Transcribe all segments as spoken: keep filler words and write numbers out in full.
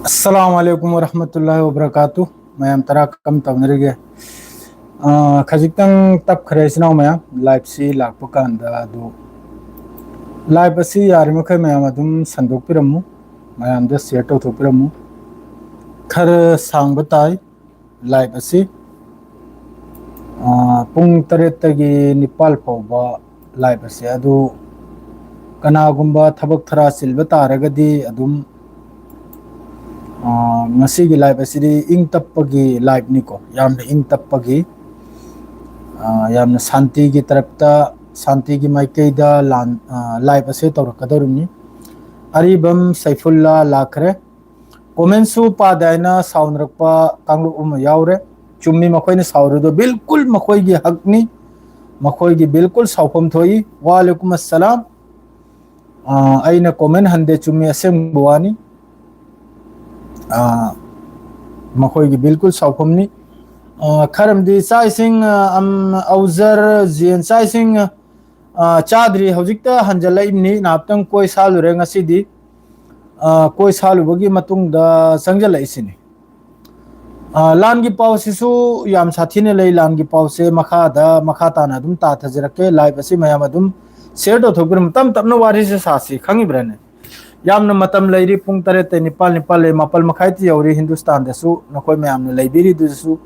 ꯑꯁꯂꯥꯃꯨ ꯑꯂꯥꯏꯀꯨꯝ ꯋꯔꯍꯃꯇꯨꯜꯂꯥꯍꯤ ꯋꯕꯔꯀꯥꯇꯨ꯫ ꯃꯌꯥꯝ ꯇꯔꯥ ꯀꯝ ꯇꯧꯅꯔꯤꯒꯦ? ꯑꯥ, ꯈꯖꯤꯛꯇꯪ ꯇꯞꯈ꯭ꯔꯦ ꯏꯆꯤꯟ ꯏꯅꯥꯎ ꯃꯌꯥꯝ, ꯂꯥꯏꯞꯁꯤ ꯂꯥꯛꯄ ꯀꯥꯟꯗ꯫ ꯑꯗꯨ ꯂꯥꯏꯞ ꯑꯁꯤ ꯌꯥꯔꯤꯃꯈꯩ ꯃꯌꯥꯝ ꯑꯗꯨꯝ ꯁꯟꯗꯣꯛꯄꯤꯔꯝꯃꯨ, ꯃꯌꯥꯝꯗ ꯁꯤꯌꯔ ꯇꯧꯊꯣꯛꯄꯤꯔꯝꯃꯨ꯫ ꯈꯔ ꯁꯥꯡꯕ ꯇꯥꯏ ꯂꯥꯏꯞ ꯑꯁꯤ꯫ ꯑꯥ, ꯄꯨꯡ ꯇꯔꯦꯠꯇꯒꯤ ꯅꯤꯄꯥꯜ ꯐꯥꯎꯕ ꯂꯥꯏꯞ ꯑꯁꯦ꯫ ꯑꯗꯨ ꯀꯅꯥꯒꯨꯝꯕ ꯊꯕꯛ ꯊꯔꯥ ꯆꯤꯜꯕ ꯇꯥꯔꯒꯗꯤ ꯑꯗꯨꯝ, ꯑꯥ, ꯉꯁꯤꯒꯤ ꯂꯥꯏꯞ ꯑꯁꯤꯗꯤ ꯏꯪ ꯇꯞꯄꯒꯤ ꯂꯥꯏꯞꯅꯤꯀꯣ, ꯌꯥꯝꯅ ꯏꯪ ꯇꯞꯄꯒꯤ, ꯑꯥ, ꯌꯥꯝꯅ ꯁꯥꯟꯇꯤꯒꯤ ꯇꯔꯞꯇ, ꯁꯥꯟꯇꯤꯒꯤ ꯃꯥꯏꯀꯩꯗ ꯂꯥꯟ-, ꯑꯥ, ꯂꯥꯏꯞ ꯑꯁꯦ ꯇꯧꯔꯛꯀꯗꯧꯔꯤꯕꯅꯤ꯫ ꯑꯔꯤꯕꯝ ꯁꯩꯐꯨꯜꯂꯥ ꯂꯥꯛꯈ꯭ꯔꯦ꯫ ꯀꯣꯃꯦꯟꯁꯨ ꯄꯥꯗꯦ ꯍꯥꯏꯅ ꯁꯥꯎꯅꯔꯛꯄ ꯀꯥꯡꯂꯨꯞ ꯑꯃ ꯌꯥꯎꯔꯦ꯫ ꯆꯨꯝꯃꯤ, ꯃꯈꯣꯏꯅ ꯁꯥꯎꯔꯤꯗꯣ ꯕꯤꯜꯀꯨꯜ ꯃꯈꯣꯏꯒꯤ ꯍꯛꯅꯤ, ꯃꯈꯣꯏꯒꯤ ꯕꯤꯜꯀꯨꯜ ꯁꯥꯎꯐꯝ ꯊꯣꯛꯏ꯫ ꯋꯥꯂꯦꯀꯨꯝ ꯑꯁꯂꯥꯝ꯫ ꯑꯥ, ꯑꯩꯅ ꯀꯣꯃꯦꯟ ꯍꯟꯗꯦ, ꯆꯨꯝꯃꯤ, ꯑꯁꯦꯡꯕ ꯋꯥꯅꯤ꯫ ꯑꯥ, ꯃꯈꯣꯏꯒꯤ ꯕꯤꯜꯀꯨꯜ ꯁꯥꯎꯐꯝꯅꯤ꯫ ꯑꯥ, ꯈꯔꯝꯗꯤ ꯆꯥꯛ ꯏꯁꯤꯡ, ꯑꯥ, ꯑꯝ, ꯑꯧꯖꯔ ꯖꯦꯟ ꯆꯥꯛ ꯏꯁꯤꯡ, ꯑꯥ, ꯆꯥꯗ꯭ꯔꯤ, ꯍꯧꯖꯤꯛꯇ ꯍꯟꯖꯜꯂꯛꯏꯕꯅꯤ, ꯉꯥꯏꯍꯥꯛꯇꯪ ꯀꯣꯏ ꯁꯥꯜꯂꯨꯔꯦ ꯉꯁꯤꯗꯤ꯫ ꯑꯥ, ꯀꯣꯏ ꯁꯥꯜꯂꯨꯕꯒꯤ ꯃꯇꯨꯡꯗ ꯆꯪꯁꯤꯜꯂꯛꯏꯁꯤꯅꯤ꯫ ꯑꯥ, ꯂꯥꯟꯒꯤ ꯄꯥꯎꯁꯤꯁꯨ ꯌꯥꯝ ꯁꯥꯊꯤꯅ ꯂꯩ꯫ ꯂꯥꯟꯒꯤ ꯄꯥꯎꯁꯦ ꯃꯈꯥꯗ, ꯃꯈꯥ ꯇꯥꯅ ꯑꯗꯨꯝ ꯇꯥꯊꯖꯔꯛꯀꯦ꯫ ꯂꯥꯏꯞ ꯑꯁꯤ ꯃꯌꯥꯝ ꯑꯗꯨꯝ ꯁꯤꯌꯔ ꯇꯧꯊꯣꯛꯄꯤꯔꯝꯃꯨ꯫ ꯇꯞ ꯇꯞꯅ ꯋꯥꯔꯤꯁꯦ ꯁꯥꯁꯤ, ꯈꯪꯉꯤꯕ꯭ꯔꯥꯅꯦ? ꯌꯥꯝꯅ ꯃꯇꯝ ꯂꯩꯔꯤ꯫ ꯄꯨꯡ ꯇꯔꯦꯠꯇꯩ ꯅꯤꯄꯥꯜ, ꯅꯤꯄꯥꯜꯗꯩ ꯃꯥꯄꯜ ꯃꯈꯥꯏꯗ ꯌꯧꯔꯤ꯫ ꯍꯤꯟꯗꯨꯁꯇꯥꯟꯗꯁꯨ ꯅꯈꯣꯏ ꯃꯌꯥꯝꯅ ꯂꯩꯕꯤꯔꯤꯗꯨꯁꯨ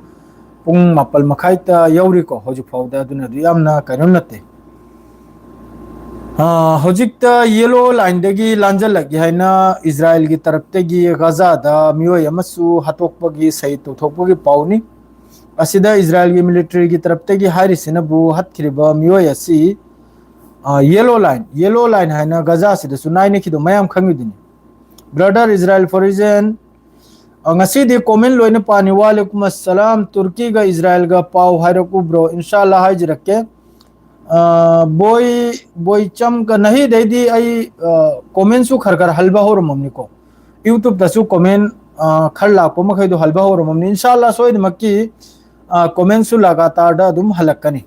ꯄꯨꯡ ꯃꯥꯄꯜ ꯃꯈꯥꯏꯗ ꯌꯧꯔꯤꯀꯣ ꯍꯧꯖꯤꯛ ꯐꯥꯎꯗ, ꯑꯗꯨꯅꯗꯤ ꯌꯥꯝꯅ ꯀꯩꯅꯣ ꯅꯠꯇꯦ꯫ ꯑꯥ, ꯍꯧꯖꯤꯛꯇ ꯌꯦꯂꯣ ꯂꯥꯏꯟꯗꯒꯤ ꯂꯥꯟꯖꯜꯂꯛꯏ ꯍꯥꯏꯅ ꯏꯖꯔꯥꯏꯜꯒꯤ ꯇꯔꯞꯇꯒꯤ ꯒꯥꯖꯥꯗ ꯃꯤꯑꯣꯏ ꯑꯃꯁꯨ ꯍꯥꯠꯇꯣꯛꯄꯒꯤ, ꯁꯍꯤꯗ ꯇꯧꯊꯣꯛꯄꯒꯤ ꯄꯥꯎꯅꯤ꯫ ꯑꯁꯤꯗ ꯏꯖꯔꯥꯏꯜꯒꯤ ꯃꯤꯂꯤꯇꯔꯤꯒꯤ ꯇꯔꯞꯇꯒꯤ ꯍꯥꯏꯔꯤꯁꯤꯅꯕꯨ ꯍꯥꯠꯈꯤꯔꯤꯕ ꯃꯤꯑꯣꯏ ꯑꯁꯤ, ꯑꯥ, ꯌꯦꯂꯣ ꯂꯥꯏꯟ, ꯌꯦꯂꯣ ꯂꯥꯏꯟ ꯍꯥꯏꯅ ꯒꯥꯖꯥꯁꯤꯗꯁꯨ ꯅꯥꯏꯅꯈꯤꯗꯣ ꯃꯌꯥꯝ ꯈꯪꯉꯤꯗꯨꯅꯤ꯫ Brother Israel for reason, ꯑ, ꯉꯁꯤꯗꯤ ꯀꯣꯃꯦꯟ ꯂꯣꯏꯅ ꯄꯥꯅꯤ꯫ ꯋꯥꯂꯦꯀꯨꯝ ꯑꯁꯂꯥꯝ꯫ ꯇꯨꯔꯀꯤꯒ ꯏꯖꯔꯥꯏꯜꯒ ꯄꯥꯎ ꯍꯥꯏꯔꯛꯎ ꯕ꯭ꯔꯣ, ꯏꯟꯁꯥꯜꯂꯥ ꯍꯥꯏꯖꯔꯛꯀꯦ꯫ ꯑ, ꯕꯣꯏ, ꯕꯣꯏꯆꯝꯒ ꯅꯍꯤꯗꯩꯗꯤ ꯑꯩ, ꯑ, ꯀꯣꯃꯦꯟꯁꯨ ꯈꯔ ꯈꯔ ꯍꯜꯕ ꯍꯧꯔꯝꯃꯕꯅꯤꯀꯣ꯫ ꯌꯨꯇ꯭ꯌꯨꯕꯇꯁꯨ ꯀꯣꯃꯦꯟ, ꯑ, ꯈꯔ ꯂꯥꯛꯄ ꯃꯈꯩꯗꯣ ꯍꯜꯕ ꯍꯧꯔꯝꯃꯕꯅꯤ꯫ ꯏꯟꯁꯥꯜꯂꯥ ꯁꯣꯏꯗꯅꯃꯛꯀꯤ, ꯑ, ꯀꯣꯃꯦꯟꯁꯨ ꯂꯒꯥꯇꯥꯔꯗ ꯑꯗꯨꯝ ꯍꯜꯂꯛꯀꯅꯤ꯫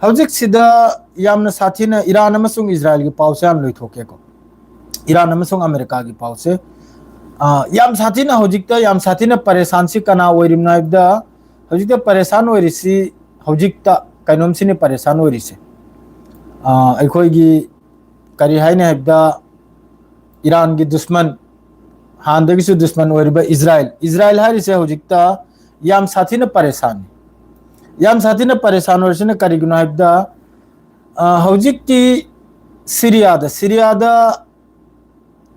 ꯍꯧꯖꯤꯛꯁꯤꯗ ꯌꯥꯝꯅ ꯁꯥꯊꯤꯅ ꯏꯔꯥꯟ ꯑꯃꯁꯨꯡ ꯏꯖꯔꯥꯏꯜꯒꯤ ꯄꯥꯎꯁꯦ ꯌꯥꯝ ꯂꯣꯏꯊꯣꯛꯀꯦꯀꯣ꯫ ꯏꯔꯥꯟ ꯑꯃꯁꯨꯡ ꯑꯃꯦꯔꯤꯀꯥꯒꯤ ꯄꯥꯎꯁꯦ꯫ ꯑ, ꯌꯥꯝ ꯁꯥꯊꯤꯅ, ꯍꯧꯖꯤꯛꯇ ꯌꯥꯝ ꯁꯥꯊꯤꯅ ꯄꯔꯦꯁꯥꯟꯁꯤ ꯀꯅꯥ ꯑꯣꯏꯔꯤꯕꯅꯣ ꯍꯥꯏꯕꯗ, ꯍꯧꯖꯤꯛꯇ ꯄꯔꯦꯁꯥꯟ ꯑꯣꯏꯔꯤꯁꯤ, ꯍꯧꯖꯤꯛꯇ ꯀꯩꯅꯣꯝꯁꯤꯅꯤ ꯄꯔꯦꯁꯥꯟ ꯑꯣꯏꯔꯤꯁꯦ꯫ ꯑ, ꯑꯩꯈꯣꯏꯒꯤ ꯀꯔꯤ ꯍꯥꯏꯅꯤ ꯍꯥꯏꯕꯗ, ꯏꯔꯥꯟꯒꯤ ꯗꯨꯁꯃꯟ, ꯍꯥꯟꯅꯗꯒꯤꯁꯨ ꯗꯨꯁꯃꯟ ꯑꯣꯏꯔꯤꯕ ꯏꯖꯔꯥꯏꯜ, ꯏꯖꯔꯥꯏꯜ ꯍꯥꯏꯔꯤꯁꯦ ꯍꯧꯖꯤꯛꯇ ꯌꯥꯝ ꯁꯥꯊꯤꯅ ꯄꯔꯦꯁꯥꯟꯅꯤ꯫ ꯌꯥꯝ ꯁꯥꯊꯤꯅ ꯄꯔꯦꯁꯥꯟ ꯑꯣꯏꯔꯤꯁꯤꯅ ꯀꯔꯤꯒꯤꯅꯣ ꯍꯥꯏꯕꯗ, ꯑ, ꯍꯧꯖꯤꯛꯇꯤ ꯁꯤꯔꯤꯌꯥꯗ, ꯁꯤꯔꯤꯌꯥꯗ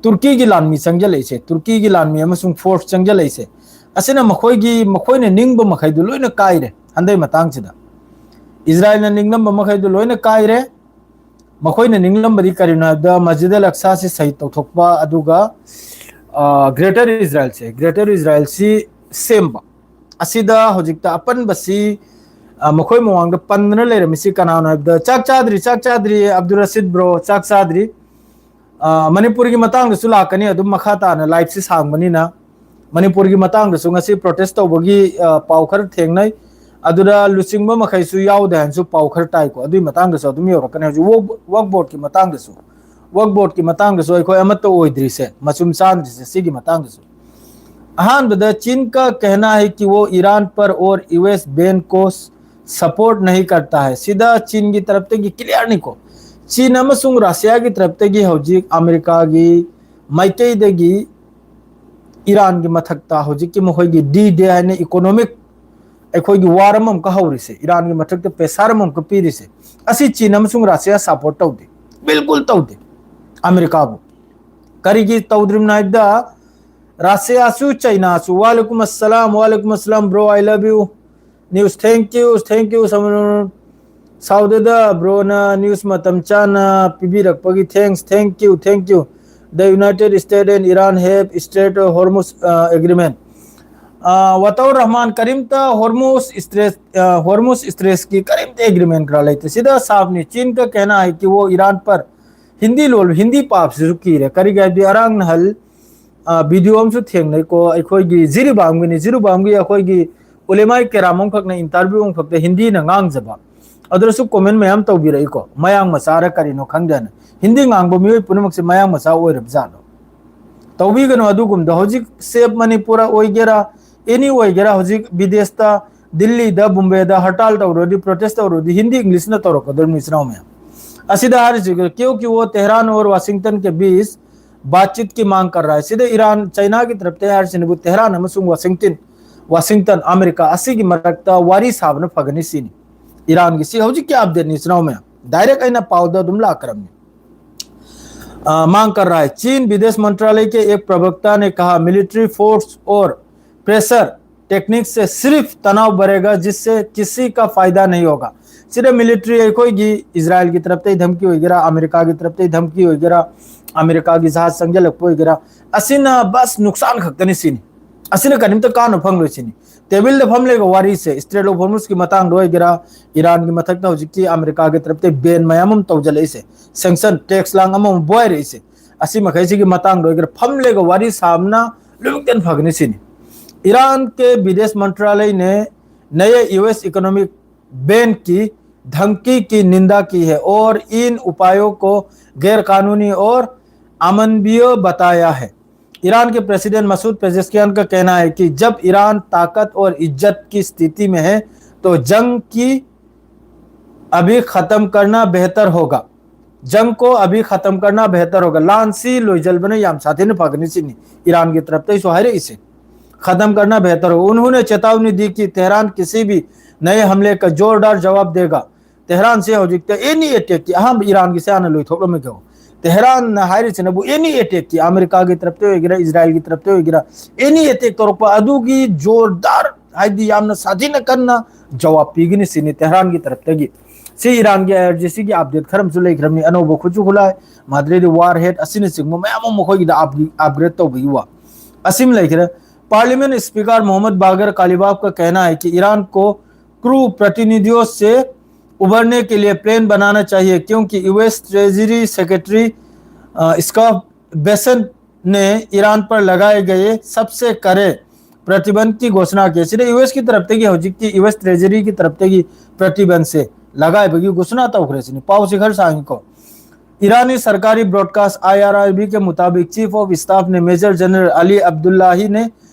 ꯇꯨꯔꯀꯤꯒꯤ ꯂꯥꯟꯃꯤ ꯆꯪꯁꯤꯜꯂꯛꯏꯁꯦ, ꯇꯨꯔꯀꯤꯒꯤ ꯂꯥꯟꯃꯤ ꯑꯃꯁꯨꯡ ꯐꯣꯔꯁ ꯆꯪꯁꯤꯜꯂꯛꯏꯁꯦ, ꯑꯁꯤꯅ ꯃꯈꯣꯏꯒꯤ, ꯃꯈꯣꯏꯅ ꯅꯤꯡꯕ ꯃꯈꯩꯗꯨ ꯂꯣꯏꯅ ꯀꯥꯏꯔꯦ꯫ ꯍꯟꯗꯛ ꯃꯇꯥꯡꯁꯤꯗ ꯏꯖꯔꯥꯏꯜꯅ ꯅꯤꯡꯂꯝꯕ ꯃꯈꯩꯗꯨ ꯂꯣꯏꯅ ꯀꯥꯏꯔꯦ꯫ ꯃꯈꯣꯏꯅ ꯅꯤꯡꯂꯝꯕꯗꯤ ꯀꯔꯤꯅꯣ ꯍꯥꯏꯕꯗ, ꯃꯁꯖꯤꯗ ꯑꯜ ꯑꯛꯁꯥꯁꯤ ꯁꯍꯤꯗ ꯇꯧꯊꯣꯛꯄ, ꯑꯗꯨꯒ, ꯑ, ꯒ꯭ꯔꯦꯇꯔ ꯏꯖꯔꯥꯏꯜꯁꯦ, ꯒ꯭ꯔꯦꯇꯔ ꯏꯖꯔꯥꯏꯜꯁꯤ ꯁꯦꯝꯕ꯫ ꯑꯁꯤꯗ ꯍꯧꯖꯤꯛꯇ ꯑꯄꯟꯕꯁꯤ, ꯑ, ꯃꯈꯣꯏ ꯃꯃꯥꯡꯗ ꯄꯟꯗꯅ ꯂꯩꯔꯝꯃꯤꯁꯤ ꯀꯅꯥꯅꯣ ꯍꯥꯏꯕꯗ, ꯆꯥꯛ ꯆꯥꯗ꯭ꯔꯤ, ꯆꯥꯛ ꯆꯥꯗ꯭ꯔꯤ, ꯑꯕꯗꯨꯜ ꯔꯁꯤꯗ ꯕ꯭ꯔꯣ, ꯆꯥꯛ ꯆꯥꯗ꯭ꯔꯤ꯫ ꯑ, ꯃꯅꯤꯄꯨꯔꯒꯤ ꯃꯇꯥꯡꯗꯁꯨ ꯂꯥꯛꯀꯅꯤ ꯑꯗꯨꯝ ꯃꯈꯥ ꯇꯥꯅ, ꯂꯥꯏꯐꯁꯤ ꯁꯥꯡꯕꯅꯤꯅ꯫ ꯃꯅꯤꯄꯨꯔꯒꯤ ꯃꯇꯥꯡꯗꯁꯨ ꯉꯁꯤ ꯄ꯭ꯔꯣꯇꯦꯁ ꯇꯧꯕꯒꯤ, ꯑ, ꯄꯥꯎ ꯈꯔ ꯊꯦꯡꯅꯩ꯫ ꯑꯗꯨꯗ ꯂꯨꯆꯤꯡꯕ ꯃꯈꯩꯁꯨ ꯌꯥꯎꯗꯦ ꯍꯥꯏꯅꯁꯨ ꯄꯥꯎ ꯈꯔ ꯇꯥꯏꯀꯣ꯫ ꯑꯗꯨꯒꯤ ꯃꯇꯥꯡꯗꯁꯨ ꯑꯗꯨꯝ ꯌꯧꯔꯛꯀꯅꯤ꯫ ꯍꯧꯖꯤꯛ ꯋꯛ, ꯋꯛ ꯕꯣꯔꯗꯀꯤ ꯃꯇꯥꯡꯗꯁꯨ, ꯋꯛ ꯕꯣꯔꯗꯀꯤ ꯃꯇꯥꯡꯗꯁꯨ ꯑꯩꯈꯣꯏ ꯑꯃꯠꯇ ꯑꯣꯏꯗ꯭ꯔꯤꯁꯦ, ꯃꯆꯨꯝ ꯆꯥꯟꯗ꯭ꯔꯤꯁꯦ, ꯁꯤꯒꯤ ꯃꯇꯥꯡꯗꯁꯨ꯫ ꯑꯍꯥꯟꯕꯗ, चीन का कहना है कि वो ईरान पर और यूएस बैन को सपोर्ट नहीं करता है꯫ ꯁꯤꯗ ꯆꯤꯟꯒꯤ ꯇꯔꯞꯇꯒꯤ ꯀ꯭ꯂꯤꯌꯥꯔꯅꯤꯀꯣ꯫ ꯆꯤꯟ ꯑꯃꯁꯨꯡ ꯔꯁꯤꯌꯥꯒꯤ ꯇꯔꯞꯇꯒꯤ ꯍꯧꯖꯤꯛ ꯑꯃꯦꯔꯤꯀꯥꯒꯤ ꯃꯥꯏꯀꯩꯗꯒꯤ ꯏꯔꯥꯟꯒꯤ ꯃꯊꯛꯇ ꯍꯧꯖꯤꯛꯀꯤ ꯃꯈꯣꯏꯒꯤ ꯗꯤ ꯗꯦ ꯍꯥꯏꯅ ꯏꯀꯣꯅꯣꯃꯤꯛ ꯑꯩꯈꯣꯏꯒꯤ ꯋꯥꯔ ꯑꯃ ꯑꯃꯨꯛꯀ ꯍꯧꯔꯤꯁꯦ, ꯏꯔꯥꯟꯒꯤ ꯃꯊꯛꯇ ꯄ꯭ꯔꯦꯁꯥꯔ ꯑꯃ ꯑꯃꯨꯛꯀ ꯄꯤꯔꯤꯁꯦ, ꯑꯁꯤ ꯆꯤꯟ ꯑꯃꯁꯨꯡ ꯔꯁꯤꯌꯥ ꯁꯄꯣꯔꯠ ꯇꯧꯗꯦ, ꯕꯤꯜꯀꯨꯜ ꯇꯧꯗꯦ ꯑꯃꯦꯔꯤꯀꯥꯕꯨ꯫ ꯀꯔꯤꯒꯤ ꯇꯧꯗ꯭ꯔꯤꯕꯅꯣ ꯍꯥꯏꯕꯗ, ꯔꯁꯤꯌꯥꯁꯨ ꯆꯩꯅꯥꯁꯨ, ꯋꯥꯂꯦꯀꯨꯝ ꯑꯁꯂꯥꯝ, ꯋꯥꯂꯦꯀꯨꯝ ꯑꯁꯂꯥꯝ, bro, I love you. News, thank you, thank you, ꯁꯃꯨꯔꯟ꯫ ꯁꯥꯎꯗꯗ ꯕ꯭ꯔꯣꯅ ꯅ꯭ꯌꯨꯁ ꯃꯇꯝ ꯆꯥꯅ ꯄꯤꯕꯤꯔꯛꯄꯒꯤ thanks, thank you, thank you. The United States and Iran have straight Hormuz, uh, agreement. ꯑ, ꯋꯥꯇꯧ ꯔꯍꯃꯥꯟ, ꯀꯔꯤꯝꯇ ꯍꯣꯔꯃꯨꯁ ꯏꯁꯇ꯭ꯔꯦꯁ, ꯑ, ꯍꯣꯔꯃꯨꯁ ꯏꯁꯇ꯭ꯔꯦꯁꯀꯤ ꯀꯔꯤꯝꯇ ꯑꯦꯒ꯭ꯔꯤꯃꯦꯟ ꯈꯔ ꯂꯩꯇꯦ꯫ ꯁꯤꯗ ꯁꯥꯐꯅꯤ, चीन का कहना है कि वो ईरान पर, ꯍꯤꯟꯗꯤ ꯂꯣꯜ, ꯍꯤꯟꯗꯤ ꯄꯥꯕꯁꯤꯁꯨ ꯀꯤꯔꯦ꯫ ꯀꯔꯤꯒꯤ ꯍꯥꯏꯕꯗꯤ ꯑꯔꯥꯡ ꯅꯍꯜ, ꯑ, ꯚꯤꯗꯤꯑꯣ ꯑꯃꯁꯨ ꯊꯦꯡꯅꯩꯀꯣ, ꯑꯩꯈꯣꯏꯒꯤ ꯖꯤꯔꯤꯕꯥꯝꯒꯤꯅꯤ, ꯖꯤꯔꯤꯕꯥꯝꯒꯤ ꯑꯩꯈꯣꯏꯒꯤ ꯎꯂꯦꯃꯥꯏ ꯀꯦꯔꯥꯝ ꯑꯃꯈꯛꯅ ꯏꯟꯇꯔꯚ꯭ꯌꯨ ꯑꯃꯈꯛꯇ ꯍꯤꯟꯗꯤꯅ ꯉꯥꯡꯖꯕ꯫ ꯑꯗꯨꯗꯁꯨ ꯀꯣꯃꯦꯟ ꯃꯌꯥꯝ ꯇꯧꯕꯤꯔꯛꯏꯀꯣ, "ꯃꯌꯥꯡ ꯃꯆꯥꯔ ꯀꯔꯤꯅꯣ ꯈꯪꯗꯦ" ꯍꯥꯏꯅ꯫ ꯍꯤꯟꯗꯤ ꯉꯥꯡꯕ ꯃꯤꯑꯣꯏ ꯄꯨꯝꯅꯃꯛꯁꯦ ꯃꯌꯥꯡ ꯃꯆꯥ ꯑꯣꯏꯔꯕ ꯖꯥꯠꯂꯣ? ꯇꯧꯕꯤꯒꯅꯨ ꯑꯗꯨꯒꯨꯝꯕꯗꯣ꯫ ꯍꯧꯖꯤꯛ ꯁꯦꯞ ꯃꯅꯤꯄꯨꯔ ꯑꯣꯏꯒꯦꯔꯥ, ꯑꯦꯅꯤ ꯑꯣꯏꯒꯦꯔꯥ, ꯍꯧꯖꯤꯛ ꯕꯤꯗꯦꯁꯇ, ꯗꯤꯜꯂꯤꯗ, ꯕꯣꯝꯕꯦꯗ ꯍꯔꯇꯥꯜ ꯇꯧꯔꯨꯔꯗꯤ, ꯄ꯭ꯔꯣꯇꯦꯁ ꯇꯧꯔꯨꯔꯗꯤ ꯍꯤꯟꯗꯤ ꯏꯪꯂꯤꯁꯅ ꯇꯧꯔꯛꯀꯗꯧꯔꯤꯕꯅꯤ, ꯏꯆꯤꯟ ꯏꯅꯥꯎ ꯃꯌꯥꯝ꯫ ꯑꯁꯤꯗ ꯍꯥꯏꯔꯤꯁꯤ, क्योंकि वो तेहरान और वाशिंगटन के बीच बातचीत की मांग कर रहा है꯫ ꯁꯤꯗ ꯏꯔꯥꯟ, ꯆꯩꯅꯥꯒꯤ ꯇꯔꯞꯇ ꯍꯥꯏꯔꯤꯁꯤꯅꯕꯨ ꯇꯦꯍꯔꯥꯟ ꯑꯃꯁꯨꯡ ꯋꯥꯁꯤꯡꯇꯟ, ꯋꯥꯁꯤꯡꯇꯟ, ꯑꯃꯦꯔꯤꯀꯥ ꯑꯁꯤꯒꯤ ꯃꯔꯛꯇ ꯋꯥꯔꯤ ꯁꯥꯕꯅ ꯐꯒꯅꯤ ꯁꯤꯅꯤ꯫ ꯏꯔꯥꯟꯒꯤ ꯁꯤ ꯍꯧꯖꯤꯛꯀꯤ ꯑꯞꯗꯦꯠꯅꯤ, ꯏꯆꯤꯟ ꯏꯅꯥꯎ ꯃꯌꯥꯝ꯫ ꯗꯥꯏꯔꯦꯛ ꯑꯩꯅ ꯄꯥꯎꯗ ꯑꯗꯨꯝ ꯂꯥꯛꯈ꯭ꯔꯕꯅꯤ꯫ आ, मांग कर रहा है। चीन विदेश मंत्रालय के एक प्रवक्ता ने कहा, मिलिट्री फोर्स और प्रेशर टेक्निक से सिर्फ तनाव बढ़ेगा, जिससे किसी का फायदा नहीं होगा। ꯁꯤꯗ ꯃꯤꯂꯤꯇ꯭ꯔꯤ ꯑꯩꯈꯣꯏꯒꯤ ꯏꯖꯔꯥꯏꯜꯒꯤ ꯇꯔꯞꯇꯩ ꯙꯝꯀꯤ ꯑꯣꯏꯒꯦꯔꯥ, ꯑꯃꯦꯔꯤꯀꯥꯒꯤ ꯇꯔꯞꯇꯩ ꯙꯝꯀꯤ ꯑꯣꯏꯒꯦꯔꯥ, ꯑꯃꯦꯔꯤꯀꯥꯒꯤ ꯖꯍꯥꯖ ꯆꯪꯁꯤꯜꯂꯛꯄ ꯑꯣꯏꯒꯦꯔꯥ, ꯑꯁꯤꯅ ꯕꯁ ꯅꯨꯛꯁꯥꯟ ꯈꯛꯇꯅꯤ ꯁꯤꯅꯤ꯫ ꯑꯁꯤꯅ ꯀꯔꯤꯝꯇ ꯀꯥꯟꯅꯕ ꯐꯪꯂꯣꯏ ꯁꯤꯅꯤ꯫ ꯇꯦꯕꯜꯗ ꯐꯝꯂꯒ ꯋꯥꯔꯤꯁꯦ, ꯏꯁꯇ꯭ꯔꯦꯠ ꯑꯣꯐ ꯍꯣꯔꯃꯨꯁꯀꯤ ꯃꯇꯥꯡꯗ ꯑꯣꯏꯒꯦꯔꯥ, ꯏꯔꯥꯟꯒꯤ ꯃꯊꯛꯇ ꯍꯧꯖꯤꯛꯀꯤ ꯑꯃꯦꯔꯤꯀꯥꯒꯤ ꯇꯔꯞꯇꯩ ꯕꯦꯟ ꯃꯌꯥꯝ ꯑꯃ ꯇꯧꯖꯜꯂꯛꯏꯁꯦ, ꯁꯦꯡꯁꯟ, ꯇꯦꯛꯁ ꯂꯥꯡ ꯑꯃꯃꯨꯛ ꯕꯣꯏꯔꯛꯏꯁꯦ, ꯑꯁꯤ ꯃꯈꯩꯁꯤꯒꯤ ꯃꯇꯥꯡꯗ ꯑꯣꯏꯒꯦꯔꯥ, ꯐꯝꯂꯒ ꯋꯥꯔꯤ ꯁꯥꯕꯅ ꯂꯣꯏꯅꯃꯛꯇꯅ ꯐꯒꯅꯤ ꯁꯤꯅꯤ꯫ ईरान के विदेश मंत्रालय ने नए यूएस इकोनॉमिक बैन की धमकी की निंदा की है और इन उपायों को गैरकानूनी और अमानवीय बताया है। ईरान के प्रेसिडेंट मसूद पेजेशकियान का कहना है कि जब ईरान ताकत और इज्जत की स्थिति में है, तो जंग की अभी खत्म करना बेहतर होगा। जंग को अभी खत्म करना बेहतर होगा। ꯂꯥꯟꯁꯤ ꯂꯣꯏꯁꯤꯟꯕꯅ ꯌꯥꯝ ꯁꯥꯊꯤꯅ ꯐꯒꯅꯤ ꯁꯤꯅꯤ ꯏꯔꯥꯟꯒꯤ ꯇꯔꯞꯇꯩꯁꯨ ꯍꯥꯏꯔꯛꯏꯁꯦ꯫ खत्म करना बेहतर होगा। उन्होंने चेतावनी दी कि तेहरान किसी भी नए हमले का जोरदार जवाब देगा। ꯇꯦꯍꯔꯥꯟꯁꯦ ꯍꯧꯖꯤꯛꯇ ꯑꯦꯅꯤ ꯑꯦꯇꯦꯛꯀꯤ, ꯑꯍꯥꯟꯕ ꯏꯔꯥꯟꯒꯤꯁꯦ ꯍꯥꯟꯅ ꯂꯣꯏꯊꯣꯛꯂꯝꯃꯒꯦ꯫ ꯇꯦꯍꯔꯥꯟꯅ ꯍꯥꯏꯔꯤꯁꯤꯅꯕꯨ ꯑꯦꯅꯤ ꯑꯦꯇꯦꯛꯀꯤ, ꯑꯃꯦꯔꯤꯀꯥꯒꯤ ꯇꯔꯞꯇ ꯑꯣꯏꯒꯦꯔꯥ, ꯏꯖꯔꯥꯏꯜꯒꯤ ꯇꯔꯞꯇ ꯑꯣꯏꯒꯦꯔꯥ, ꯑꯦꯅꯤ ꯑꯦꯇꯦꯛ ꯇꯧꯔꯛꯄ ꯑꯗꯨꯒꯤ ꯖꯣꯔꯗꯥꯔ, ꯍꯥꯏꯗꯤ ꯌꯥꯝꯅ ꯁꯥꯊꯤꯅ ꯀꯟꯅ ꯖꯋꯥꯕ ꯄꯤꯒꯅꯤ ꯁꯤꯅꯤ ꯇꯦꯍꯔꯥꯟꯒꯤ ꯇꯔꯞꯇꯒꯤ꯫ ꯁꯤ ꯏꯔꯥꯟꯒꯤ ꯑꯥꯏ ꯑꯥꯔ ꯖꯤ ꯁꯤꯒꯤ ꯑꯞꯗꯦꯠ ꯈꯔ ꯑꯃꯁꯨ ꯂꯩꯈ꯭ꯔꯕꯅꯤ꯫ ꯑꯅꯧꯕ ꯈꯨꯠꯁꯨ ꯈꯨꯠꯂꯥꯏ, ꯃꯥꯗ꯭ꯔꯦꯗꯤ ꯋꯥꯔ ꯍꯦꯗ ꯑꯁꯤꯅꯆꯤꯡꯕ ꯃꯌꯥꯝ ꯑꯃ ꯃꯈꯣꯏꯒꯤꯗ ꯑꯞꯒ꯭ꯔꯦꯗ ꯇꯧꯕꯒꯤ ꯋꯥ ꯑꯁꯤꯃ ꯂꯩꯈ꯭ꯔꯦ꯫ पार्लियामेंट स्पीकर मोहम्मद बागर कालिबाफ का कहना है कि ईरान को क्रू प्रतिनिधियों से उबरने के लिए प्लान बनाना चाहिए, क्योंकि US treasury secretary Scott Bessent ने ईरान पर लगाए गए सबसे कड़े प्रतिबंध की घोषणा की। ꯁꯤꯗ ꯌꯨ ꯑꯦꯁꯀꯤ ꯇꯔꯞꯇꯒꯤ, ꯍꯧꯖꯤꯛꯀꯤ ꯌꯨ ꯑꯦꯁ ꯇ꯭ꯔꯦꯖꯔꯤꯒꯤ ꯇꯔꯞꯇꯒꯤ ꯄ꯭ꯔꯇꯤꯕꯟꯁꯦ ꯂꯒꯥꯏꯕꯒꯤ ꯘꯣꯁꯅꯥ ꯇꯧꯈ꯭ꯔꯦ ꯁꯤꯅꯤ꯫ ꯄꯥꯎꯁꯦ ꯈꯔ ꯁꯥꯡꯉꯤꯀꯣ꯫ ईरानी सरकारी ब्रॉडकास्ट आईआरआईबी के मुताबिक चीफ ऑफ स्टाफ ने मेजर जनरल अली अब्दुल्लाही ने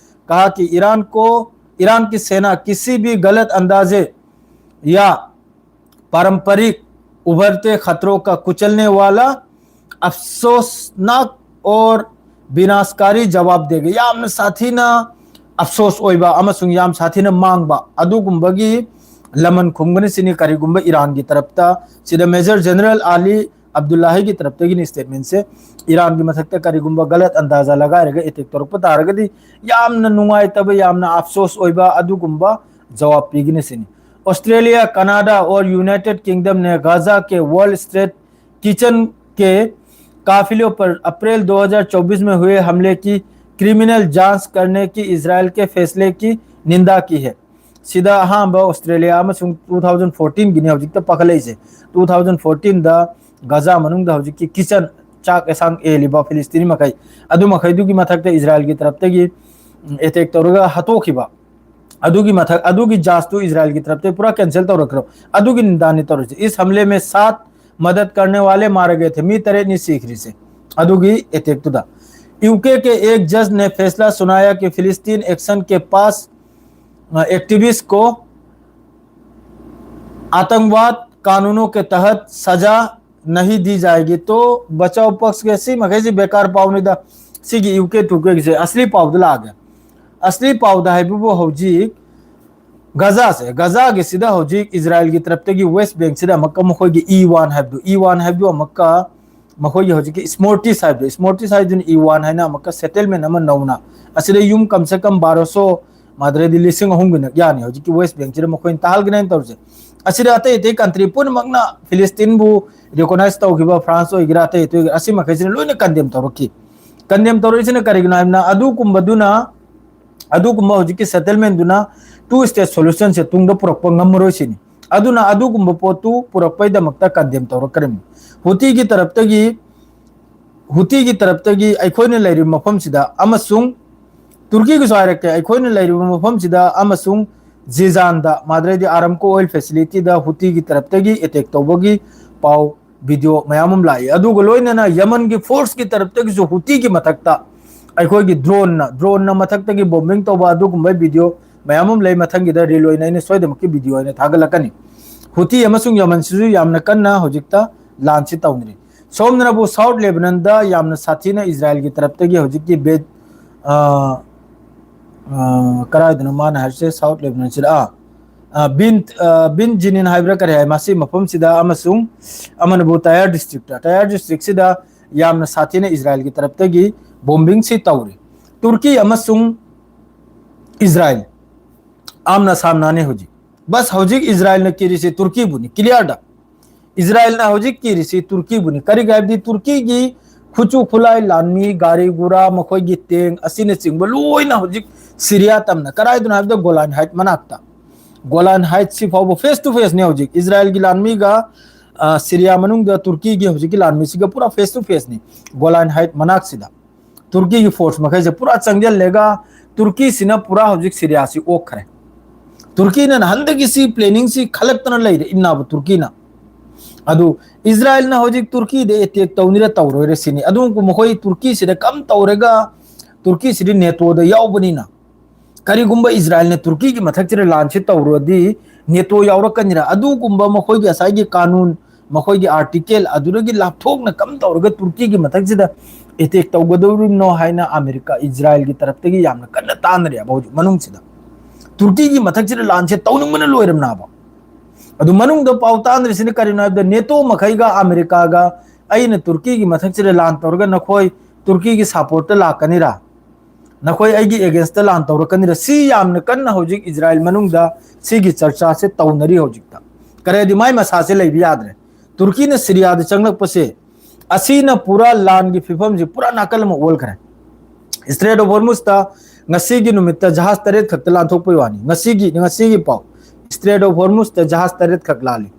कहा कि ईरान को, ईरान की सेना किसी भी गलत अंदाजे या पारंपरिक उभरते खतरों का कुचलने वाला अफसोसनाक और विनाशकारी जवाब देगी। ꯌꯥꯝꯅ ꯁꯥꯊꯤꯅ ꯑꯐꯁꯣꯁ ꯑꯣꯏꯕ ꯑꯃꯁꯨꯡ ꯌꯥꯝ ꯁꯥꯊꯤꯅ ꯃꯥꯡꯕ ꯑꯗꯨꯒꯨꯝꯕꯒꯤ ꯂꯃꯟ ꯈꯨꯝꯒꯅꯤ ꯁꯤꯅꯤ ꯀꯔꯤꯒꯨꯝꯕ ꯏꯔꯥꯟꯒꯤ ꯇꯔꯞꯇ ꯁꯤꯗ ꯃꯦꯖꯔ ꯖꯦꯅꯔꯦꯜ ꯑꯥꯂꯤ ꯑꯕꯗꯨꯜꯂꯥꯍꯤꯒꯤ ꯇꯔꯞꯇꯒꯤꯅꯤ ꯁ꯭ꯇꯦꯠꯃꯦꯟꯁꯦ꯫ ꯏꯔꯥꯟꯒꯤ ꯃꯊꯛꯇ ꯀꯔꯤꯒꯨꯝꯕ ꯒꯂꯠ ꯑꯟꯗꯥꯖꯥ ꯂꯒꯥꯏꯔꯒ ꯑꯦꯇꯦꯛ ꯇꯧꯔꯛꯄ ꯇꯥꯔꯒꯗꯤ ꯌꯥꯝꯅ ꯅꯨꯡꯉꯥꯏꯇꯕ, ꯌꯥꯝꯅ ꯑꯐꯁꯣꯁ ꯑꯣꯏꯕ ꯑꯗꯨꯒꯨꯝꯕ ꯖꯋꯥꯕ ꯄꯤꯒꯅꯤ ꯁꯤꯅꯤ꯫ ऑस्ट्रेलिया, कनाडा और यूनाइटेड किंगडम ने गाजा के वर्ल्ड ट्रेड किचन के काफिलों पर अप्रैल दो हज़ार चौबीस में हुए हमले की क्रिमिनल जांच करने की इजराइल के फैसले की निंदा की है꯫ ꯁꯤꯗ ꯑꯍꯥꯟꯕ ꯑꯣꯁꯇ꯭ꯔꯦꯂꯤꯌꯥ ꯑꯃꯁꯨꯡ ꯇꯨ ꯊꯥꯎꯖꯟ ꯐꯣꯔꯇꯤꯟꯒꯤꯅꯤ ꯍꯧꯖꯤꯛꯇ ꯄꯥꯈꯠꯂꯛꯏꯁꯦ꯫ ꯇꯨ ꯊꯥꯎꯖꯟ ꯐꯣꯔꯇꯤꯟꯗ ꯒꯖꯥ ꯃꯅꯨꯡꯗ ꯍꯧꯖꯤꯛꯀꯤ ꯀꯤꯆꯟ, ꯆꯥꯛ ꯑꯦꯁꯥꯡ ꯑꯦꯜꯂꯤꯕ ꯐꯤꯂꯤꯁꯇꯤꯅꯤ ꯃꯈꯩ, ꯑꯗꯨ ꯃꯈꯩꯗꯨꯒꯤ ꯃꯊꯛꯇ ꯏꯖꯔꯥꯏꯜꯒꯤ ꯇꯔꯞꯇꯒꯤ ꯑꯦꯇꯦꯛ ꯇꯧꯔꯒ ꯍꯥꯠꯇꯣꯛꯈꯤꯕ, ꯑꯗꯨꯒꯤ ꯃꯊꯛ, ꯑꯗꯨꯒꯤ ꯖꯥꯁꯇꯨ ꯏꯖꯔꯥꯏꯜꯒꯤ ꯇꯔꯞꯇꯒꯤ ꯄꯨꯔꯥ ꯀꯦꯟꯁꯦꯜ ꯇꯧꯔꯛꯈ꯭ꯔꯣ꯫ ꯑꯗꯨꯒꯤ ꯅꯤꯟꯗꯥꯅꯤ ꯇꯧꯔꯤꯁꯦ꯫ इस हमले में सात मदद करने वाले मारे गए थे, ꯃꯤ ꯇꯔꯦꯠꯅꯤ ꯁꯤꯈ꯭ꯔꯤꯁꯦ ꯑꯗꯨꯒꯤ ꯑꯦꯇꯦꯛꯇꯨꯗ꯫ यूके के एक जज ने फैसला सुनाया कि फिलिस्तीन एक्शन के पास एक्टिविस्ट को आतंकवाद कानूनों के तहत सजा नहीं दी जाएगी। तो बचाव पक्ष के ꯁꯤ ꯃꯈꯩꯁꯤ ꯕꯦꯀꯥꯔ ꯄꯥꯎꯅꯤꯗ꯫ ꯁꯤꯒꯤ ꯌꯨ ꯀꯦ ꯇꯨ ꯀꯦꯒꯤꯁꯦ ꯑꯁꯂꯤ ꯄꯥꯎꯗ ꯂꯥꯛꯑꯒꯦ꯫ ꯑꯁꯂꯤ ꯄꯥꯎꯗ ꯍꯥꯏꯕꯕꯨ ꯍꯧꯖꯤꯛ ꯒꯖꯥꯁꯦ, ꯒꯖꯥꯒꯤꯁꯤꯗ ꯍꯧꯖꯤꯛ ꯏꯖꯔꯥꯏꯜꯒꯤ ꯇꯔꯞꯇꯒꯤ ꯋꯦꯁ ꯕꯦꯡꯁꯤꯗ ꯑꯃꯨꯛꯀ ꯃꯈꯣꯏꯒꯤ ꯏ ꯋꯥꯟ ꯍꯥꯏꯕꯗꯨ, ꯏ ꯋꯥꯟ ꯍꯥꯏꯕꯗꯨ ꯑꯃꯨꯛꯀ ꯃꯈꯣꯏꯒꯤ ꯍꯧꯖꯤꯛꯀꯤ ꯏꯁꯃꯣꯔꯇꯤꯁ ꯍꯥꯏꯕꯗꯣ, ꯏꯁꯃꯣꯔꯇꯤꯁ ꯍꯥꯏꯗꯨꯅ ꯏ ꯋꯥꯟ ꯍꯥꯏꯅ ꯑꯃꯨꯛꯀ ꯁꯦꯇꯜꯃꯦꯟ ꯑꯃ ꯅꯧꯅ, ꯑꯁꯤꯗ ꯌꯨꯝ ꯀꯝꯁꯦ ꯀꯝ ꯕꯥꯔꯣꯁꯣ, ꯃꯥꯗ꯭ꯔꯦꯗꯤ ꯂꯤꯁꯤꯡ ꯑꯍꯨꯝꯒꯤꯅ ꯌꯥꯅꯤ ꯍꯧꯖꯤꯛꯀꯤ ꯋꯦꯁ ꯕꯦꯡꯁꯤꯗ ꯃꯈꯣꯏꯅ ꯇꯥꯍꯜꯒꯅꯤ ꯍꯥꯏꯅ ꯇꯧꯔꯤꯁꯦ꯫ ꯑꯁꯤꯗ ꯑꯇꯩ ꯑꯇꯩ ꯀꯟꯇ꯭ꯔꯤ ꯄꯨꯝꯅꯃꯛꯅ ꯐꯤꯂꯤꯁꯇꯤꯟꯕꯨ ꯔꯤꯀꯣꯅꯥꯏꯁ ꯇꯧꯈꯤꯕ, ꯐ꯭ꯔꯥꯟꯁ ꯑꯣꯏꯒꯦꯔꯥ, ꯑꯇꯩ ꯑꯇꯩ ꯑꯣꯏꯒꯦꯔꯥ, ꯑꯁꯤ ꯃꯈꯩꯁꯤꯅ ꯂꯣꯏꯅ ꯀꯟꯗꯦꯝ ꯇꯧꯔꯛꯈꯤ꯫ ꯀꯟꯗꯦꯝ ꯇꯧꯔꯛꯏꯁꯤꯅ ꯀꯔꯤꯒꯤꯅꯣ ꯍꯥꯏꯕꯅ, ꯑꯗꯨꯒꯨꯝꯕꯗꯨꯅ, ꯑꯗꯨꯒꯨꯝꯕ ꯍꯧꯖꯤꯛꯀꯤ ꯁꯦꯇꯜꯃꯦꯟꯗꯨꯅ ꯇꯨ ꯁ꯭ꯇꯦꯠ ꯁꯣꯂꯨꯁꯟꯁꯦ ꯇꯨꯡꯗ ꯄꯨꯔꯛꯄ ꯉꯝꯃꯔꯣꯏ ꯁꯤꯅꯤ꯫ ꯑꯗꯨꯅ ꯑꯗꯨꯒꯨꯝꯕ ꯄꯣꯠꯇꯨ ꯄꯨꯔꯛꯄꯩꯗꯃꯛꯇ ꯀꯟꯗꯦꯝ ꯇꯧꯔꯛꯀꯔꯤꯕꯅꯤ꯫ ꯍꯨꯇꯤꯒꯤ ꯇꯔꯞꯇꯒꯤ, ꯍꯨꯇꯤꯒꯤ ꯇꯔꯞꯇꯒꯤ ꯑꯩꯈꯣꯏꯅ ꯂꯩꯔꯤꯕ ꯃꯐꯝꯁꯤꯗ ꯑꯃꯁꯨꯡ ꯇꯨꯔꯀꯤꯒꯤꯁꯨ ꯍꯥꯏꯔꯛꯀꯦ, ꯑꯩꯈꯣꯏꯅ ꯂꯩꯔꯤꯕ ꯃꯐꯝꯁꯤꯗ ꯑꯃꯁꯨꯡ ꯖꯤꯖꯥꯟꯗ, ꯃꯥꯗ꯭ꯔꯦꯗꯤ ꯑꯥꯔꯥꯝꯀꯣ ꯑꯣꯏꯜ ꯐꯦꯁꯤꯂꯤꯇꯤꯗ ꯍꯨꯇꯤꯒꯤ ꯇꯔꯞꯇꯒꯤ ꯑꯦꯇꯦꯛ ꯇꯧꯕꯒꯤ ꯄꯥꯎ ꯚꯤꯗꯤꯑꯣ ꯃꯌꯥꯝ ꯑꯃ ꯂꯥꯛꯏ꯫ ꯑꯗꯨꯒ ꯂꯣꯏꯅꯅ ꯌꯃꯟꯒꯤ ꯐꯣꯔꯁꯀꯤ ꯇꯔꯞꯇꯒꯤꯁꯨ ꯍꯨꯇꯤꯒꯤ ꯃꯊꯛꯇ ꯑꯩꯈꯣꯏꯒꯤ ꯗ꯭ꯔꯣꯟꯅ ꯗ꯭ꯔꯣꯟꯅ ꯃꯊꯛꯇꯒꯤ ꯕꯣꯝꯕꯤꯡ ꯇꯧꯕ ꯑꯗꯨꯒꯨꯝꯕ ꯚꯤꯗꯤꯑꯣ ꯃꯌꯥꯝ ꯑꯃ ꯂꯩ꯫ ꯃꯊꯪꯒꯤꯗ ꯔꯤꯜ ꯑꯣꯏꯅ ꯑꯩꯅ ꯁꯣꯏꯗꯅꯃꯛꯀꯤ ꯚꯤꯗꯤꯑꯣ ꯑꯣꯏꯅ ꯊꯥꯒꯠꯂꯛꯀꯅꯤ꯫ ꯍꯨꯇꯤ ꯑꯃꯁꯨꯡ ꯌꯃꯟꯁꯤꯁꯨ ꯌꯥꯝꯅ ꯀꯟꯅ ꯍꯧꯖꯤꯛꯇ ꯂꯥꯟꯁꯤ ꯇꯧꯅꯔꯤ꯫ ꯁꯣꯝꯗꯅꯕꯨ ꯁꯥꯎꯠ ꯂꯦꯕꯅꯟꯗ ꯌꯥꯝꯅ ꯁꯥꯊꯤꯅ ꯏꯖꯔꯥꯏꯜꯒꯤ ꯇꯔꯞꯇꯒꯤ ꯍꯧꯖꯤꯛꯀꯤ ꯕꯦꯠ ꯑ, ꯑ, ꯀꯗꯥꯏꯗꯅꯣ ꯃꯥꯅ ꯍꯥꯏꯔꯤꯁꯦ? ꯁꯥꯎꯠ ꯂꯦꯕꯅꯟꯁꯤꯗ, ꯑꯥ, ꯑ, ꯕꯤꯟ ꯑ, ꯕꯤꯟ ꯖꯤꯅꯤꯟ ꯍꯥꯏꯕ꯭ꯔꯥ ꯀꯔꯤ ꯍꯥꯏ, ꯃꯁꯤ ꯃꯐꯝꯁꯤꯗ ꯑꯃꯁꯨꯡ ꯑꯃꯅꯕꯨ ꯇꯌꯥꯔ ꯗꯤꯁꯇ꯭ꯔꯤꯛꯇ ꯇꯌꯥꯔ ꯗꯤꯁꯇ꯭ꯔꯤꯛꯁꯤꯗ ꯌꯥꯝꯅ ꯁꯥꯊꯤꯅ ꯏꯖꯔꯥꯏꯜꯒꯤ ꯇꯔꯞꯇꯒꯤ ꯕꯣꯝꯕꯤꯡꯁꯤ ꯇꯧꯔꯤ꯫ ꯇꯨꯔꯀꯤ ꯑꯃꯁꯨꯡ ꯏꯖꯔꯥꯏꯜ ꯑꯥꯝꯅ ꯁꯥꯝꯅꯥꯅꯦ ꯍꯧꯖꯤꯛ꯫ ꯕꯁ ꯍꯧꯖꯤꯛ ꯏꯖꯔꯥꯏꯜꯅ ꯀꯤꯔꯤꯁꯤ ꯇꯨꯔꯀꯤꯕꯨꯅꯤ, ꯀ꯭ꯂꯤꯌꯥꯔꯗ꯫ ꯏꯖꯔꯥꯏꯜꯅ ꯍꯧꯖꯤꯛ ꯀꯤꯔꯤꯁꯤ ꯇꯨꯔꯀꯤꯕꯨꯅꯤ꯫ ꯀꯔꯤꯒꯤ ꯍꯥꯏꯕꯗꯤ ꯇꯨꯔꯀꯤꯒꯤ ꯈꯨꯠꯁꯨ ꯈꯨꯠꯂꯥꯏ, ꯂꯥꯟꯃꯤ, ꯒꯥꯔꯤ ꯒꯨꯔꯥ, ꯃꯈꯣꯏꯒꯤ ꯇꯦꯡ ꯑꯁꯤꯅꯆꯤꯡꯕ ꯂꯣꯏꯅ ꯍꯧꯖꯤꯛ ꯁꯤꯔꯤꯌꯥ ꯇꯝꯅ, ꯀꯗꯥꯏꯗꯅꯣ ꯍꯥꯏꯕꯗ ꯒꯣꯂꯥꯟ ꯍꯥꯏꯠ ꯃꯅꯥꯛꯇ꯫ ꯒꯣꯂꯥꯟ ꯍꯥꯏꯠꯁꯤ ꯐꯥꯎꯕ ꯐꯦꯁ ꯇꯨ ꯐꯦꯁꯅꯤ ꯍꯧꯖꯤꯛ ꯏꯖꯔꯥꯏꯜꯒꯤ ꯂꯥꯟꯃꯤꯒ, ꯑ, ꯁꯤꯔꯤꯌꯥ ꯃꯅꯨꯡꯗ ꯇꯨꯔꯀꯤꯒꯤ ꯍꯧꯖꯤꯛꯀꯤ ꯂꯥꯟꯃꯤꯁꯤꯒ ꯄꯨꯔꯥ ꯐꯦꯁ ꯇꯨ ꯐꯦꯁꯅꯤ ꯒꯣꯂꯥꯟ ꯍꯥꯏꯠ ꯃꯅꯥꯛꯁꯤꯗ꯫ ꯇꯨꯔꯀꯤꯒꯤ ꯐꯣꯔꯁ ꯃꯈꯩꯁꯦ ꯄꯨꯔꯥ ꯆꯪꯁꯤꯜꯂꯦꯒ ꯇꯨꯔꯀꯤꯁꯤꯅ ꯄꯨꯔꯥ ꯍꯧꯖꯤꯛ ꯁꯤꯔꯤꯌꯥꯁꯤ ꯑꯣꯛꯈ꯭ꯔꯦ꯫ ꯇꯨꯔꯀꯤꯅ ꯅꯍꯥꯟꯗꯒꯤ ꯁꯤ ꯄ꯭ꯂꯦꯅꯤꯡꯁꯤ ꯈꯜꯂꯛꯇꯅ ꯂꯩꯔꯦ ꯏꯟꯅꯕ ꯇꯨꯔꯀꯤꯅ꯫ ꯑꯗꯨ ꯏꯖꯔꯥꯏꯜꯅ ꯍꯧꯖꯤꯛ ꯇꯨꯔꯀꯤꯗ ꯑꯦꯇꯦꯛ ꯇꯧꯅꯤꯔ ꯇꯧꯔꯣꯏꯔ ꯁꯤꯅꯤ꯫ ꯑꯗꯨꯕꯨ ꯃꯈꯣꯏ ꯇꯨꯔꯀꯤꯁꯤꯗ ꯀꯝ ꯇꯧꯔꯒ ꯇꯨꯔꯀꯤꯁꯤꯗꯤ ꯅꯦꯇꯣꯗ ꯌꯥꯎꯕꯅꯤꯅ ꯀꯔꯤꯒꯨꯝꯕ ꯏꯖꯔꯥꯏꯜꯅ ꯇꯨꯔꯀꯤꯒꯤ ꯃꯊꯛꯁꯤꯗ ꯂꯥꯟꯁꯤ ꯇꯧꯔꯨꯔꯗꯤ ꯅꯦꯇꯣ ꯌꯥꯎꯔꯛꯀꯅꯤꯔ? ꯑꯗꯨꯒꯨꯝꯕ ꯃꯈꯣꯏꯒꯤ ꯉꯁꯥꯏꯒꯤ ꯀꯥꯅꯨꯟ, ꯃꯈꯣꯏꯒꯤ ꯑꯥꯔꯇꯤꯀꯜ ꯑꯗꯨꯗꯒꯤ ꯂꯥꯞꯊꯣꯛꯅ ꯀꯝ ꯇꯧꯔꯒ ꯇꯨꯔꯀꯤꯒꯤ ꯃꯊꯛꯁꯤꯗ ꯑꯦꯇꯦꯛ ꯇꯧꯒꯗꯧꯔꯤꯕꯅꯣ ꯍꯥꯏꯅ ꯑꯃꯦꯔꯤꯀꯥ ꯏꯖꯔꯥꯏꯜꯒꯤ ꯇꯔꯞꯇꯒꯤ ꯌꯥꯝꯅ ꯀꯟꯅ ꯇꯥꯟꯅꯔꯦꯕ ꯍꯧꯖꯤꯛ ꯃꯅꯨꯡꯁꯤꯗ꯫ ꯇꯨꯔꯀꯤꯒꯤ ꯃꯊꯛꯁꯤꯗ ꯂꯥꯟꯁꯦ ꯇꯧꯅꯤꯡꯕꯅ ꯂꯣꯏꯔꯝꯅꯕ꯫ ꯑꯗꯨ ꯃꯅꯨꯡꯗ ꯄꯥꯎ ꯇꯥꯟꯅꯔꯤꯁꯤꯅ ꯀꯔꯤꯅꯣ ꯍꯥꯏꯕꯗ ꯅꯦꯇꯣ ꯃꯈꯩꯒ ꯑꯃꯦꯔꯤꯀꯥꯒ ꯑꯩꯅ ꯇꯨꯔꯀꯤꯒꯤ ꯃꯊꯛꯁꯤꯗ ꯂꯥꯟ ꯇꯧꯔꯒ ꯅꯈꯣꯏ ꯇꯨꯔꯀꯤꯒꯤ ꯁꯄꯣꯔꯠꯇ ꯂꯥꯛꯀꯅꯤꯔꯥ? ꯅꯈꯣꯏ ꯑꯩꯒꯤ ꯑꯦꯒꯦꯟꯁꯇ ꯂꯥꯟ ꯇꯧꯔꯛꯀꯅꯤꯔ? ꯁꯤ ꯌꯥꯝꯅ ꯀꯟꯅ ꯍꯧꯖꯤꯛ ꯏꯖꯔꯥꯏꯜ ꯃꯅꯨꯡꯗ ꯁꯤꯒꯤ ꯆꯔꯆꯥꯁꯦ ꯇꯧꯅꯔꯤ ꯍꯧꯖꯤꯛꯇ꯫ ꯀꯔꯤꯗꯤ ꯃꯥꯏ ꯃꯁꯥꯁꯦ ꯂꯩꯕ ꯌꯥꯗ꯭ꯔꯦ꯫ ꯇꯨꯔꯀꯤꯅ ꯁꯤꯔꯤꯌꯥꯗ ꯆꯪꯂꯛꯄꯁꯦ ꯑꯁꯤꯅ ꯄꯨꯔꯥ ꯂꯥꯟꯒꯤ ꯐꯤꯕꯝꯁꯤ ꯄꯨꯔꯥ ꯅꯥꯀꯜ ꯑꯃ ꯑꯣꯜꯈ꯭ꯔꯦ꯫ ꯏꯁꯇ꯭ꯔꯦꯠ ꯑꯣꯐ ꯍꯣꯔꯃꯨꯁꯇ ꯉꯁꯤꯒꯤ ꯅꯨꯃꯤꯠꯇ ꯖꯍꯥꯖ ꯇꯔꯦꯠ ꯈꯛꯇ ꯂꯥꯟꯊꯣꯛꯄꯩ ꯋꯥꯅꯤ꯫ ꯉꯁꯤꯒꯤ, ꯉꯁꯤꯒꯤ ꯄꯥꯎ, ꯏꯁꯇ꯭ꯔꯦꯠ ꯑꯣꯐ ꯍꯣꯔꯃꯨꯁꯇ ꯖꯍꯥꯖ ꯇꯔꯦꯠ ꯈꯛ ꯂꯥꯜꯂꯤ꯫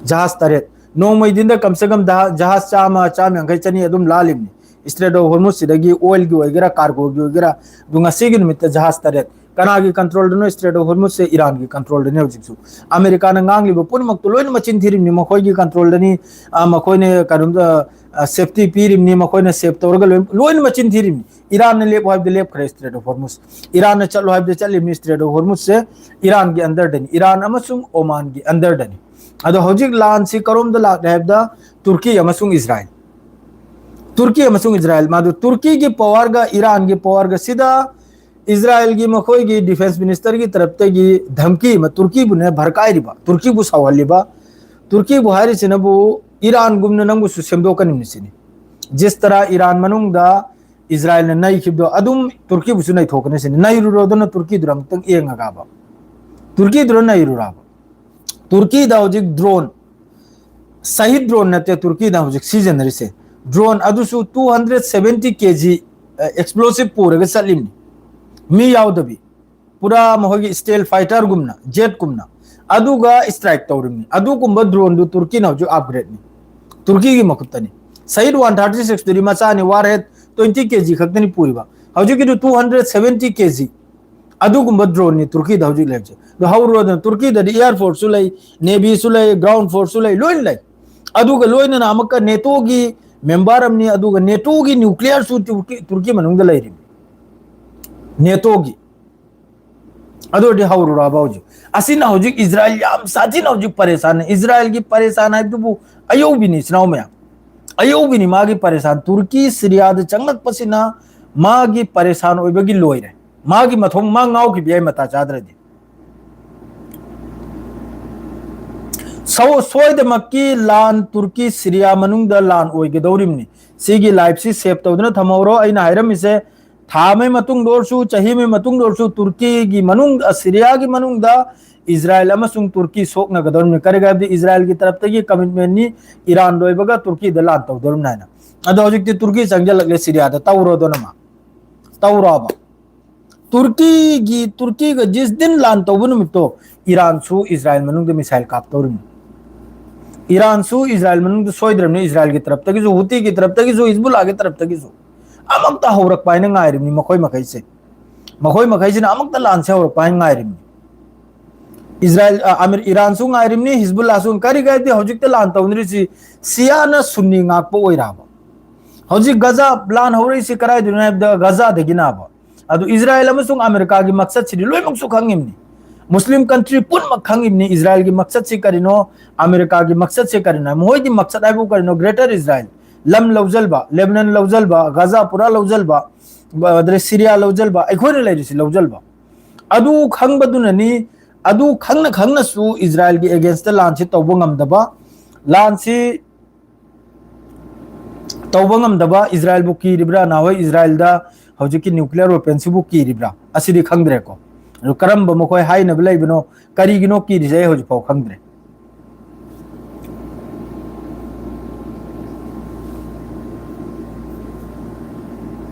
ꯖꯍꯥꯖ ꯇꯔꯦꯠ꯫ ꯅꯣꯡꯃꯩ ꯗꯤꯟꯗ ꯀꯝꯁꯦ ꯀꯝ ꯗꯍꯥ-, ꯖꯍꯥꯖ ꯆꯥꯝꯃ, ꯆꯥꯝꯃ ꯌꯥꯡꯈꯩ, ꯆꯅꯤ ꯑꯗꯨꯝ ꯂꯥꯜꯂꯤꯕꯅꯤ꯫ ꯏꯁꯇ꯭ꯔꯦꯠ ꯑꯣꯐ ꯍꯣꯔꯃꯨꯁꯁꯤꯗꯒꯤ ꯑꯣꯏꯜꯒꯤ ꯑꯣꯏꯒꯦꯔꯥ, ꯀꯥꯔꯒꯣꯒꯤ ꯑꯣꯏꯒꯦꯔꯥ, ꯑꯗꯨ ꯉꯁꯤꯒꯤ ꯅꯨꯃꯤꯠꯇ ꯖꯍꯥꯖ ꯇꯔꯦꯠ꯫ ꯀꯅꯥꯒꯤ ꯀꯟꯇ꯭ꯔꯣꯜꯗꯅꯣ ꯁ꯭ꯇ꯭ꯔꯦꯠ ꯑꯣꯐ ꯍꯣꯔꯃꯨꯁꯁꯦ? ꯏꯔꯥꯟꯒꯤ ꯀꯟꯇ꯭ꯔꯣꯜꯗꯅꯤ ꯍꯧꯖꯤꯛꯁꯨ꯫ ꯑꯃꯦꯔꯤꯀꯥꯅ ꯉꯥꯡꯂꯤꯕ ꯄꯨꯝꯅꯃꯛꯇꯨ ꯂꯣꯏꯅ ꯃꯆꯤꯟ ꯊꯤꯔꯤꯕꯅꯤ꯫ ꯃꯈꯣꯏꯒꯤ ꯀꯟꯇ꯭ꯔꯣꯜꯗꯅꯤ, ꯑ, ꯃꯈꯣꯏꯅ ꯀꯩꯅꯣꯝꯇ, ꯑ, ꯁꯦꯐꯇꯤ ꯄꯤꯔꯤꯕꯅꯤ, ꯃꯈꯣꯏꯅ ꯁꯦꯐ ꯇꯧꯔꯒ ꯂꯣꯏ-, ꯂꯣꯏꯅ ꯃꯆꯤꯟ ꯊꯤꯔꯤꯕꯅꯤ꯫ ꯏꯔꯥꯟꯅ ꯂꯦꯞꯄꯨ ꯍꯥꯏꯕꯗ ꯂꯦꯞꯈ꯭ꯔꯦ ꯁ꯭ꯇ꯭ꯔꯦꯠ ꯑꯣꯐ ꯍꯣꯔꯃꯨꯁ꯫ ꯏꯔꯥꯟꯅ ꯆꯠꯂꯨ ꯍꯥꯏꯕꯗ ꯆꯠꯂꯤꯕꯅꯤ ꯁ꯭ꯇ꯭ꯔꯦꯠ ꯑꯣꯐ ꯍꯣꯔꯃꯨꯁꯁꯦ꯫ ꯏꯔꯥꯟꯒꯤ ꯑꯟꯗꯔꯗꯅꯤ, ꯏꯔꯥꯟ ꯑꯃꯁꯨꯡ ꯑꯣꯃꯥꯟꯒꯤ ꯑꯟꯗꯔꯗꯅꯤ꯫ ꯑꯗꯣ ꯍꯧꯖꯤꯛ ꯂꯥꯟꯁꯤ ꯀꯔꯣꯝꯗ ꯂꯥꯛꯂꯦ ꯍꯥꯏꯕꯗ ꯇꯨꯔꯀꯤ ꯑꯃꯁꯨꯡ ꯏꯁꯔꯥꯏꯜ꯫ ꯇꯨꯔꯀꯤ ꯑꯃꯁꯨꯡ ꯏꯁꯔꯥꯏꯜ, ꯃꯗꯨ ꯇꯨꯔꯀꯤꯒꯤ ꯄꯋꯥꯔꯒ ꯏꯔꯥꯟꯒꯤ ꯄꯋꯥꯔꯒ ꯁꯤꯗ ꯏꯁꯔꯥꯏꯜꯒꯤ ꯃꯈꯣꯏꯒꯤ ꯗꯤꯐꯦꯟꯁ ꯃꯤꯅꯤꯁꯇꯔꯒꯤ ꯇꯔꯞꯇꯒꯤ ꯙꯝꯀꯤ ꯑꯃ, ꯇꯨꯔꯀꯤꯕꯨꯅꯦ ꯚꯔꯀꯥꯏꯔꯤꯕ, ꯇꯨꯔꯀꯤꯕꯨ ꯁꯥꯎꯍꯜꯂꯤꯕ, ꯇꯨꯔꯀꯤꯕꯨ ꯍꯥꯏꯔꯤꯁꯤꯅꯕꯨ ꯏꯔꯥꯟꯒꯨꯝꯅ ꯅꯪꯕꯨꯁꯨ ꯁꯦꯝꯗꯣꯛꯀꯅꯤꯕꯅꯤ ꯁꯤꯅꯤ꯫ ꯖꯤꯁ ꯇꯔꯥ ꯏꯔꯥꯟ ꯃꯅꯨꯡꯗ ꯏꯁꯔꯥꯏꯜꯅ ꯅꯩꯈꯤꯕꯗꯣ ꯑꯗꯨꯝ ꯇꯨꯔꯀꯤꯕꯨꯁꯨ ꯅꯩꯊꯣꯛꯀꯅꯤ ꯁꯤꯅꯤ꯫ ꯅꯩꯔꯨꯔꯣꯗꯅ ꯇꯨꯔꯀꯤꯗꯨꯔ ꯑꯃꯨꯛꯇꯪ ꯌꯦꯡꯉꯒꯕ꯫ ꯇꯨꯔꯀꯤꯗꯨꯔ ꯅꯩꯔꯨꯔꯕ? ꯇꯨꯔꯀꯤꯗ ꯍꯧꯖꯤꯛ ꯗ꯭ꯔꯣꯟ, ꯁꯍꯤꯗ ꯗ꯭ꯔꯣꯟ ꯅꯠꯇꯦ ꯇꯨꯔꯀꯤꯗ ꯍꯧꯖꯤꯛ ꯁꯤꯖꯤꯟꯅꯔꯤꯁꯦ꯫ ꯗ꯭ꯔꯣꯟ ꯑꯗꯨꯁꯨ two hundred seventy K G, ꯑ, ꯑꯦꯛꯁꯄ꯭ꯂꯣꯁꯤꯚ ꯄꯨꯔꯒ ꯆꯠꯂꯤꯕꯅꯤ, ꯃꯤ ꯌꯥꯎꯗꯕꯤ꯫ ꯄꯨꯔꯥ ꯃꯈꯣꯏꯒꯤ ꯁ꯭ꯇꯦꯜ ꯐꯥꯏꯇꯔꯒꯨꯝꯅ, ꯖꯦꯠꯀꯨꯝꯅ꯫ ꯑꯗꯨꯒ ꯁ꯭ꯇ꯭ꯔꯥꯏꯛ ꯇꯧꯔꯤꯕꯅꯤ꯫ ꯑꯗꯨꯒꯨꯝꯕ ꯗ꯭ꯔꯣꯟꯗꯨ ꯇꯨꯔꯀꯤꯅ ꯍꯧꯖꯤꯛ ꯑꯞꯒ꯭ꯔꯦꯗꯅꯤ, ꯇꯨꯔꯀꯤꯒꯤ ꯃꯈꯨꯠꯇꯅꯤ꯫ ꯁꯍꯤꯗ one thirty six ꯇꯨꯗꯤ ꯃꯆꯥꯅꯤ, war head twenty K G ꯈꯛꯇꯅꯤ ꯄꯨꯔꯤꯕ꯫ ꯍꯧꯖꯤꯛꯀꯤꯗꯨ two hundred seventy K G꯫ ꯑꯗꯨꯒꯨꯝꯕ ꯗ꯭ꯔꯣꯟꯅꯤ ꯇꯨꯔꯀꯤꯗ ꯍꯧꯖꯤꯛ ꯂꯩꯔꯤꯁꯦ꯫ ꯑꯗꯣ ꯍꯧꯔꯨꯔꯗꯅ, ꯇꯨꯔꯀꯤꯗꯗꯤ ꯏꯌꯥꯔ ꯐꯣꯔꯁꯁꯨ ꯂꯩ, ꯅꯦꯚꯤꯁꯨ ꯂꯩ, ꯒ꯭ꯔꯥꯎꯟ ꯐꯣꯔꯁꯁꯨ ꯂꯩ, ꯂꯣꯏꯅ ꯂꯩ꯫ ꯑꯗꯨꯒ ꯂꯣꯏꯅꯅ ꯑꯃꯨꯛꯀ ꯅꯦꯇꯣꯒꯤ ꯃꯦꯝꯕꯔ ꯑꯃꯅꯤ, ꯑꯗꯨꯒ ꯅꯦꯇꯣꯒꯤ ꯅ꯭ꯌꯨꯀ꯭ꯂꯤꯌꯔꯁꯨ ꯇꯨꯔꯀꯤ, ꯇꯨꯔꯀꯤ ꯃꯅꯨꯡꯗ ꯂꯩꯔꯤꯕꯅꯤ, ꯅꯦꯇꯣꯒꯤ꯫ ꯑꯗꯨ ꯑꯣꯏꯔꯗꯤ ꯍꯧꯔꯨꯔꯕ ꯍꯧꯖꯤꯛ? ꯑꯁꯤꯅ ꯍꯧꯖꯤꯛ ꯏꯁꯔꯥꯏꯜ ꯌꯥꯝ ꯁꯥꯊꯤꯅ ꯍꯧꯖꯤꯛ ꯄꯔꯦꯁꯥꯟꯅꯤ꯫ ꯏꯁꯔꯥꯏꯜꯒꯤ ꯄꯔꯦꯁꯥꯟ ꯍꯥꯏꯕꯗꯨꯕꯨ ꯑꯌꯧꯕꯤꯅꯤ, ꯏꯆꯤꯟ ꯏꯅꯥꯎ ꯃꯌꯥꯝ꯫ ꯑꯌꯧꯕꯤꯅꯤ ꯃꯥꯒꯤ ꯄꯔꯦꯁꯥꯟ꯫ ꯇꯨꯔꯀꯤ ꯁꯤꯔꯤꯌꯥꯗ ꯆꯪꯂꯛꯄꯁꯤꯅ ꯃꯥꯒꯤ ꯄꯔꯦꯁꯥꯟ ꯑꯣꯏꯕꯒꯤ ꯂꯣꯏꯔꯦ꯫ ꯃꯥꯒꯤ ꯃꯊꯣꯡ ꯃꯥ ꯉꯥꯎꯈꯤꯕ ꯌꯥꯏ ꯃꯇꯥ ꯆꯥꯗ꯭ꯔꯗꯤ꯫ ꯁꯧ-, ꯁꯣꯏꯗꯃꯛꯀꯤ ꯂꯥꯟ ꯇꯨꯔꯀꯤ ꯁꯤꯔꯤꯌꯥ ꯃꯅꯨꯡꯗ ꯂꯥꯟ ꯑꯣꯏꯒꯗꯧꯔꯤꯕꯅꯤ꯫ ꯁꯤꯒꯤ ꯂꯥꯏꯐꯁꯤ ꯁꯦꯞ ꯇꯧꯗꯨꯅ ꯊꯝꯍꯧꯔꯣ꯫ ꯑꯩꯅ ꯍꯥꯏꯔꯝꯃꯤꯁꯦ ꯊꯥ ꯑꯃꯒꯤ ꯃꯇꯨꯡꯗ ꯑꯣꯏꯔꯁꯨ, ꯆꯍꯤ ꯑꯃꯒꯤ ꯃꯇꯨꯡꯗ ꯑꯣꯏꯔꯁꯨ ꯇꯨꯔꯀꯤꯒꯤ ꯃꯅꯨꯡ-, ꯑ, ꯁꯤꯔꯤꯌꯥꯒꯤ ꯃꯅꯨꯡꯗ ꯏꯁꯔꯥꯏꯜ ꯑꯃꯁꯨꯡ ꯇꯨꯔꯀꯤ ꯁꯣꯛꯅꯒꯗꯧꯔꯤꯕꯅꯤ꯫ ꯀꯔꯤꯒꯤ ꯍꯥꯏꯕꯗꯤ ꯏꯁꯔꯥꯏꯜꯒꯤ ꯇꯔꯞꯇꯒꯤ ꯀꯃꯤꯠꯃꯦꯟꯅꯤ ꯏꯔꯥꯟ ꯂꯣꯏꯕꯒ ꯇꯨꯔꯀꯤꯗ ꯂꯥꯟ ꯇꯧꯗꯧꯔꯤꯕꯅꯤ ꯍꯥꯏꯅ꯫ ꯑꯗꯣ ꯍꯧꯖꯤꯛꯇꯤ ꯇꯨꯔꯀꯤ ꯆꯪꯁꯤꯜꯂꯛꯂꯦ ꯁꯤꯔꯤꯌꯥꯗ꯫ ꯇꯧꯔꯣꯗꯣ ꯅꯃ-, ꯇꯧꯔꯣꯕ꯫ ꯇꯨꯔꯀꯤꯒꯤ, ꯇꯨꯔꯀꯤꯒ ꯖꯤꯁ ꯗꯤꯟ ꯂꯥꯟ ꯇꯧꯕ ꯅꯨꯃꯤꯠꯇꯣ ꯏꯔꯥꯟꯁꯨ ꯏꯁꯔꯥꯏꯜ ꯃꯅꯨꯡꯗ ꯃꯤꯁꯥꯏꯜ ꯀꯥꯞꯇꯧꯔꯤꯕꯅꯤ꯫ ꯏꯔꯥꯟꯁꯨ ꯏꯁꯔꯥꯏꯜ ꯃꯅꯨꯡꯗ ꯁꯣꯏꯗ꯭ꯔꯕꯅꯤ, ꯏꯁꯔꯥꯏꯜꯒꯤ ꯇꯔꯞꯇꯒꯤꯁꯨ, ꯍꯨꯇꯤꯒꯤ ꯇꯔꯞꯇꯒꯤꯁꯨ, ꯍꯤꯖꯕꯨꯜꯂꯥꯒꯤ ꯇꯔꯞꯇꯒꯤꯁꯨ꯫ ꯑꯃꯨꯛꯇ ꯍꯧꯔꯛꯄ ꯍꯥꯏꯅ ꯉꯥꯏꯔꯤꯕꯅꯤ ꯃꯈꯣꯏ ꯃꯈꯩꯁꯦ꯫ ꯃꯈꯣꯏ ꯃꯈꯩꯁꯤꯅ ꯑꯃꯨꯛꯇ ꯂꯥꯟꯁꯦ ꯍꯧꯔꯛꯄ ꯍꯥꯏꯅ ꯉꯥꯏꯔꯤꯕꯅꯤ꯫ ꯏꯁꯔꯥꯏꯜ, ꯑ, ꯑꯃꯦꯔ-, ꯏꯔꯥꯟꯁꯨ ꯉꯥꯏꯔꯤꯕꯅꯤ, ꯍꯤꯖꯕꯨꯜꯂꯥꯁꯨ꯫ ꯀꯔꯤꯒꯤ ꯍꯥꯏꯗꯤ ꯍꯧꯖꯤꯛꯇ ꯂꯥꯟ ꯇꯧꯅꯔꯤꯁꯤ ꯁꯤꯌꯥꯅ ꯁꯨꯟꯅꯤ ꯉꯥꯛꯄ ꯑꯣꯏꯔꯕ? ꯍꯧꯖꯤꯛ ꯒꯖꯥ ꯂꯥꯟ ꯍꯧꯔꯛꯏꯁꯤ ꯀꯗꯥꯏꯗꯅꯣ ꯍꯥꯏꯕꯗ ꯒꯖꯥꯗꯒꯤꯅꯦꯕ꯫ ꯑꯗꯨ ꯏꯁꯔꯥꯏꯜ ꯑꯃꯁꯨꯡ ꯑꯃꯦꯔꯤꯀꯥꯒꯤ ꯃꯛꯁꯠꯁꯤꯗꯤ ꯂꯣꯏꯅꯃꯛꯁꯨ ꯈꯪꯉꯤꯕꯅꯤ꯫ ꯃꯨꯁꯂꯤꯝ ꯀꯟꯇ꯭ꯔꯤ ꯄꯨꯝꯅꯃꯛ ꯈꯪꯉꯤꯕꯅꯤ ꯏꯁꯔꯥꯏꯜꯒꯤ ꯃꯛꯁꯠꯁꯤ ꯀꯔꯤꯅꯣ, ꯑꯃꯦꯔꯤꯀꯥꯒꯤ ꯃꯛꯁꯠꯁꯤ ꯀꯔꯤꯅꯣ꯫ ꯃꯈꯣꯏꯒꯤ ꯃꯛꯁꯠ ꯍꯥꯏꯕꯨ ꯀꯔꯤꯅꯣ? ꯒ꯭ꯔꯦꯇꯔ ꯏꯁꯔꯥꯏꯜ, ꯂꯝ ꯂꯧꯁꯤꯟꯕ, ꯂꯦꯕꯅꯟ ꯂꯧꯁꯤꯟꯕ, ꯒꯖꯥ ꯄꯨꯔꯥ ꯂꯧꯁꯤꯟꯕ, ꯑꯗꯩ ꯁꯤꯔꯤꯌꯥ ꯂꯧꯁꯤꯟꯕ, ꯑꯩꯈꯣꯏꯅ ꯂꯩꯔꯤꯁꯤ ꯂꯧꯁꯤꯟꯕ꯫ ꯑꯗꯨ ꯈꯪꯕꯗꯨꯅꯅꯤ, ꯑꯗꯨ ꯈꯪꯅ ꯈꯪꯅꯁꯨ ꯏꯁꯔꯥꯏꯜꯒꯤ against ꯂꯥꯟꯁꯤ ꯇꯧꯕ ꯉꯝꯗꯕ, ꯂꯥꯟꯁꯤ ꯇꯧꯕ ꯉꯝꯗꯕ꯫ ꯏꯁꯔꯥꯏꯜꯕꯨ ꯀꯤꯔꯤꯕ꯭ꯔꯥ? ꯅꯍꯥꯟꯋꯥꯏ ꯏꯁꯔꯥꯏꯜꯗ ꯍꯧꯖꯤꯛꯀꯤ nuclear weapon ꯁꯤꯕꯨ ꯀꯤꯔꯤꯕ꯭ꯔꯥ? ꯑꯁꯤꯗꯤ ꯈꯪꯗ꯭ꯔꯦꯀꯣ꯫ ꯑꯗꯨ ꯀꯔꯝꯕ ꯃꯈꯣꯏ ꯍꯥꯏꯅꯕ ꯂꯩꯕꯅꯣ, ꯀꯔꯤꯒꯤꯅꯣ ꯀꯤꯔꯤꯁꯦ, ꯑꯩ ꯍꯧꯖꯤꯛꯐꯥꯎ ꯈꯪꯗ꯭ꯔꯦ꯫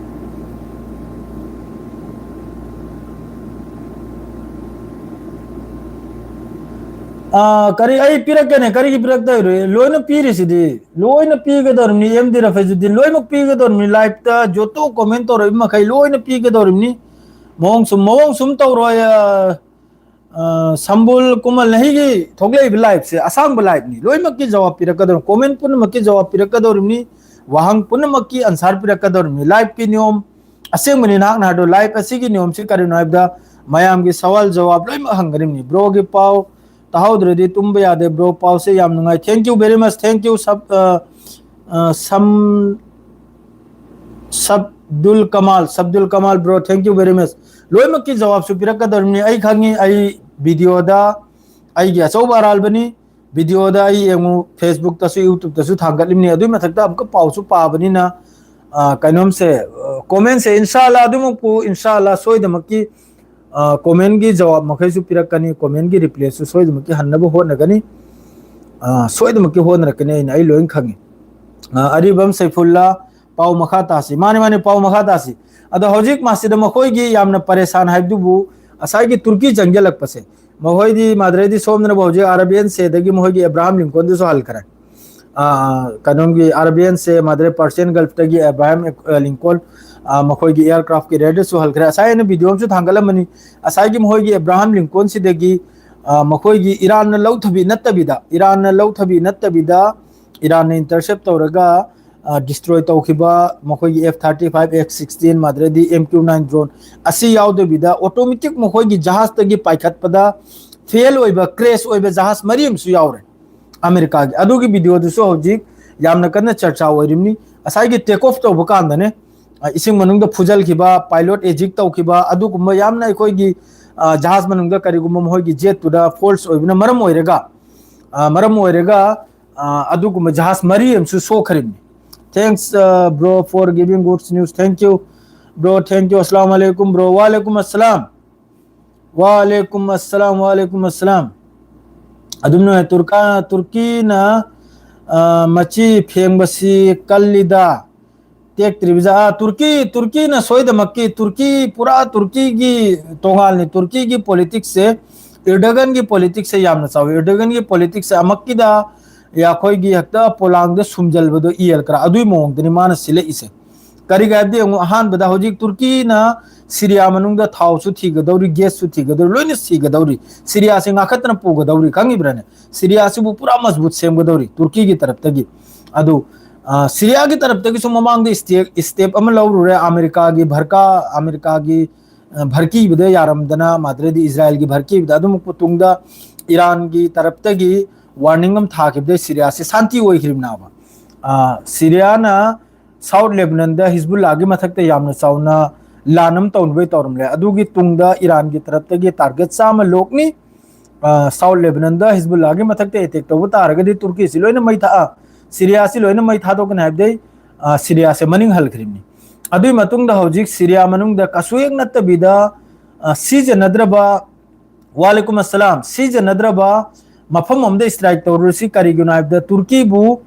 ꯑꯥ, ꯀꯔꯤ ꯑꯩ ꯄꯤꯔꯛꯀꯦꯅꯦ? ꯀꯔꯤꯒꯤ ꯄꯤꯔꯛꯇꯣꯏꯔꯣ? ꯂꯣꯏꯅ ꯄꯤꯔꯤꯁꯤꯗꯤ꯫ ꯂꯣꯏꯅ ꯄꯤꯒꯗꯧꯔꯤꯕꯅꯤ꯫ ꯑꯦꯝ ꯗꯤ ꯔꯐꯦꯖꯨꯗꯤꯟ, ꯂꯣꯏꯅꯃꯛ ꯄꯤꯒꯗꯧꯔꯤꯕꯅꯤ꯫ Live ꯇ ꯖꯣꯇꯣ comment ꯇꯧꯔꯛꯏꯕ ꯃꯈꯩ ꯂꯣꯏꯅ ꯄꯤꯒꯗꯧꯔꯤꯕꯅꯤ꯫ ꯃꯑꯣꯡ ꯁꯨꯝ, ꯃꯑꯣꯡ ꯁꯨꯝ ꯇꯧꯔꯣꯏ꯫ ꯑ, ꯑ, ꯁꯝꯕꯨꯜ ꯀꯨꯃꯜ ꯅꯍꯤꯒꯤ ꯊꯣꯛꯂꯛꯏꯕ live ꯁꯦ ꯑꯁꯥꯡꯕ live ꯅꯤ꯫ ꯂꯣꯏꯅꯃꯛꯀꯤ ꯖꯋꯥꯕ ꯄꯤꯔꯛꯀꯗꯧꯔꯤꯕꯅꯤ꯫ Comment ꯄꯨꯝꯅꯃꯛꯀꯤ ꯖꯋꯥꯕ ꯄꯤꯔꯛꯀꯗꯧꯔꯤꯕꯅꯤ꯫ ꯋꯥꯍꯪ ꯄꯨꯝꯅꯃꯛꯀꯤ answer ꯄꯤꯔꯛꯀꯗꯧꯔꯤꯕꯅꯤ꯫ Live ꯀꯤ ꯅꯤꯌꯣꯝ ꯑꯁꯦꯡꯕꯅꯤ ꯅꯍꯥꯛꯅ ꯍꯥꯏꯗꯣ꯫ Live ꯑꯁꯤꯒꯤ ꯅꯤꯌꯣꯝꯁꯤ ꯀꯔꯤꯅꯣ ꯍꯥꯏꯕꯗ ꯃꯌꯥꯝꯒꯤ ꯁꯋꯥꯜ ꯖꯋꯥꯕ ꯂꯣꯏꯅꯃꯛ ꯍꯪꯒꯗꯕꯅꯤ꯫ Bro ꯒꯤ ꯄꯥꯎ ꯇꯥꯍꯧꯗ꯭ꯔꯗꯤ ꯇꯨꯝꯕ ꯌꯥꯗꯦ꯫ Bro, ꯄꯥꯎꯁꯦ ꯌꯥꯝ ꯅꯨꯡꯉꯥꯏ꯫ Thank you very much, thank you, sub-, ꯑ, ꯑ, ꯁꯝ-, ꯁꯕꯗꯨꯜ Kamal, ꯁꯕꯗꯨꯜ Kamal bro, thank you very much꯫ ꯂꯣꯏꯅꯃꯛꯀꯤ ꯖꯋꯥꯕꯁꯨ ꯄꯤꯔꯛꯀꯗꯧꯔꯤꯕꯅꯤ꯫ ꯑꯩ ꯈꯪꯉꯤ, ꯑꯩ video ꯗ ꯑꯩꯒꯤ ꯑꯆꯧꯕ ꯑꯔꯥꯜꯕꯅꯤ꯫ Video ꯗ ꯑꯩ ꯌꯦꯡꯉꯨ, Facebook ꯇꯁꯨ, YouTube ꯇꯁꯨ ꯊꯥꯡꯒꯠꯂꯤꯕꯅꯤ꯫ ꯑꯗꯨꯒꯤ ꯃꯊꯛꯇ ꯑꯃꯨꯛꯀ ꯄꯥꯎꯁꯨ ꯄꯥꯕꯅꯤꯅ, ꯑ, ꯀꯩꯅꯣꯝꯁꯦ, ꯑ, comment ꯁꯦ ꯏꯟꯁꯥ ꯑꯜꯂꯥ ꯑꯗꯨꯃꯛꯄꯨ ꯏꯟꯁꯥ ꯑꯜꯂꯥ ꯁꯣꯏꯗꯃꯛꯀꯤ, ꯑ, comment ꯀꯤ ꯖꯋꯥꯕ ꯃꯈꯩꯁꯨ ꯄꯤꯔꯛꯀꯅꯤ, comment ꯀꯤ reply ꯁꯨ ꯁꯣꯏꯗꯃꯛꯀꯤ ꯍꯟꯅꯕ ꯍꯣꯠꯅꯒꯅꯤ꯫ ꯑ, ꯁꯣꯏꯗꯃꯛꯀꯤ ꯍꯣꯠꯅꯔꯛꯀꯅꯤ ꯑꯩꯅ, ꯑꯩ ꯂꯣꯏꯅ ꯈꯪꯉꯤ꯫ ꯑ, ꯑꯔꯤꯕꯝ ꯁꯩꯐꯨꯜꯂꯥ, ꯄꯥꯎ ꯃꯈꯥ ꯇꯥꯁꯤ꯫ ꯃꯥꯅꯤ, ꯃꯥꯅꯤ, ꯄꯥꯎ ꯃꯈꯥ ꯇꯥꯁꯤ꯫ ꯑꯗꯣ ꯍꯧꯖꯤꯛ ꯃꯁꯤꯗ ꯃꯈꯣꯏꯒꯤ ꯌꯥꯝꯅ ꯄꯔꯦꯁꯥꯟ ꯍꯥꯏꯕꯗꯨꯕꯨ ꯉꯁꯥꯏꯒꯤ ꯇꯨꯔꯀꯤ ꯆꯪꯁꯤꯜꯂꯛꯄꯁꯦ꯫ ꯃꯈꯣꯏꯗꯤ ꯃꯥꯗ꯭ꯔꯦꯗꯤ ꯁꯣꯝꯗꯅꯕꯨ ꯍꯧꯖꯤꯛ ꯑꯔꯥꯕꯤꯌꯥꯟ ꯁꯦꯗꯒꯤ ꯃꯈꯣꯏꯒꯤ ꯑꯦꯕ꯭ꯔꯥꯍꯥꯝ ꯂꯤꯡꯀꯣꯟꯗꯨꯁꯨ ꯍꯜꯈ꯭ꯔꯦ꯫ ꯑꯥ, ꯀꯩꯅꯣꯝꯒꯤ ꯑꯥꯔꯕꯤꯌꯟꯁꯦ ꯃꯥꯗ꯭ꯔꯦ ꯄꯥꯔꯁꯤꯌꯟ ꯒꯜꯐꯇꯒꯤ ꯑꯦꯕ꯭ꯔꯥꯍꯥꯝ ꯂꯤꯡꯀꯣꯜ, ꯑꯥ, ꯃꯈꯣꯏꯒꯤ ꯑꯦꯌꯔꯀ꯭ꯔꯥꯐꯀꯤ ꯔꯦꯗꯁꯨ ꯍꯜꯈ꯭ꯔꯦ꯫ ꯉꯁꯥꯏ ꯑꯩꯅ ꯚꯤꯗꯤꯑꯣ ꯑꯃꯁꯨ ꯊꯥꯡꯒꯠꯂꯝꯕꯅꯤ꯫ ꯉꯁꯥꯏꯒꯤ ꯃꯈꯣꯏꯒꯤ ꯑꯦꯕ꯭ꯔꯥꯍꯥꯝ ꯂꯤꯡꯀꯣꯜꯁꯤꯗꯒꯤ, ꯑꯥ, ꯃꯈꯣꯏꯒꯤ ꯏꯔꯥꯟꯅ ꯂꯧꯊꯕꯤ ꯅꯠꯇꯕꯤꯗ, ꯏꯔꯥꯟꯅ ꯂꯧꯊꯕꯤ ꯅꯠꯇꯕꯤꯗ, ꯏꯔꯥꯟꯅ ꯏꯟꯇꯔꯁꯦꯞ ꯇꯧꯔꯒ, ꯑꯥ, ꯗꯤꯁꯇ꯭ꯔꯣꯏ ꯇꯧꯈꯤꯕ ꯃꯈꯣꯏꯒꯤ F thirty five, F sixteen, ꯃꯥꯗ꯭ꯔꯦꯗꯤ ꯑꯦꯝ ꯀ꯭ꯌꯨ ꯅꯥꯏꯟ ꯗ꯭ꯔꯣꯟ ꯑꯁꯤ ꯌꯥꯎꯗꯕꯤꯗ, ꯑꯣꯇꯣꯃꯦꯇꯤꯛ ꯃꯈꯣꯏꯒꯤ ꯖꯍꯥꯖꯇꯒꯤ ꯄꯥꯏꯈꯠꯄꯗ ꯐꯦꯜ ꯑꯣꯏꯕ, ꯀ꯭ꯔꯦꯁ ꯑꯣꯏꯕ ꯖꯍꯥꯖ ꯃꯔꯤ ꯑꯃꯁꯨ ꯌꯥꯎꯔꯦ꯫ ꯑꯃꯦꯔꯤꯀꯥꯒꯤ ꯑꯗꯨꯒꯤ ꯚꯤꯗꯤꯑꯣꯗꯨꯁꯨ ꯍꯧꯖꯤꯛ ꯌꯥꯝꯅ ꯀꯟꯅ ꯆꯔꯆꯥ ꯑꯣꯏꯔꯤꯕꯅꯤ꯫ ꯉꯁꯥꯏꯒꯤ ꯇꯦꯛ ꯑꯣꯐ ꯇꯧꯕ ꯀꯥꯟꯗꯅꯦ, ꯑ, ꯏꯁꯤꯡ ꯃꯅꯨꯡꯗ ꯐꯨꯖꯜꯈꯤꯕ, ꯄꯥꯏꯂꯣꯠ ꯑꯦꯖꯤꯛ ꯇꯧꯈꯤꯕ, ꯑꯗꯨꯒꯨꯝꯕ ꯌꯥꯝꯅ ꯑꯩꯈꯣꯏꯒꯤ, ꯑ, ꯖꯍꯥꯖ ꯃꯅꯨꯡꯗ ꯀꯔꯤꯒꯨꯝꯕ ꯃꯈꯣꯏꯒꯤ ꯖꯦꯠꯇꯨꯗ ꯐꯣꯜꯁ ꯑꯣꯏꯕꯅ ꯃꯔꯝ ꯑꯣꯏꯔꯒ, ꯑ, ꯃꯔꯝ ꯑꯣꯏꯔꯒ, ꯑ, ꯑꯗꯨꯒꯨꯝꯕ ꯖꯍꯥꯖ ꯃꯔꯤ ꯑꯃꯁꯨ ꯁꯣꯛꯈ꯭ꯔꯤꯕꯅꯤ꯫ Thanks, uh, bro, for giving good news. Thank you, bro. Thank you. Assalamu alaikum, bro. Wa alaikum assalam. ꯋꯥꯂꯦꯀꯨꯝ ꯑꯁꯂꯥꯝ, ꯋꯥꯂꯦꯀꯨꯝ ꯑꯁꯂꯥꯝ꯫ ꯑꯗꯨꯝ ꯅꯨꯡꯉꯥꯏ꯫ ꯇꯨꯔꯀꯥ-, ꯇꯨꯔꯀꯤꯅ, ꯑ, ꯃꯆꯤ ꯐꯦꯡꯕꯁꯤ ꯀꯜꯂꯤꯗ꯫ ꯇꯦꯛꯇ꯭ꯔꯤꯕꯖꯥ-, ꯑ, ꯇꯨꯔꯀꯤ, ꯇꯨꯔꯀꯤꯅ ꯁꯣꯏꯗꯃꯛꯀꯤ, ꯇꯨꯔꯀꯤ, ꯄꯨꯔꯥ ꯇꯨꯔꯀꯤꯒꯤ ꯇꯣꯉꯥꯜꯂꯤ꯫ ꯇꯨꯔꯀꯤꯒꯤ ꯄꯣꯂꯤꯇꯤꯛꯁꯁꯦ, ꯏꯔꯗꯒꯟꯒꯤ ꯄꯣꯂꯤꯇꯤꯛꯁꯁꯦ ꯌꯥꯝꯅ ꯆꯥꯎꯋꯤ꯫ ꯏꯔꯗꯒꯟꯒꯤ ꯄꯣꯂꯤꯇꯤꯛꯁꯁꯦ ꯑꯃꯛꯀꯤꯗ ꯑꯩꯈꯣꯏꯒꯤ ꯍꯦꯛꯇ ꯄꯣꯂꯥꯡꯗ ꯁꯨꯝꯖꯜꯕꯗꯣ ꯏꯌꯦꯜ ꯀꯔꯥ ꯑꯗꯨꯒꯤ ꯃꯑꯣꯡꯗꯅꯤ ꯃꯥꯅ ꯁꯤꯜꯂꯛꯏꯁꯦ꯫ ꯀꯔꯤꯒꯤ ꯍꯥꯏꯕꯗꯤ ꯌꯦꯡꯉꯨ, ꯑꯍꯥꯟꯕꯗ ꯍꯧꯖꯤꯛ ꯇꯨꯔꯀꯤꯅ ꯁꯤꯔꯤꯌꯥ ꯃꯅꯨꯡꯗ ꯊꯥꯎꯁꯨ ꯊꯤꯒꯗꯧꯔꯤ, ꯒꯦꯁꯁꯨ ꯊꯤꯒꯗꯧꯔꯤ, ꯂꯣꯏꯅ ꯁꯤꯒꯗꯧꯔꯤ꯫ ꯁꯤꯔꯤꯌꯥꯁꯦ ꯉꯥꯛꯈꯠꯇꯅ ꯄꯨꯒꯗꯧꯔꯤ, ꯈꯪꯉꯤꯕ꯭ꯔꯥꯅꯦ? ꯁꯤꯔꯤꯌꯥꯁꯤꯕꯨ ꯄꯨꯔꯥ ꯃꯖꯕꯨꯠ ꯁꯦꯝꯒꯗꯧꯔꯤ ꯇꯨꯔꯀꯤꯒꯤ ꯇꯔꯞꯇꯒꯤ꯫ ꯑꯗꯨ, ꯑ, ꯁꯤꯔꯤꯌꯥꯒꯤ ꯇꯔꯞꯇꯒꯤꯁꯨ ꯃꯃꯥꯡꯗ ꯏꯁꯇꯦꯞ, ꯏꯁꯇꯦꯞ ꯑꯃ ꯂꯧꯔꯨꯔꯦ꯫ ꯑꯃꯦꯔꯤꯀꯥꯒꯤ ꯚꯔꯀꯥ, ꯑꯃꯦꯔꯤꯀꯥꯒꯤ, ꯑ, ꯚꯔꯀꯤꯕꯗ ꯌꯥꯔꯝꯗꯅ, ꯃꯥꯗ꯭ꯔꯦꯗꯤ ꯏꯖꯔꯥꯏꯜꯒꯤ ꯚꯔꯀꯤꯕꯗ, ꯑꯗꯨꯃꯛꯄꯨ ꯇꯨꯡꯗ ꯏꯔꯥꯟꯒꯤ ꯇꯔꯞꯇꯒꯤ ꯋꯥꯔꯅꯤꯡ ꯑꯃ ꯊꯥꯈꯤꯕꯗꯩ ꯁꯤꯔꯤꯌꯥꯁꯤ ꯁꯥꯟꯇꯤ ꯑꯣꯏꯈ꯭ꯔꯤꯕꯅꯦꯕ꯫ ꯑ, ꯁꯤꯔꯤꯌꯥꯅ ꯁꯥꯎꯠ ꯂꯦꯕꯅꯟꯗ ꯍꯤꯖꯕꯨꯜꯂꯥꯒꯤ ꯃꯊꯛꯇ ꯌꯥꯝꯅ ꯆꯥꯎꯅ ꯂꯥꯟ ꯑꯃ ꯇꯧꯅꯕꯩ ꯇꯧꯔꯝꯂꯦ꯫ ꯑꯗꯨꯒꯤ ꯇꯨꯡꯗ ꯏꯔꯥꯟꯒꯤ ꯇꯔꯞꯇꯒꯤ ꯇꯥꯔꯒꯦꯠ ꯆꯥꯝꯃ ꯂꯣꯛꯅꯤ꯫ ꯑ, ꯁꯥꯎꯠ ꯂꯦꯕꯅꯟꯗ ꯍꯤꯖꯕꯨꯜꯂꯥꯒꯤ ꯃꯊꯛꯇ ꯑꯦꯇꯦꯛ ꯇꯧꯕ ꯇꯥꯔꯒꯗꯤ ꯇꯨꯔꯀꯤꯁꯤ ꯂꯣꯏꯅ ꯃꯩ ꯊꯥ-, ꯑ, ꯁꯤꯔꯤꯌꯥꯁꯤ ꯂꯣꯏꯅ ꯃꯩ ꯊꯥꯗꯣꯛꯀꯅꯤ ꯍꯥꯏꯕꯗꯩ, ꯑ, ꯁꯤꯔꯤꯌꯥꯁꯦ ꯃꯅꯤꯡ ꯍꯜꯈ꯭ꯔꯤꯕꯅꯤ꯫ ꯑꯗꯨꯒꯤ ꯃꯇꯨꯡꯗ ꯍꯧꯖꯤꯛ ꯁꯤꯔꯤꯌꯥ ꯃꯅꯨꯡꯗ ꯀꯩꯁꯨ ꯍꯦꯛ ꯅꯠꯇꯕꯤꯗ, ꯑ, ꯁꯤꯖꯤꯟꯅꯗ꯭ꯔꯕ ꯋꯥꯂꯦꯀꯨꯝ ꯑꯁꯂꯥꯝ, ꯁꯤꯖꯤꯟꯅꯗ꯭ꯔꯕ ꯃꯐꯝ ꯑꯃꯗ ꯏꯁꯇ꯭ꯔꯥꯏꯛ ꯇꯧꯔꯨꯔꯁꯤ꯫ ꯀꯔꯤꯒꯤꯅꯣ ꯍꯥꯏꯕꯗ ꯇꯨꯔꯀꯤꯕꯨ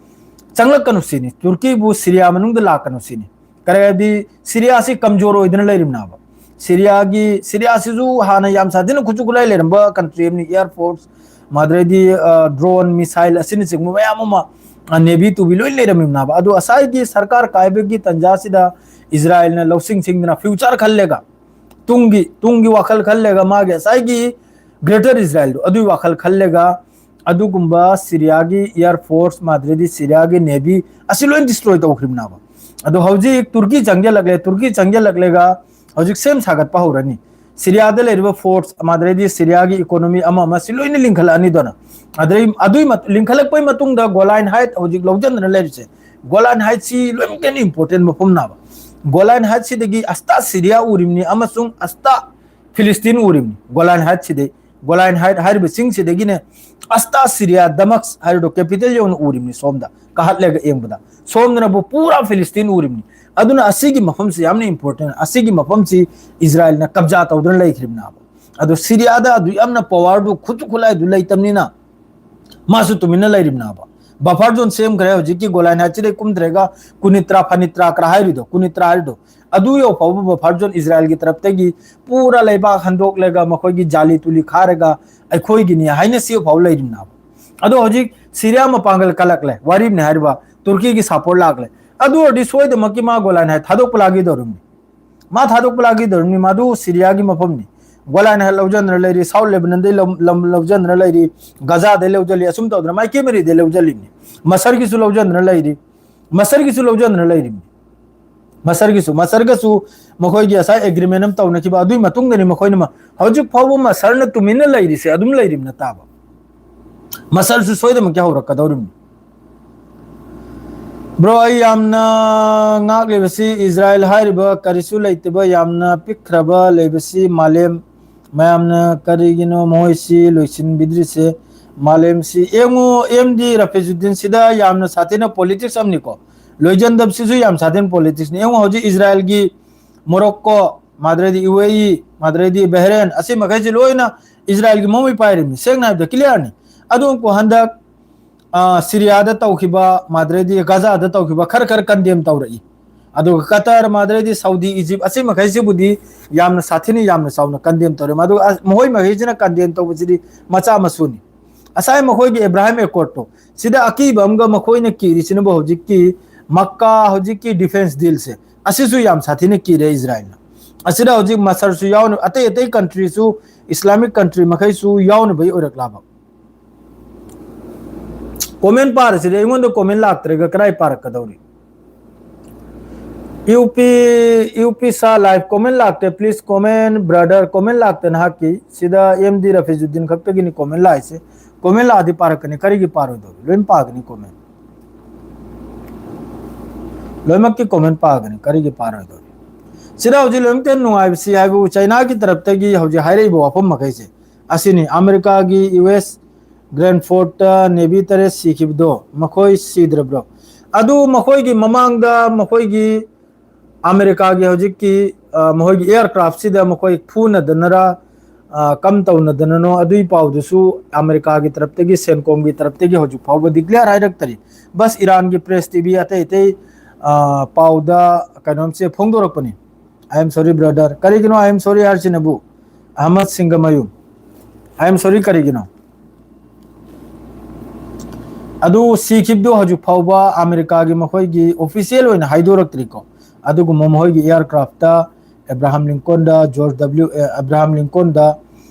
ꯆꯪꯂꯛꯀꯅꯨ ꯁꯤꯅꯤ, ꯇꯨꯔꯀꯤꯕꯨ ꯁꯤꯔꯤꯌꯥ ꯃꯅꯨꯡꯗ ꯂꯥꯛꯀꯅꯨ ꯁꯤꯅꯤ꯫ ꯀꯔꯤ ꯍꯥꯏꯕꯗꯤ ꯁꯤꯔꯤꯌꯥꯁꯤ ꯀꯝꯖꯣꯔ ꯑꯣꯏꯗꯅ ꯂꯩꯔꯤꯕꯅꯦꯕ꯫ ꯁꯤꯔꯤꯌꯥꯒꯤ, ꯁꯤꯔꯤꯌꯥꯁꯤꯁꯨ ꯍꯥꯟꯅ ꯌꯥꯝ ꯁꯥꯊꯤꯅ ꯈꯨꯠꯁꯨ ꯈꯨꯠꯂꯥꯏ ꯂꯩꯔꯝꯕ ꯀꯟꯇ꯭ꯔꯤ ꯑꯃꯅꯤ, ꯑꯦꯌꯔ ꯐꯣꯔꯁ, ꯃꯗꯨꯗꯩꯗꯤ, ꯑ, ꯗ꯭ꯔꯣꯟ, ꯃꯤꯁꯥꯏꯜ ꯑꯁꯤꯅꯆꯤꯡꯕ ꯃꯌꯥꯝ ꯑꯃ ꯅꯦꯚꯤ ꯇꯨꯚꯤ ꯂꯣꯏ ꯂꯩꯔꯝꯃꯤꯕꯅꯦꯕ꯫ ꯑꯗꯨ ꯉꯁꯥꯏꯒꯤ ꯁꯔꯀꯥꯔ ꯀꯥꯏꯕꯒꯤ ꯇꯟꯖꯥꯁꯤꯗ ꯏꯖꯔꯥꯏꯜꯅ ꯂꯧꯁꯤꯡ ꯁꯤꯡꯗꯅ, ꯐ꯭ꯌꯨꯆꯔ ꯈꯜꯂꯒ, ꯇꯨꯡꯒꯤ ꯇꯨꯡꯒꯤ ꯋꯥꯈꯜ ꯈꯜꯂꯒ, ꯃꯥꯒꯤ ꯉꯁꯥꯏꯒꯤ ꯒ꯭ꯔꯦꯇꯔ ꯏꯖꯔꯥꯏꯜꯗꯣ, ꯑꯗꯨꯒꯤ ꯋꯥꯈꯜ ꯈꯜꯂꯒ ꯑꯗꯨꯒꯨꯝꯕ ꯁꯤꯔꯤꯌꯥꯒꯤ ꯏꯌꯥꯔ ꯐꯣꯔꯁ, ꯃꯥꯗ꯭ꯔꯗꯤ ꯁꯤꯔꯤꯌꯥꯒꯤ ꯅꯦꯚꯤ ꯑꯁꯤ ꯂꯣꯏ ꯗꯤꯁꯇ꯭ꯔꯣꯏ ꯇꯧꯈ꯭ꯔꯤꯕꯅꯦꯕ꯫ ꯑꯗꯣ ꯍꯧꯖꯤꯛ ꯇꯨꯔꯀꯤ ꯆꯪꯁꯤꯜꯂꯛꯂꯦ, ꯇꯨꯔꯀꯤ ꯆꯪꯁꯤꯜꯂꯛꯂꯒ ꯍꯧꯖꯤꯛ ꯁꯦꯝ ꯁꯥꯒꯠꯄ ꯍꯧꯔꯅꯤ꯫ ꯁꯤꯔꯤꯌꯥꯗ ꯂꯩꯔꯤꯕ ꯐꯣꯔꯁ, ꯃꯥꯗ꯭ꯔꯗꯤ ꯁꯤꯔꯤꯌꯥꯒꯤ ꯏꯀꯣꯅꯣꯃꯤ ꯑꯃ ꯑꯃ ꯁꯤ ꯂꯣꯏꯅ ꯂꯤꯡꯈꯠꯂꯛꯑꯅꯤꯗꯅ꯫ ꯑꯗꯩ ꯑꯗꯨꯏ ꯃꯠ-, ꯂꯤꯡꯈꯠꯂꯛꯄꯩ ꯃꯇꯨꯡꯗ ꯒꯣꯂꯥꯏꯟ ꯍꯥꯏꯠ ꯍꯧꯖꯤꯛ ꯂꯧꯖꯟꯗꯅ ꯂꯩꯔꯤꯁꯦ, ꯒꯣꯂꯥꯏꯟ ꯍꯥꯏꯠꯁꯤ ꯂꯣꯏꯅꯃꯛꯇ ꯍꯦꯟꯅ ꯏꯝꯄꯣꯔꯇꯦꯟ ꯃꯐꯝꯅꯦꯕ꯫ ꯒꯣꯂꯥꯏꯟ ꯍꯥꯏꯠꯁꯤꯗꯒꯤ ꯑꯁꯇꯥ ꯁꯤꯔꯤꯌꯥ ꯎꯔꯤꯕꯅꯤ ꯑꯃꯁꯨꯡ ꯑꯁꯇꯥ ꯐꯤꯂꯤꯁꯇꯤꯟ ꯎꯔꯤꯕꯅꯤ꯫ ꯒꯣꯂꯥꯏꯟ ꯍꯥꯏꯠꯁꯤꯗꯩ, ꯒꯣꯂꯥꯏꯟ ꯍꯥꯏꯠ ꯍꯥꯏꯔꯤꯕ ꯆꯤꯡꯁꯤꯗꯒꯤꯅꯦ ꯑꯁꯇꯥ ꯁꯤꯔꯤꯌꯥ ꯗꯃꯛꯁ ꯍꯥꯏꯔꯤꯗꯣ ꯀꯦꯄꯤꯇꯦꯜ ꯌꯧꯅ ꯎꯔꯤꯕꯅꯤ꯫ ꯁꯣꯝꯗ ꯀꯥꯍꯠꯂꯒ ꯌꯦꯡꯕꯗ ꯁꯣꯝꯗꯅꯕꯨ ꯄꯨꯔꯥ ꯐꯤꯂꯤꯁꯇꯤꯟ ꯎꯔꯤꯕꯅꯤ꯫ ꯑꯗꯨꯅ ꯑꯁꯤꯒꯤ ꯃꯐꯝꯁꯤ ꯌꯥꯝꯅ ꯏꯝꯄꯣꯔꯇꯦꯟ꯫ ꯑꯁꯤꯒꯤ ꯃꯐꯝꯁꯤ ꯏꯖꯔꯥꯏꯜꯅ ꯀꯕꯖꯥ ꯇꯧꯗꯨꯅ ꯂꯩꯈ꯭ꯔꯤꯕꯅꯦꯕ꯫ ꯑꯗꯣ ꯁꯤꯔꯤꯌꯥꯗ ꯑꯗꯨ ꯌꯥꯝꯅ ꯄꯋꯥꯔꯗꯨ, ꯈꯨꯠꯁꯨ ꯈꯨꯠꯂꯥꯏꯗꯨ ꯂꯩꯇꯕꯅꯤꯅ ꯃꯥꯁꯨ ꯇꯨꯃꯤꯟꯅ ꯂꯩꯔꯤꯕꯅꯦꯕ꯫ Buffer zone ꯁꯦꯝꯈ꯭ꯔꯦ꯫ ꯍꯧꯖꯤꯛꯀꯤ ꯒꯣꯂꯥꯏꯟ ꯍꯥꯏꯠꯁꯤꯗꯩ ꯀꯨꯝꯗ꯭ꯔꯒ ꯀꯨꯅꯤꯇ꯭ꯔꯥ ꯐꯅꯤꯇ꯭ꯔꯥ ꯀꯔꯥ ꯍꯥꯏꯔꯤꯗꯣ, ꯀꯨꯅꯤꯇ꯭ꯔꯥ ꯍꯥꯏꯔꯤꯗꯣ, ꯑꯗꯨ ꯌꯧ ꯐꯥꯎꯕ ꯕꯐꯔ ꯖꯣꯟ ꯏꯖꯔꯥꯏꯜꯒꯤ ꯇꯔꯞꯇꯒꯤ ꯄꯨꯔꯥ ꯂꯩꯕꯥꯛ ꯍꯟꯗꯣꯛꯂꯒ ꯃꯈꯣꯏꯒꯤ ꯖꯥꯂꯤ ꯇꯨꯂꯤ ꯈꯥꯔꯒ ꯑꯩꯈꯣꯏꯒꯤꯅꯤ ꯍꯥꯏꯅ ꯁꯤ ꯐꯥꯎ ꯂꯩꯔꯤꯕꯅꯦꯕ꯫ ꯑꯗꯣ ꯍꯧꯖꯤꯛ ꯁꯤꯔꯤꯌꯥ ꯃꯄꯥꯡꯒꯜ ꯀꯜꯂꯛꯂꯦ, ꯋꯥꯔꯤꯕꯅꯤ ꯍꯥꯏꯔꯤꯕ, ꯇꯨꯔꯀꯤꯒꯤ ꯁꯄꯣꯔꯠ ꯂꯥꯛꯂꯦ꯫ ꯑꯗꯨ ꯑꯣꯏꯔꯗꯤ ꯁꯣꯏꯗꯃꯛꯀꯤ ꯃꯥ ꯒꯣꯂꯥꯟ ꯍꯥꯏ ꯊꯥꯗꯣꯛꯄ ꯂꯥꯛꯈꯤꯗꯧꯔꯤꯕꯅꯤ꯫ ꯃꯥ ꯊꯥꯗꯣꯛꯄ ꯂꯥꯛꯈꯤꯗꯧꯔꯤꯕꯅꯤ꯫ ꯃꯥꯗꯨ ꯁꯤꯔꯤꯌꯥꯒꯤ ꯃꯐꯝꯅꯤ꯫ ꯒꯣꯂꯥꯟ ꯍꯥꯏ ꯂꯧꯖꯗꯅ ꯂꯩꯔꯤ, ꯁꯥꯎꯠ ꯂꯦꯕꯅꯟꯗꯩ ꯂꯧ-, ꯂꯝ ꯂꯧꯖꯗꯅ ꯂꯩꯔꯤ, ꯒꯖꯥꯗꯩ ꯂꯧꯖꯜꯂꯤ, ꯑꯁꯨꯝ ꯇꯧꯗꯅ ꯃꯥꯏꯀꯩ ꯃꯔꯤꯗꯩ ꯂꯧꯖꯜꯂꯤꯕꯅꯤ꯫ ꯃꯁꯔꯒꯤꯁꯨ ꯂꯧꯖꯗꯅ ꯂꯩꯔꯤ, ꯃꯁꯔꯒꯤꯁꯨ ꯂꯧꯖꯗꯅ ꯂꯩꯔꯤꯕꯅꯤ꯫ ꯃꯁꯔꯒꯤꯁꯨ, ꯃꯁꯔꯒꯁꯨ ꯃꯈꯣꯏꯒꯤ ꯉꯁꯥꯏ ꯑꯦꯒ꯭ꯔꯤꯃꯦꯟ ꯑꯃ ꯇꯧꯅꯈꯤꯕ, ꯑꯗꯨꯒꯤ ꯃꯇꯨꯡꯗꯅꯤ ꯃꯈꯣꯏꯅ ꯃ-, ꯍꯧꯖꯤꯛ ꯐꯥꯎꯕ ꯃꯁꯔꯅ ꯇꯨꯃꯤꯟꯅ ꯂꯩꯔꯤꯁꯦ, ꯑꯗꯨꯝ ꯂꯩꯔꯤꯕꯅ ꯇꯥꯕ꯫ ꯃꯁꯔꯁꯨ ꯁꯣꯏꯗꯅꯃꯛꯀꯤ ꯍꯧꯔꯛꯀꯗꯧꯔꯤꯕꯅꯤ꯫ ꯕ꯭ꯔꯣ, ꯑꯩ ꯌꯥꯝꯅ ꯉꯥꯛꯂꯤꯕꯁꯤ ꯏꯖꯔꯥꯏꯜ ꯍꯥꯏꯔꯤꯕ ꯀꯔꯤꯁꯨ ꯂꯩꯇꯕ, ꯌꯥꯝꯅ ꯄꯤꯛꯈ꯭ꯔꯕ ꯂꯩꯕꯁꯤ ꯃꯥꯂꯦꯝ ꯃꯌꯥꯝꯅ ꯀꯔꯤꯒꯤꯅꯣ ꯃꯈꯣꯏꯁꯤ ꯂꯣꯏꯁꯤꯟꯕꯤꯗ꯭ꯔꯤꯁꯦ? ꯃꯥꯂꯦꯝꯁꯤ ꯌꯦꯡꯉꯨ, ꯑꯦꯝ ꯗꯤ ꯔꯐꯤꯖꯨꯗꯤꯟꯁꯤꯗ ꯌꯥꯝꯅ ꯁꯥꯊꯤꯅ ꯄꯣꯂꯤꯇꯤꯛꯁ ꯑꯃꯅꯤꯀꯣ꯫ ꯂꯣꯏꯖꯟꯗꯕꯁꯤꯁꯨ ꯌꯥꯝ ꯁꯥꯊꯤꯅ ꯄꯣꯂꯤꯇꯤꯛꯁꯅꯤ꯫ ꯌꯦꯡꯉꯨ, ꯍꯧꯖꯤꯛ ꯏꯖꯔꯥꯏꯜꯒꯤ ꯃꯣꯔꯣꯛꯀꯣ, ꯃꯥꯗ꯭ꯔꯩꯗꯤ ꯌꯨ ꯑꯦ ꯏ, ꯃꯥꯗ꯭ꯔꯩꯗꯤ ꯕꯍꯔꯦꯟ, ꯑꯁꯤ ꯃꯈꯩꯁꯤ ꯂꯣꯏꯅ ꯏꯖꯔꯥꯏꯜꯒꯤ ꯃꯃꯩ ꯄꯥꯏꯔꯤꯕꯅꯤ꯫ ꯁꯦꯡꯅ ꯍꯥꯏꯕꯗ ꯀ꯭ꯂꯤꯌꯥꯔꯅꯤ꯫ ꯑꯗꯨ ꯑꯃꯨꯛ ꯍꯟꯗꯛ, ꯑ, ꯁꯤꯔꯤꯌꯥꯗ ꯇꯧꯈꯤꯕ, ꯃꯥꯗ꯭ꯔꯩꯗꯤ ꯒꯖꯥꯗ ꯇꯧꯈꯤꯕ ꯈꯔ ꯈꯔ ꯀꯟꯗꯦꯝ ꯇꯧꯔꯛꯏ꯫ ꯑꯗꯨꯒ ꯀꯇꯔ, ꯃꯥꯗ꯭ꯔꯩꯗꯤ ꯁꯥꯎꯗꯤ, ꯏꯖꯤꯞ, ꯑꯁꯤ ꯃꯈꯩꯁꯤꯕꯨꯗꯤ ꯌꯥꯝꯅ ꯁꯥꯊꯤꯅ, ꯌꯥꯝꯅ ꯆꯥꯎꯅ ꯀꯟꯗꯦꯝ ꯇꯧꯔꯦ꯫ ꯃꯗꯨ, ꯑ, ꯃꯈꯣꯏ ꯃꯈꯩꯁꯤꯅ ꯀꯟꯗꯦꯝ ꯇꯧꯕꯁꯤꯗꯤ ꯃꯆꯥ ꯃꯁꯨꯅꯤ꯫ ꯉꯁꯥꯏ ꯃꯈꯣꯏꯒꯤ ꯑꯦꯕ꯭ꯔꯥꯍꯥꯝ ꯑꯦꯀꯣꯔꯠꯇꯣ, ꯁꯤꯗ ꯑꯀꯤꯕ ꯑꯃꯒ ꯃꯈꯣꯏꯅ ꯀꯤꯔꯤꯁꯤꯅꯕꯨ ꯍꯧꯖꯤꯛꯀꯤ ꯃꯛꯀꯥ, ꯍꯧꯖꯤꯛꯀꯤ ꯗꯤꯐꯦꯟꯁ ꯗꯤꯜꯁꯦ, ꯑꯁꯤꯁꯨ ꯌꯥꯝ ꯁꯥꯊꯤꯅ ꯀꯤꯔꯦ ꯏꯖꯔꯥꯏꯜꯅ꯫ ꯑꯁꯤꯗ ꯍꯧꯖꯤꯛ ꯃꯁꯔꯁꯨ ꯌꯥꯎꯅ, ꯑꯇꯩ ꯑꯇꯩ ꯀꯟꯇ꯭ꯔꯤꯁꯨ, ꯏꯁꯂꯥꯃꯤꯛ ꯀꯟꯇ꯭ꯔꯤ ꯃꯈꯩꯁꯨ ꯌꯥꯎꯅꯕꯒꯤ ꯑꯣꯏꯔꯛꯂꯕ꯫ ꯀꯣꯃꯦꯟ ꯄꯥꯔꯁꯤꯗꯤ ꯑꯩꯉꯣꯟꯗ ꯀꯣꯃꯦꯟ ꯂꯥꯛꯇ꯭ꯔꯒ ꯀꯗꯥꯏ ꯄꯥꯔꯛꯀꯗꯧꯔꯤ? ꯌꯨ ꯄꯤ, ꯌꯨ ꯄꯤ ꯁꯥ ꯂꯥꯏꯚ ꯀꯣꯃꯦꯟ ꯂꯥꯛꯇꯦ꯫ Please comment brother, ꯀꯣꯃꯦꯟ ꯂꯥꯛꯇꯦ ꯅꯍꯥꯛꯀꯤ꯫ ꯁꯤꯗ ꯑꯦꯝ ꯗꯤ ꯔꯐꯤꯖꯨꯗꯤꯟ ꯈꯛꯇꯒꯤꯅꯤ ꯀꯣꯃꯦꯟ ꯂꯥꯛꯏꯁꯦ꯫ ꯀꯣꯃꯦꯟ ꯂꯥꯛꯑꯗꯤ ꯄꯥꯔꯛꯀꯅꯤ, ꯀꯔꯤꯒꯤ ꯄꯥꯔꯣꯏꯗꯧꯔꯤ? ꯂꯣꯏꯅ ꯄꯥꯒꯅꯤ ꯀꯣꯃꯦꯟ, ꯂꯣꯏꯅꯃꯛꯀꯤ ꯀꯣꯃꯦꯟ ꯄꯥꯒꯅꯤ, ꯀꯔꯤꯒꯤ ꯄꯥꯔꯣꯏꯗꯧꯔꯤ? ꯁꯤꯗ ꯍꯧꯖꯤꯛ ꯂꯣꯏꯅꯃꯛꯇ ꯅꯨꯡꯉꯥꯏꯕꯁꯤ ꯍꯥꯏꯕꯨ ꯆꯩꯅꯥꯒꯤ ꯇꯔꯞꯇꯒꯤ ꯍꯧꯖꯤꯛ ꯍꯥꯏꯔꯛꯏꯕ ꯋꯥꯐꯝ ꯃꯈꯩꯁꯦ ꯑꯁꯤꯅꯤ꯫ ꯑꯃꯦꯔꯤꯀꯥꯒꯤ ꯌꯨ ꯑꯦꯁ ꯒ꯭ꯔꯦꯟꯐꯣꯔꯠꯇ ꯅꯦꯚꯤ ꯇꯔꯦꯠ ꯁꯤꯈꯤꯕꯗꯣ ꯃꯈꯣꯏ ꯁꯤꯗ꯭ꯔꯕ꯭ꯔꯣ? ꯑꯗꯨ ꯃꯈꯣꯏꯒꯤ ꯃꯃꯥꯡꯗ ꯃꯈꯣꯏꯒꯤ ꯑꯃꯦꯔꯤꯀꯥꯒꯤ ꯍꯧꯖꯤꯛꯀꯤ, ꯑ, ꯃꯈꯣꯏꯒꯤ ꯑꯦꯌꯥꯔꯀ꯭ꯔꯥꯐꯁꯤꯗ ꯃꯈꯣꯏ ꯐꯨꯅꯗꯅꯔ, ꯑ, ꯀꯝ ꯇꯧꯅꯗꯅꯅꯣ, ꯑꯗꯨꯒꯤ ꯄꯥꯎꯗꯨꯁꯨ ꯑꯃꯦꯔꯤꯀꯥꯒꯤ ꯇꯔꯞꯇꯒꯤ, ꯁꯦꯟꯀꯣꯝꯒꯤ ꯇꯔꯞꯇꯒꯤ ꯍꯧꯖꯤꯛ ꯐꯥꯎꯕ ꯗꯤꯀ꯭ꯂꯦꯌꯔ ꯍꯥꯏꯔꯛꯇꯔꯤ꯫ ꯕꯁ ꯏꯔꯥꯟꯒꯤ ꯄ꯭ꯔꯦꯁ ꯇꯤ ꯚꯤ ꯑꯇꯩ ꯑꯇꯩ, ꯑ, ꯄꯥꯎꯗ ꯀꯩꯅꯣꯝꯁꯦ ꯐꯣꯡꯗꯣꯔꯛꯄꯅꯤ꯫ I am sorry brother꯫ ꯀꯔꯤꯒꯤꯅꯣ I am sorry ꯍꯥꯏꯔꯤꯁꯤꯅꯕꯨ? Ahmad ꯁꯤꯡꯒꯃꯌꯨꯝ, I am sorry ꯀꯔꯤꯒꯤꯅꯣ? ꯑꯗꯨ ꯁꯤꯈꯤꯕꯗꯨ ꯍꯧꯖꯤꯛ ꯐꯥꯎꯕ ꯑꯃꯦꯔꯤꯀꯥꯒꯤ ꯃꯈꯣꯏꯒꯤ ꯑꯣꯐꯤꯁꯤꯌꯦꯜ ꯑꯣꯏꯅ ꯍꯥꯏꯗꯣꯔꯛꯇ꯭ꯔꯤꯀꯣ꯫ ꯑꯗꯨꯒꯨꯝꯕ ꯃꯈꯣꯏꯒꯤ ꯑꯦꯌꯥꯔꯀ꯭ꯔꯥꯐꯇ ꯑꯦꯕ꯭ꯔꯥꯍꯥꯝ ꯂꯤꯡꯀꯣꯟꯗ, ꯖꯣꯔꯖ ꯗꯕ꯭ꯂꯤꯎ ꯑꯦꯕ꯭ꯔꯥꯍꯥꯝ ꯂꯤꯡꯀꯣꯟꯗ,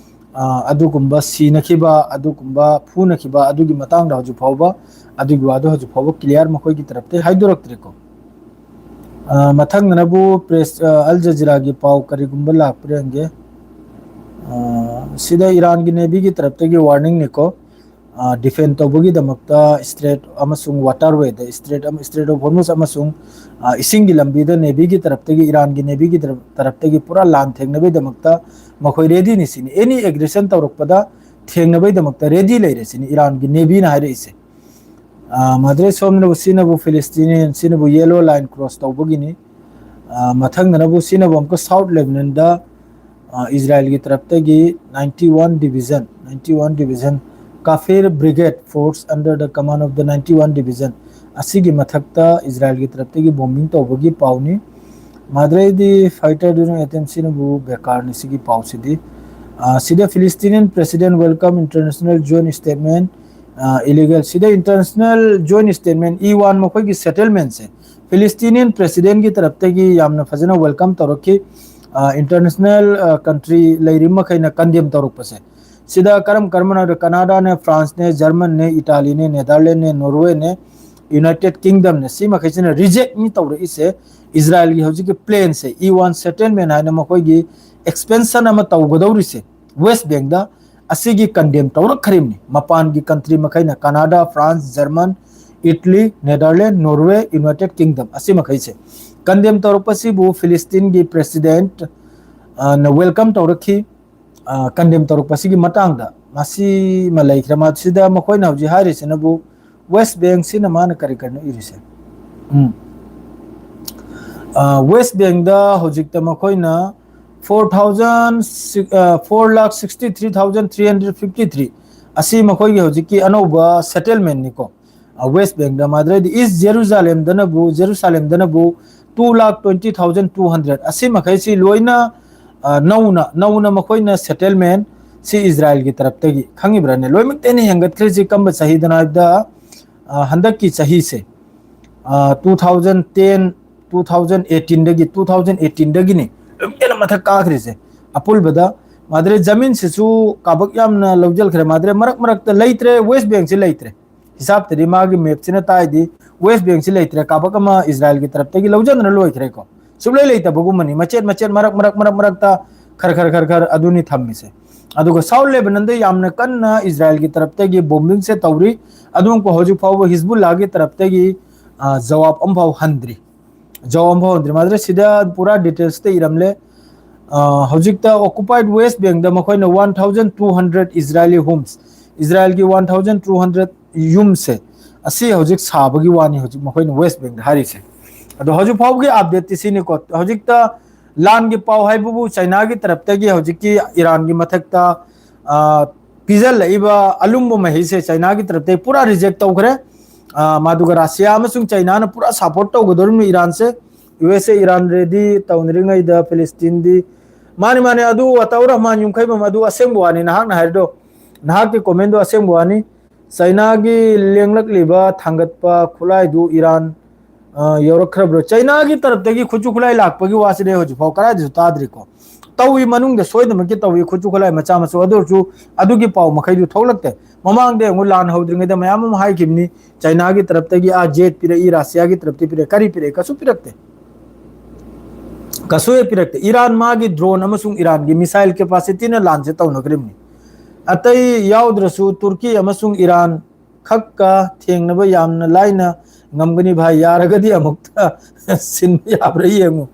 ꯑ, ꯑꯗꯨꯒꯨꯝꯕ ꯁꯤꯅꯈꯤꯕ, ꯑꯗꯨꯒꯨꯝꯕ ꯐꯨꯅꯈꯤꯕ, ꯑꯗꯨꯒꯤ ꯃꯇꯥꯡꯗ ꯍꯧꯖꯤꯛ ꯐꯥꯎꯕ, ꯑꯗꯨꯒꯤ ꯋꯥꯗꯣ ꯍꯧꯖꯤꯛ ꯐꯥꯎꯕ ꯀ꯭ꯂꯤꯌꯥꯔ ꯃꯈꯣꯏꯒꯤ ꯇꯔꯞꯇꯒꯤ ꯍꯥꯏꯗꯣꯔꯛꯇ꯭ꯔꯤꯀꯣ꯫ ꯑ, ꯃꯊꯪꯗꯅꯕꯨ ꯄ꯭ꯔꯦꯁ, ꯑ, ꯑꯜ ꯖꯖꯤꯔꯥꯒꯤ ꯄꯥꯎ ꯀꯔꯤꯒꯨꯝꯕ ꯂꯥꯛꯄ꯭ꯔꯥ ꯌꯦꯡꯒꯦ꯫ ꯑ, ꯁꯤꯗ ꯏꯔꯥꯟꯒꯤ ꯅꯦꯚꯤꯒꯤ ꯇꯔꯞꯇꯒꯤ ꯋꯥꯔꯅꯤꯡꯅꯤꯀꯣ꯫ ꯑ, ꯗꯤꯐꯦꯟ ꯇꯧꯕꯒꯤꯗꯃꯛꯇ ꯁ꯭ꯇ꯭ꯔꯦꯠ ꯑꯃꯁꯨꯡ ꯋꯥꯇꯔꯋꯦꯗ, ꯁ꯭ꯇ꯭ꯔꯦꯠ ꯑꯃ, ꯁ꯭ꯇ꯭ꯔꯦꯠ ꯑꯣꯐ ꯍꯣꯔꯃꯨꯖ ꯑꯃꯁꯨꯡ, ꯑ, ꯏꯁꯤꯡꯒꯤ ꯂꯝꯕꯤꯗ ꯅꯦꯚꯤꯒꯤ ꯇꯔꯞꯇꯒꯤ, ꯏꯔꯥꯟꯒꯤ ꯅꯦꯚꯤꯒꯤ ꯇꯔꯞ-, ꯇꯔꯞꯇꯒꯤ ꯄꯨꯔꯥ ꯂꯥꯟ ꯊꯦꯡꯅꯕꯒꯤꯗꯃꯛꯇ ꯃꯈꯣꯏ ꯔꯦꯗꯤꯅꯤ ꯁꯤꯅꯤ꯫ ꯑꯦꯅꯤ ꯑꯦꯒ꯭ꯔꯦꯁꯟ ꯇꯧꯔꯛꯄꯗ ꯊꯦꯡꯅꯕꯒꯤꯗꯃꯛꯇ ꯔꯦꯗꯤ ꯂꯩꯔꯦ ꯁꯤꯅꯤ ꯏꯔꯥꯟꯒꯤ ꯅꯦꯚꯤꯅ ꯍꯥꯏꯔꯛꯏꯁꯦ꯫ ꯑ, ꯃꯗ꯭ꯔꯦ ꯁꯣꯝꯅꯕꯨ ꯁꯤꯅꯕꯨ ꯐꯤꯂꯤꯁꯇꯤꯅꯤꯌꯟ, ꯁꯤꯅꯕꯨ ꯌꯦꯂꯣ ꯂꯥꯏꯟ ꯀ꯭ꯔꯣꯁ ꯇꯧꯕꯒꯤꯅꯤ꯫ ꯑ, ꯃꯊꯪꯗꯅꯕꯨ ꯁꯤꯅꯕꯨ ꯑꯃꯨꯛꯀ ꯁꯥꯎꯠ ꯂꯦꯕꯅꯟꯗ, ꯑ, ꯏꯖꯔꯥꯏꯜꯒꯤ ꯇꯔꯞꯇꯒꯤ ninety one division, ninety one division, Kafir Brigade Force under the command of the ninety one division ꯑꯁꯤꯒꯤ ꯃꯊꯛꯇ ꯏꯖꯔꯥꯏꯜꯒꯤ ꯇꯔꯞꯇꯒꯤ ꯕꯣꯝꯕꯤꯡ ꯇꯧꯕꯒꯤ ꯄꯥꯎꯅꯤ꯫ ꯃꯗ꯭ꯔꯦꯗꯤ ꯐꯥꯏꯇꯔꯗꯨꯅ ꯑꯦꯇꯦꯝꯁꯤꯅꯕꯨ ꯕꯦꯀꯥꯔꯅꯤ ꯁꯤꯒꯤ ꯄꯥꯎꯁꯤꯗꯤ꯫ ꯑ, ꯁꯤꯗ Philistinian president welcome international joint statement, ꯑ, illegal꯫ ꯁꯤꯗ international joint statement, E one ꯃꯈꯣꯏꯒꯤ settlement ꯁꯦ Philistinian president ꯒꯤ ꯇꯔꯞꯇꯒꯤ ꯌꯥꯝꯅ ꯐꯖꯅ welcome ꯇꯧꯔꯛꯈꯤ꯫ ꯑ, international, ꯑ, country ꯂꯩꯔꯤꯕ ꯃꯈꯩꯅ condemn ꯇꯧꯔꯛꯄꯁꯦ꯫ ꯁꯤꯗ ꯀꯔꯝ ꯀꯔꯝꯕꯅꯣ ꯍꯥꯏꯕꯗ Canada ꯅꯦ, France ꯅꯦ, German ꯅꯦ, Italy ꯅꯦ, Netherland ꯅꯦ, Norway ꯅꯦ, United Kingdom ꯅꯦ, ꯁꯤ ꯃꯈꯩꯁꯤꯅ reject ꯅꯤ ꯇꯧꯔꯛꯏꯁꯦ꯫ ꯏꯖꯔꯥꯏꯜꯒꯤ ꯍꯧꯖꯤꯛꯀꯤ plan ꯁꯦ, ꯏ ꯋꯥꯟ settlement ꯍꯥꯏꯅ ꯃꯈꯣꯏꯒꯤ expansion ꯑꯃ ꯇꯧꯒꯗꯧꯔꯤꯁꯦ West Bank ꯗ, ꯑꯁꯤꯒꯤ condemn ꯇꯧꯔꯛꯈ꯭ꯔꯤꯕꯅꯤ꯫ ꯃꯄꯥꯟꯒꯤ country ꯃꯈꯩꯅ Canada, France, German, Italy, Netherland, Norway, United Kingdom ꯑꯁꯤ ꯃꯈꯩꯁꯦ condemn ꯇꯧꯔꯛꯄꯁꯤꯕꯨ ꯐꯤꯂꯤꯁꯇꯤꯟꯒꯤ president, ꯑ, ꯅ welcome ꯇꯧꯔꯛꯈꯤ꯫ ꯑ, condemn ꯇꯧꯔꯛꯄꯁꯤꯒꯤ ꯃꯇꯥꯡꯗ ꯃꯁꯤꯃ ꯂꯩꯈ꯭ꯔꯦ꯫ ꯃꯁꯤꯗ ꯃꯈꯣꯏꯅ ꯍꯧꯖꯤꯛ ꯍꯥꯏꯔꯤꯁꯤꯅꯕꯨ West Bank ꯁꯤꯅ ꯃꯥꯅ ꯀꯔꯤ ꯀꯔꯤꯅꯣ ꯏꯔꯤꯁꯦ? ꯎꯝ꯫ ꯑ, West Bank ꯗ ꯍꯧꯖꯤꯛꯇ ꯃꯈꯣꯏꯅ four thousand, ꯑ, four lakh sixty three thousand three hundred fifty three ꯑꯁꯤ ꯃꯈꯣꯏꯒꯤ ꯍꯧꯖꯤꯛꯀꯤ ꯑꯅꯧꯕ settlement ꯅꯤꯀꯣ꯫ ꯑ, West Bank ꯗ, ꯃꯥꯗ꯭ꯔꯦꯗꯤ East Jerusalem ꯗꯅꯕꯨ, Jerusalem ꯗꯅꯕꯨ two lakh twenty thousand two hundred꯫ ꯑꯁꯤ ꯃꯈꯩꯁꯤ ꯂꯣꯏꯅ, ꯑ, ꯅꯧꯅ, ꯅꯧꯅ ꯃꯈꯣꯏꯅ settlement ꯁꯤ ꯏꯖꯔꯥꯏꯜꯒꯤ ꯇꯔꯞꯇꯒꯤ, ꯈꯪꯉꯤꯕ꯭ꯔꯥꯅꯦ? ꯂꯣꯏꯅꯃꯛꯇ ꯑꯩꯅ ꯍꯦꯟꯒꯠꯈ꯭ꯔꯤꯁꯤ ꯀꯝꯕ ꯆꯍꯤꯗꯅꯣ ꯍꯥꯏꯕꯗ, ꯑ, ꯍꯟꯗꯛꯀꯤ ꯆꯍꯤꯁꯦ, ꯑ, two thousand ten, two thousand eighteen ꯗꯒꯤ, two thousand eighteen ꯗꯒꯤꯅꯤ ꯂꯣꯏꯅꯃꯛꯇ ꯃꯊꯛ ꯀꯥꯈ꯭ꯔꯤꯁꯦ꯫ ꯑꯄꯨꯟꯕꯗ, ꯃꯥꯗ꯭ꯔꯦ ꯖꯃꯤꯟꯁꯤꯁꯨ ꯀꯥꯕꯛ ꯌꯥꯝꯅ ꯂꯧꯖꯤꯜꯈ꯭ꯔꯦ꯫ ꯃꯥꯗ꯭ꯔꯦ ꯃꯔꯛ ꯃꯔꯛꯇ ꯂꯩꯇ꯭ꯔꯦ, West Bank ꯁꯤ ꯂꯩꯇ꯭ꯔꯦ꯫ ꯍꯤꯁꯥꯞꯇꯗꯤ ꯃꯥꯒꯤ map ꯁꯤꯅ ꯇꯥꯏꯗꯤ West Bank ꯁꯤ ꯂꯩꯇ꯭ꯔꯦ, ꯀꯥꯕꯛ ꯑꯃ ꯏꯖꯔꯥꯏꯜꯒꯤ ꯇꯔꯞꯇꯒꯤ ꯂꯧꯖꯗꯅ ꯂꯣꯏꯈ꯭ꯔꯦꯀꯣ꯫ ꯁꯨꯡꯂꯩ ꯂꯩꯇꯕꯒꯨꯝꯕꯅꯤ, ꯃꯆꯦꯠ ꯃꯆꯦꯠ, ꯃꯔꯛ ꯃꯔꯛ, ꯃꯔꯛ ꯃꯔꯛꯇ ꯈꯔ ꯈꯔ ꯈꯔ ꯈꯔ ꯑꯗꯨꯅꯤ ꯊꯝꯃꯤꯁꯦ꯫ ꯑꯗꯨꯒ South Lebanon ꯗ ꯌꯥꯝꯅ ꯀꯟꯅ ꯏꯖꯔꯥꯏꯜꯒꯤ ꯇꯔꯞꯇꯒꯤ bombing ꯁꯦ ꯇꯧꯔꯤ꯫ ꯑꯗꯨꯝ ꯍꯧꯖꯤꯛ ꯐꯥꯎꯕ ꯍꯤꯖꯕꯨꯜꯂꯥꯒꯤ ꯇꯔꯞꯇꯒꯤ, ꯑ, ꯖꯋꯥꯕ ꯑꯃꯐꯥꯎ ꯍꯟꯗ꯭ꯔꯤ꯫ ꯖꯋꯥꯕ ꯑꯃꯐꯥꯎ ꯍꯟꯗ꯭ꯔꯤ꯫ ꯃꯥꯗ꯭ꯔꯦ ꯁꯤꯗ ꯄꯨꯔꯥ details ꯇ ꯏꯔꯝꯂꯦ꯫ ꯑ, ꯍꯧꯖꯤꯛꯇ occupied West Bank ꯗ ꯃꯈꯣꯏꯅ one thousand two hundred Israeli homes, ꯏꯖꯔꯥꯏꯜꯒꯤ one thousand two hundred ꯌꯨꯝꯁꯦ, ꯑꯁꯤ ꯍꯧꯖꯤꯛ ꯁꯥꯕꯒꯤ ꯋꯥꯅꯤ ꯍꯧꯖꯤꯛ ꯃꯈꯣꯏꯅ West Bank ꯗ ꯍꯥꯏꯔꯤꯁꯦ꯫ ꯑꯗꯣ ꯍꯧꯖꯤꯛ ꯐꯥꯎꯕꯒꯤ update ꯇꯤ ꯁꯤꯅꯤꯀꯣ꯫ ꯍꯧꯖꯤꯛꯇ ꯂꯥꯟꯒꯤ ꯄꯥꯎ ꯍꯥꯏꯕꯕꯨ ꯆꯥꯏꯅꯥꯒꯤ ꯇꯔꯞꯇꯒꯤ ꯍꯧꯖꯤꯛꯀꯤ ꯏꯔꯥꯟꯒꯤ ꯃꯊꯛꯇ, ꯑ, ꯄꯤꯖꯜꯂꯛꯏꯕ ꯑꯂꯨꯝꯕ ꯃꯍꯩꯁꯦ ꯆꯥꯏꯅꯥꯒꯤ ꯇꯔꯞꯇꯒꯤ ꯄꯨꯔꯥ reject ꯇꯧꯈ꯭ꯔꯦ꯫ ꯑ, ꯃꯗꯨꯒ ꯔꯁꯤꯌꯥ ꯑꯃꯁꯨꯡ ꯆꯥꯏꯅꯥꯅ ꯄꯨꯔꯥ support ꯇꯧꯒꯗꯧꯔꯤꯕꯅꯤ ꯏꯔꯥꯟꯁꯦ꯫ ꯌꯨ ꯑꯦꯁ ꯑꯦ ꯏꯔꯥꯟ ready ꯇꯧꯅꯔꯤꯉꯩꯗ ꯐꯤꯂꯤꯁꯇꯤꯟꯗꯤ, ꯃꯥꯅꯤ, ꯃꯥꯅꯤ, ꯑꯗꯨ ꯑꯇꯥꯎ ꯔꯍꯃꯥꯟ ꯌꯨꯝꯈꯩꯕꯝ, ꯑꯗꯨ ꯑꯁꯦꯡꯕ ꯋꯥꯅꯤ, ꯅꯍꯥꯛꯅ ꯍꯥꯏꯔꯤꯗꯣ, ꯅꯍꯥꯛꯀꯤ comment ꯗꯣ ꯑꯁꯦꯡꯕ ꯋꯥꯅꯤ꯫ ꯆꯥꯏꯅꯥꯒꯤ ꯂꯦꯡꯂꯛꯂꯤꯕ ꯊꯥꯡꯒꯠꯄ ꯈꯨꯠꯂꯥꯏꯗꯨ ꯏꯔꯥꯟ, ꯑ, ꯌꯧꯔꯛꯈ꯭ꯔꯕ꯭ꯔꯣ? ꯆꯥꯏꯅꯥꯒꯤ ꯇꯔꯞꯇꯒꯤ ꯈꯨꯠꯁꯨ ꯈꯨꯠꯂꯥꯏ ꯂꯥꯛꯄꯒꯤ ꯋꯥꯁꯤꯗꯤ ꯍꯧꯖꯤꯛ ꯐꯥꯎ ꯀꯗꯥꯏꯗꯁꯨ ꯇꯥꯗ꯭ꯔꯤꯀꯣ꯫ ꯇꯧꯏ, ꯃꯅꯨꯡꯗ ꯁꯣꯏꯗꯅꯃꯛꯀꯤ ꯇꯧꯏ ꯈꯨꯠꯁꯨ ꯈꯨꯠꯂꯥꯏ ꯃꯆꯥ ꯃꯁꯨ, ꯑꯗꯨ ꯑꯣꯏꯔꯁꯨ ꯑꯗꯨꯒꯤ ꯄꯥꯎ ꯃꯈꯩꯗꯨ ꯊꯣꯛꯂꯛꯇꯦ꯫ ꯃꯃꯥꯡꯗ ꯑꯃꯨꯛ ꯂꯥꯟ ꯍꯧꯗ꯭ꯔꯤꯉꯩꯗ ꯃꯌꯥꯝ ꯑꯃ ꯍꯥꯏꯈꯤꯕꯅꯤ, ꯆꯥꯏꯅꯥꯒꯤ ꯇꯔꯞꯇꯒꯤ ꯑꯥ jet ꯄꯤꯔꯛꯏ, ꯔꯁꯤꯌꯥꯒꯤ ꯇꯔꯞꯇꯒꯤ ꯄꯤꯔꯛꯏ, ꯀꯔꯤ ꯄꯤꯔꯛꯏ? ꯀꯩꯁꯨ ꯄꯤꯔꯛꯇꯦ꯫ ꯀꯩꯁꯨ ꯍꯦꯛ ꯄꯤꯔꯛꯇꯦ꯫ ꯏꯔꯥꯟ ꯃꯥꯒꯤ drone ꯑꯃꯁꯨꯡ ꯏꯔꯥꯟꯒꯤ missile capacity ꯅ ꯂꯥꯟꯁꯦ ꯇꯧꯅꯈ꯭ꯔꯤꯕꯅꯤ꯫ ꯑꯇꯩ ꯌꯥꯎꯗ꯭ꯔꯁꯨ ꯇꯨꯔꯀꯤ ꯑꯃꯁꯨꯡ ꯏꯔꯥꯟ ꯈꯛꯀ ꯊꯦꯡꯅꯕ ꯌꯥꯝꯅ ꯂꯥꯏꯅ ꯉꯝꯒꯅꯤ ꯚꯥꯏ꯫ ꯌꯥꯔꯒꯗꯤ ꯑꯃꯨꯛꯇ ꯁꯤꯟꯕ ꯌꯥꯕ꯭ꯔꯥ ꯌꯦꯡꯉꯨ꯫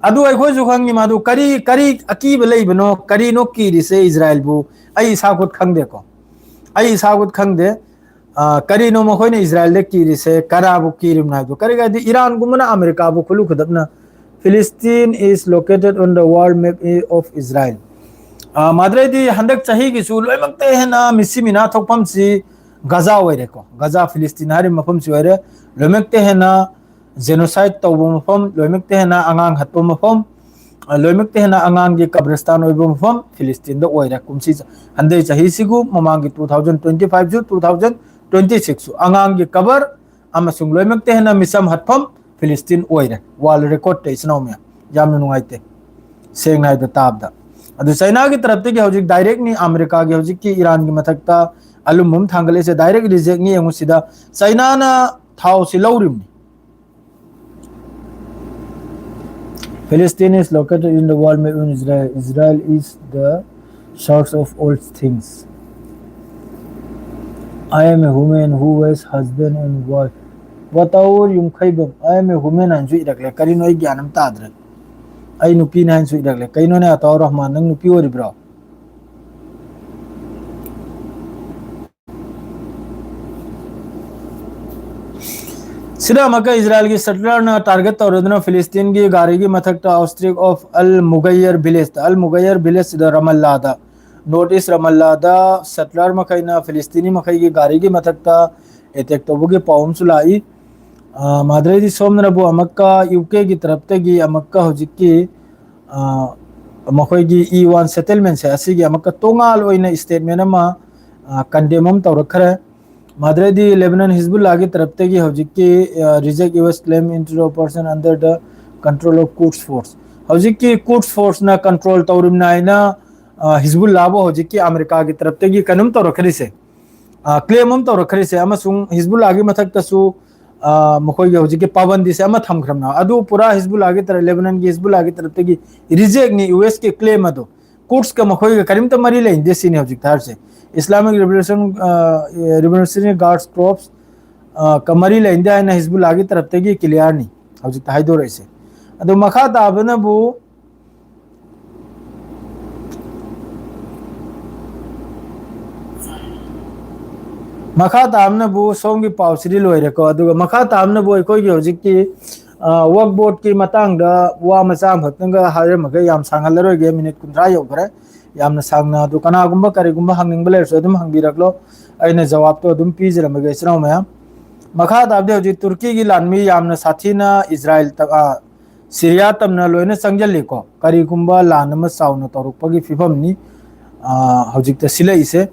ꯑꯗꯨ ꯑꯩꯈꯣꯏꯁꯨ ꯈꯪꯉꯤ ꯃꯗꯨ ꯀꯔꯤ, ꯀꯔꯤ ꯑꯀꯤꯕ ꯂꯩꯕꯅꯣ, ꯀꯔꯤꯅꯣ ꯀꯤꯔꯤꯁꯦ ꯏꯖꯔꯥꯏꯜꯕꯨ? ꯑꯩ ꯏꯁꯥ ꯈꯨꯠ ꯈꯪꯗꯦꯀꯣ꯫ ꯑꯩ ꯏꯁꯥ ꯈꯨꯠ ꯈꯪꯗꯦ꯫ ꯑ, ꯀꯔꯤꯅꯣ ꯃꯈꯣꯏꯅ ꯏꯖꯔꯥꯏꯜꯗ ꯀꯤꯔꯤꯁꯦ? ꯀꯅꯥꯕꯨ ꯀꯤꯔꯤꯕꯅꯣ ꯍꯥꯏꯕꯗꯣ? ꯀꯔꯤ ꯍꯥꯏꯗꯤ ꯏꯔꯥꯟꯒꯨꯝꯕꯅ ꯑꯃꯦꯔꯤꯀꯥꯕꯨ ꯈꯨꯜꯂꯨ ꯈꯨꯗꯞꯅ Philistine is located on the world map of Israel. ꯑ, ꯃꯥꯗ꯭ꯔꯦꯗꯤ ꯍꯟꯗꯛ ꯆꯍꯤꯒꯤꯁꯨ ꯂꯣꯏꯅꯃꯛꯇ ꯍꯦꯟꯅ ꯃꯤꯁꯤ ꯃꯤꯅꯥ ꯊꯣꯛꯐꯝꯁꯤ ꯒꯖꯥ ꯑꯣꯏꯔꯦꯀꯣ꯫ ꯒꯖꯥ, ꯐꯤꯂꯤꯁꯇꯤꯟ ꯍꯥꯏꯔꯤꯕ ꯃꯐꯝꯁꯤ ꯑꯣꯏꯔꯦ꯫ ꯂꯣꯏꯅꯃꯛꯇ ꯍꯦꯟꯅ genocide ꯇꯧꯕ ꯃꯐꯝ, ꯂꯣꯏꯅꯃꯛꯇ ꯍꯦꯟꯅ ꯑꯉꯥꯡ ꯍꯥꯠꯄ ꯃꯐꯝ, ꯑ, ꯂꯣꯏꯅꯃꯛꯇ ꯍꯦꯟꯅ ꯑꯉꯥꯡꯒꯤ ꯀꯕꯔꯁꯇꯥꯟ ꯑꯣꯏꯕ ꯃꯐꯝ ꯐꯤꯂꯤꯁꯇꯤꯟꯗ ꯑꯣꯏꯔꯦ꯫ ꯀꯨꯝꯁꯤ ꯆ-, ꯍꯟꯗꯛ ꯆꯍꯤꯁꯤꯒꯨ ꯃꯃꯥꯡꯒꯤ two thousand twenty five ꯁꯨ, two thousand twenty six ꯁꯨ ꯑꯉꯥꯡꯒꯤ ꯀꯕꯔ ꯑꯃꯁꯨꯡ ꯂꯣꯏꯅꯃꯛꯇ ꯍꯦꯟꯅ ꯃꯤꯆꯝ ꯍꯥꯠꯐꯝ ꯐꯤꯂꯤꯁꯇꯤꯟ ꯑꯣꯏꯔꯦ꯫ World record ꯇ, ꯏꯆꯤꯟ ꯏꯅꯥꯎ ꯃꯌꯥꯝ, ꯌꯥꯝꯅ ꯅꯨꯡꯉꯥꯏꯇꯦ꯫ ꯁꯦꯡꯅ ꯍꯥꯏꯕꯗ ꯇꯥꯕꯗ꯫ ꯑꯗꯨ ꯆꯥꯏꯅꯥꯒꯤ ꯇꯔꯞꯇꯒꯤ ꯍꯧꯖꯤꯛ direct ꯅꯤ ꯑꯃꯦꯔꯤꯀꯥꯒꯤ ꯍꯧꯖꯤꯛꯀꯤ ꯏꯔꯥꯟꯒꯤ ꯃꯊꯛꯇ ꯑꯂꯨꯝꯕ ꯑꯃ ꯊꯥꯡꯒꯠꯂꯛꯏꯁꯦ, direct reject ꯅꯤ꯫ ꯌꯦꯡꯉꯨ ꯁꯤꯗ, ꯆꯥꯏꯅꯥꯅ ꯊꯥꯎꯁꯤ ꯂꯧꯔꯤꯕꯅꯤ꯫ Palestine is located in the world map in Israel. Israel is the source of all things. I am a woman who was husband and wife. ꯋꯥꯇꯥꯎ ꯌꯨꯝꯈꯩꯕꯝ, I am a woman ꯍꯥꯏꯅꯁꯨ ꯏꯔꯛꯂꯦ꯫ ꯀꯔꯤꯅꯣ ꯑꯩ ꯒ꯭ꯌꯥꯟ ꯑꯃ ꯇꯥꯗ꯭ꯔꯦ꯫ ꯑꯩ ꯅꯨꯄꯤꯅꯦ ꯍꯥꯏꯅꯁꯨ ꯏꯔꯛꯂꯦ꯫ ꯀꯩꯅꯣꯅꯦ ꯑꯇꯥꯎ ꯔꯍꯃꯥꯟ, ꯅꯪ ꯅꯨꯄꯤ ꯑꯣꯏꯔꯤꯕ꯭ꯔꯣ? ꯁꯤꯗ ꯑꯃꯨꯛꯀ ꯏꯖꯔꯥꯏꯜꯒꯤ settler ꯅ target ꯇꯧꯔꯗꯨꯅ ꯐꯤꯂꯤꯁꯇꯤꯟꯒꯤ ꯒꯥꯔꯤꯒꯤ ꯃꯊꯛꯇ outskirts of Al Mughayyer village ꯇ, Al Mughayyer village ꯁꯤꯗ ꯔꯃꯜꯂꯥꯗ, north east ꯔꯃꯜꯂꯥꯗ settler ꯃꯈꯩꯅ ꯐꯤꯂꯤꯁꯇꯤꯅꯤ ꯃꯈꯩꯒꯤ ꯒꯥꯔꯤꯒꯤ ꯃꯊꯛꯇ attack ꯇꯧꯕꯒꯤ ꯄꯥꯎ ꯑꯃꯁꯨ ꯂꯥꯛꯏ꯫ ꯑ, ꯃꯥꯗ꯭ꯔꯩꯗꯤ ꯁꯣꯝꯗꯅꯕꯨ ꯑꯃꯨꯛꯀ ꯌꯨ ꯀꯦ ꯒꯤ ꯇꯔꯞꯇꯒꯤ ꯑꯃꯨꯛꯀ ꯍꯧꯖꯤꯛꯀꯤ, ꯑ, ꯃꯈꯣꯏꯒꯤ ꯏ ꯋꯥꯟ ꯁꯦꯇꯜꯃꯦꯟꯁꯦ ꯑꯁꯤꯒꯤ ꯑꯃꯨꯛꯀ ꯇꯣꯉꯥꯟ ꯑꯣꯏꯅ ꯁ꯭ꯇꯦꯠꯃꯦꯟ ꯑꯃ ꯀꯟꯗꯦꯝ ꯑꯃ ꯇꯧꯔꯛꯈ꯭ꯔꯦ꯫ ꯃꯥꯗ꯭ꯔꯦꯗꯤ ꯂꯦꯕꯅꯟ ꯍꯤꯖꯕꯨꯜꯂꯥꯒꯤ ꯇꯔꯞꯇꯒꯤ ꯍꯧꯖꯤꯛꯀꯤ reject U S claim into person under the control of Quds force, ꯍꯧꯖꯤꯛꯀꯤ ꯀꯨꯠꯁ ꯐꯣꯔꯁꯅ ꯀꯟꯇ꯭ꯔꯣꯜ ꯇꯧꯔꯤꯕꯅꯤ ꯍꯥꯏꯅ ꯍꯤꯖꯕꯨꯜꯂꯥꯕꯨ ꯍꯧꯖꯤꯛꯀꯤ ꯑꯃꯦꯔꯤꯀꯥꯒꯤ ꯇꯔꯞꯇꯒꯤ ꯀꯩꯅꯣꯝ ꯇꯧꯔꯛꯈ꯭ꯔꯤꯁꯦ, ꯀ꯭ꯂꯦꯝ ꯑꯃ ꯇꯧꯔꯛꯈ꯭ꯔꯤꯁꯦ, ꯑꯃꯁꯨꯡ ꯍꯤꯖꯕꯨꯜꯂꯥꯒꯤ ꯃꯊꯛꯇꯁꯨ ꯃꯈꯣꯏꯒꯤ ꯍꯧꯖꯤꯛꯀꯤ ꯄꯥꯕꯟꯗꯤꯁꯦ ꯑꯃ ꯊꯝꯈ꯭ꯔꯕꯅꯦ꯫ ꯑꯗꯨ ꯄꯨꯔꯥ ꯍꯤꯖꯕꯨꯜꯂꯥꯒꯤ ꯇꯔꯞ, ꯂꯦꯕꯅꯟꯒꯤ ꯍꯤꯖꯕꯨꯜꯂꯥꯒꯤ ꯇꯔꯞꯇꯒꯤ ꯔꯤꯖꯦꯛꯅꯤ ꯌꯨ ꯑꯦꯁꯀꯤ ꯀ꯭ꯂꯦꯝ ꯑꯗꯣ꯫ ꯀꯨꯠꯁꯀ ꯃꯈꯣꯏꯒ ꯀꯔꯤꯝꯇ ꯃꯔꯤ ꯂꯩꯅꯗꯦ ꯁꯤꯅꯤ ꯍꯧꯖꯤꯛ ꯊꯥꯔꯤꯁꯦ꯫ ꯏꯁꯂꯥꯃꯤꯛ ꯔꯤꯚꯣꯂꯨꯁꯟ, ꯔꯤꯚꯣꯂꯨꯁꯅꯔꯤ ꯒꯥꯔꯗꯁ ꯀꯣꯔꯞꯁ ꯀ ꯃꯔꯤ ꯂꯩꯅꯗꯦ ꯍꯥꯏꯅ ꯍꯤꯖꯕꯨꯜꯂꯥꯒꯤ ꯇꯔꯞꯇꯒꯤ ꯀ꯭ꯂꯤꯌꯥꯔꯅꯤ ꯍꯧꯖꯤꯛꯇ ꯍꯥꯏꯗꯣꯔꯛꯏꯁꯦ꯫ ꯑꯗꯣ ꯃꯈꯥ ꯇꯥꯕꯅꯕꯨ ꯃꯈꯥ ꯇꯥꯕꯅꯕꯨ ꯁꯣꯝꯒꯤ ꯄꯥꯎꯁꯤꯗꯤ ꯂꯣꯏꯔꯦꯀꯣ꯫ ꯑꯗꯨꯒ ꯃꯈꯥ ꯇꯥꯕꯅꯕꯨ ꯑꯩꯈꯣꯏꯒꯤ ꯍꯧꯖꯤꯛꯀꯤ ꯋꯛꯐ ꯕꯣꯔꯗꯀꯤ ꯃꯇꯥꯡꯗ ꯋꯥ ꯃꯆꯥ ꯑꯃꯈꯛꯇꯪꯒ ꯍꯥꯏꯔꯝꯃꯒ ꯌꯥꯝ ꯁꯥꯡꯍꯜꯂꯔꯣꯏꯒꯦ, ꯃꯤꯅꯤꯠ ꯀꯨꯟꯊ꯭ꯔꯥ ꯌꯧꯈ꯭ꯔꯦ꯫ ꯌꯥꯝꯅ ꯁꯥꯡꯅ ꯑꯗꯨ ꯀꯅꯥꯒꯨꯝꯕ ꯀꯔꯤꯒꯨꯝꯕ ꯍꯪꯅꯤꯡꯕ ꯂꯩꯔꯁꯨ ꯑꯗꯨꯝ ꯍꯪꯕꯤꯔꯛꯂꯣ, ꯑꯩꯅ ꯖꯋꯥꯕꯇꯣ ꯑꯗꯨꯝ ꯄꯤꯖꯔꯝꯃꯒꯦ ꯏꯆꯤꯟ ꯏꯅꯥꯎ ꯃꯌꯥꯝ꯫ ꯃꯈꯥ ꯇꯥꯕꯗꯤ ꯍꯧꯖꯤꯛ ꯇꯨꯔꯀꯤꯒꯤ ꯂꯥꯟꯃꯤ ꯌꯥꯝꯅ ꯁꯥꯊꯤꯅ ꯏꯖꯔꯥꯏꯜ ꯇ-, ꯑ, ꯁꯤꯔꯤꯌꯥ ꯇꯝꯅ ꯂꯣꯏꯅ ꯆꯪꯁꯤꯜꯂꯤꯀꯣ꯫ ꯀꯔꯤꯒꯨꯝꯕ ꯂꯥꯟ ꯑꯃ ꯆꯥꯎꯅ ꯇꯧꯔꯛꯄꯒꯤ ꯐꯤꯕꯝꯅꯤ, ꯑ, ꯍꯧꯖꯤꯛꯇ ꯁꯤꯜꯂꯛꯏꯁꯦ꯫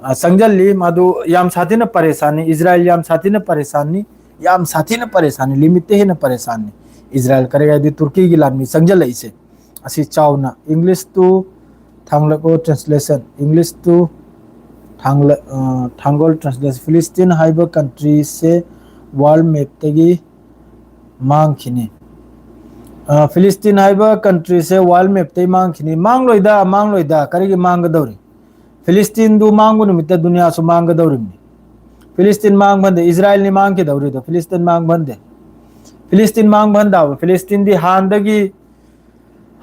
ꯑ, ꯆꯪꯁꯤꯜꯂꯤ, ꯃꯗꯨ ꯌꯥꯝ ꯁꯥꯊꯤꯅ ꯄꯔꯦꯁꯥꯟꯅꯤ꯫ ꯏꯖꯔꯥꯏꯜ ꯌꯥꯝ ꯁꯥꯊꯤꯅ ꯄꯔꯦꯁꯥꯟꯅꯤ, ꯌꯥꯝ ꯁꯥꯊꯤꯅ ꯄꯔꯦꯁꯥꯟꯅꯤ, ꯂꯤꯃꯤꯠꯇ ꯍꯦꯟꯅ ꯄꯔꯦꯁꯥꯟꯅꯤ꯫ ꯏꯖꯔꯥꯏꯜ ꯀꯔꯤ ꯍꯥꯏꯗꯤ ꯇꯨꯔꯀꯤꯒꯤ ꯂꯥꯟꯃꯤ ꯆꯪꯁꯤꯜꯂꯛꯏꯁꯦ꯫ ꯑꯁꯤ ꯆꯥꯎꯅ English to ꯊꯥꯡꯂꯛ, ꯑꯣ, translation, English to ꯊꯥꯡꯂ-, ꯑ, ꯊꯥꯡꯒꯣꯜ translation꯫ ꯐꯤꯂꯤꯁꯇꯤꯟ ꯍꯥꯏꯕ ꯀꯟꯇ꯭ꯔꯤꯁꯦ ꯋꯥꯔꯜ ꯃꯦꯞꯇꯒꯤ ꯃꯥꯡꯈꯤꯅꯤ꯫ ꯑ, ꯐꯤꯂꯤꯁꯇꯤꯟ ꯍꯥꯏꯕ ꯀꯟꯇ꯭ꯔꯤꯁꯦ ꯋꯥꯔꯜ ꯃꯦꯞꯇꯒꯤ ꯃꯥꯡꯈꯤꯅꯤ꯫ ꯃꯥꯡꯂꯣꯏꯗ, ꯃꯥꯡꯂꯣꯏꯗ, ꯀꯔꯤꯒꯤ ꯃꯥꯡꯒꯗꯧꯔꯤ? ꯐꯤꯂꯤꯁꯇꯤꯟꯗꯨ ꯃꯥꯡꯕ ꯅꯨꯃꯤꯠꯇ ꯗꯨꯅꯤꯌꯥꯁꯨ ꯃꯥꯡꯒꯗꯧꯔꯤꯕꯅꯤ꯫ ꯐꯤꯂꯤꯁꯇꯤꯟ ꯃꯥꯡꯕ ꯍꯟꯗꯦ, ꯏꯖꯔꯥꯏꯜꯅꯤ ꯃꯥꯡꯈꯤꯗꯧꯔꯤꯗꯣ, ꯐꯤꯂꯤꯁꯇꯤꯟ ꯃꯥꯡꯕ ꯍꯟꯗꯦ꯫ ꯐꯤꯂꯤꯁꯇꯤꯟ ꯃꯥꯡꯕ ꯍꯟꯗꯕ, ꯐꯤꯂꯤꯁꯇꯤꯟꯗꯤ ꯍꯥꯟꯅꯗꯒꯤ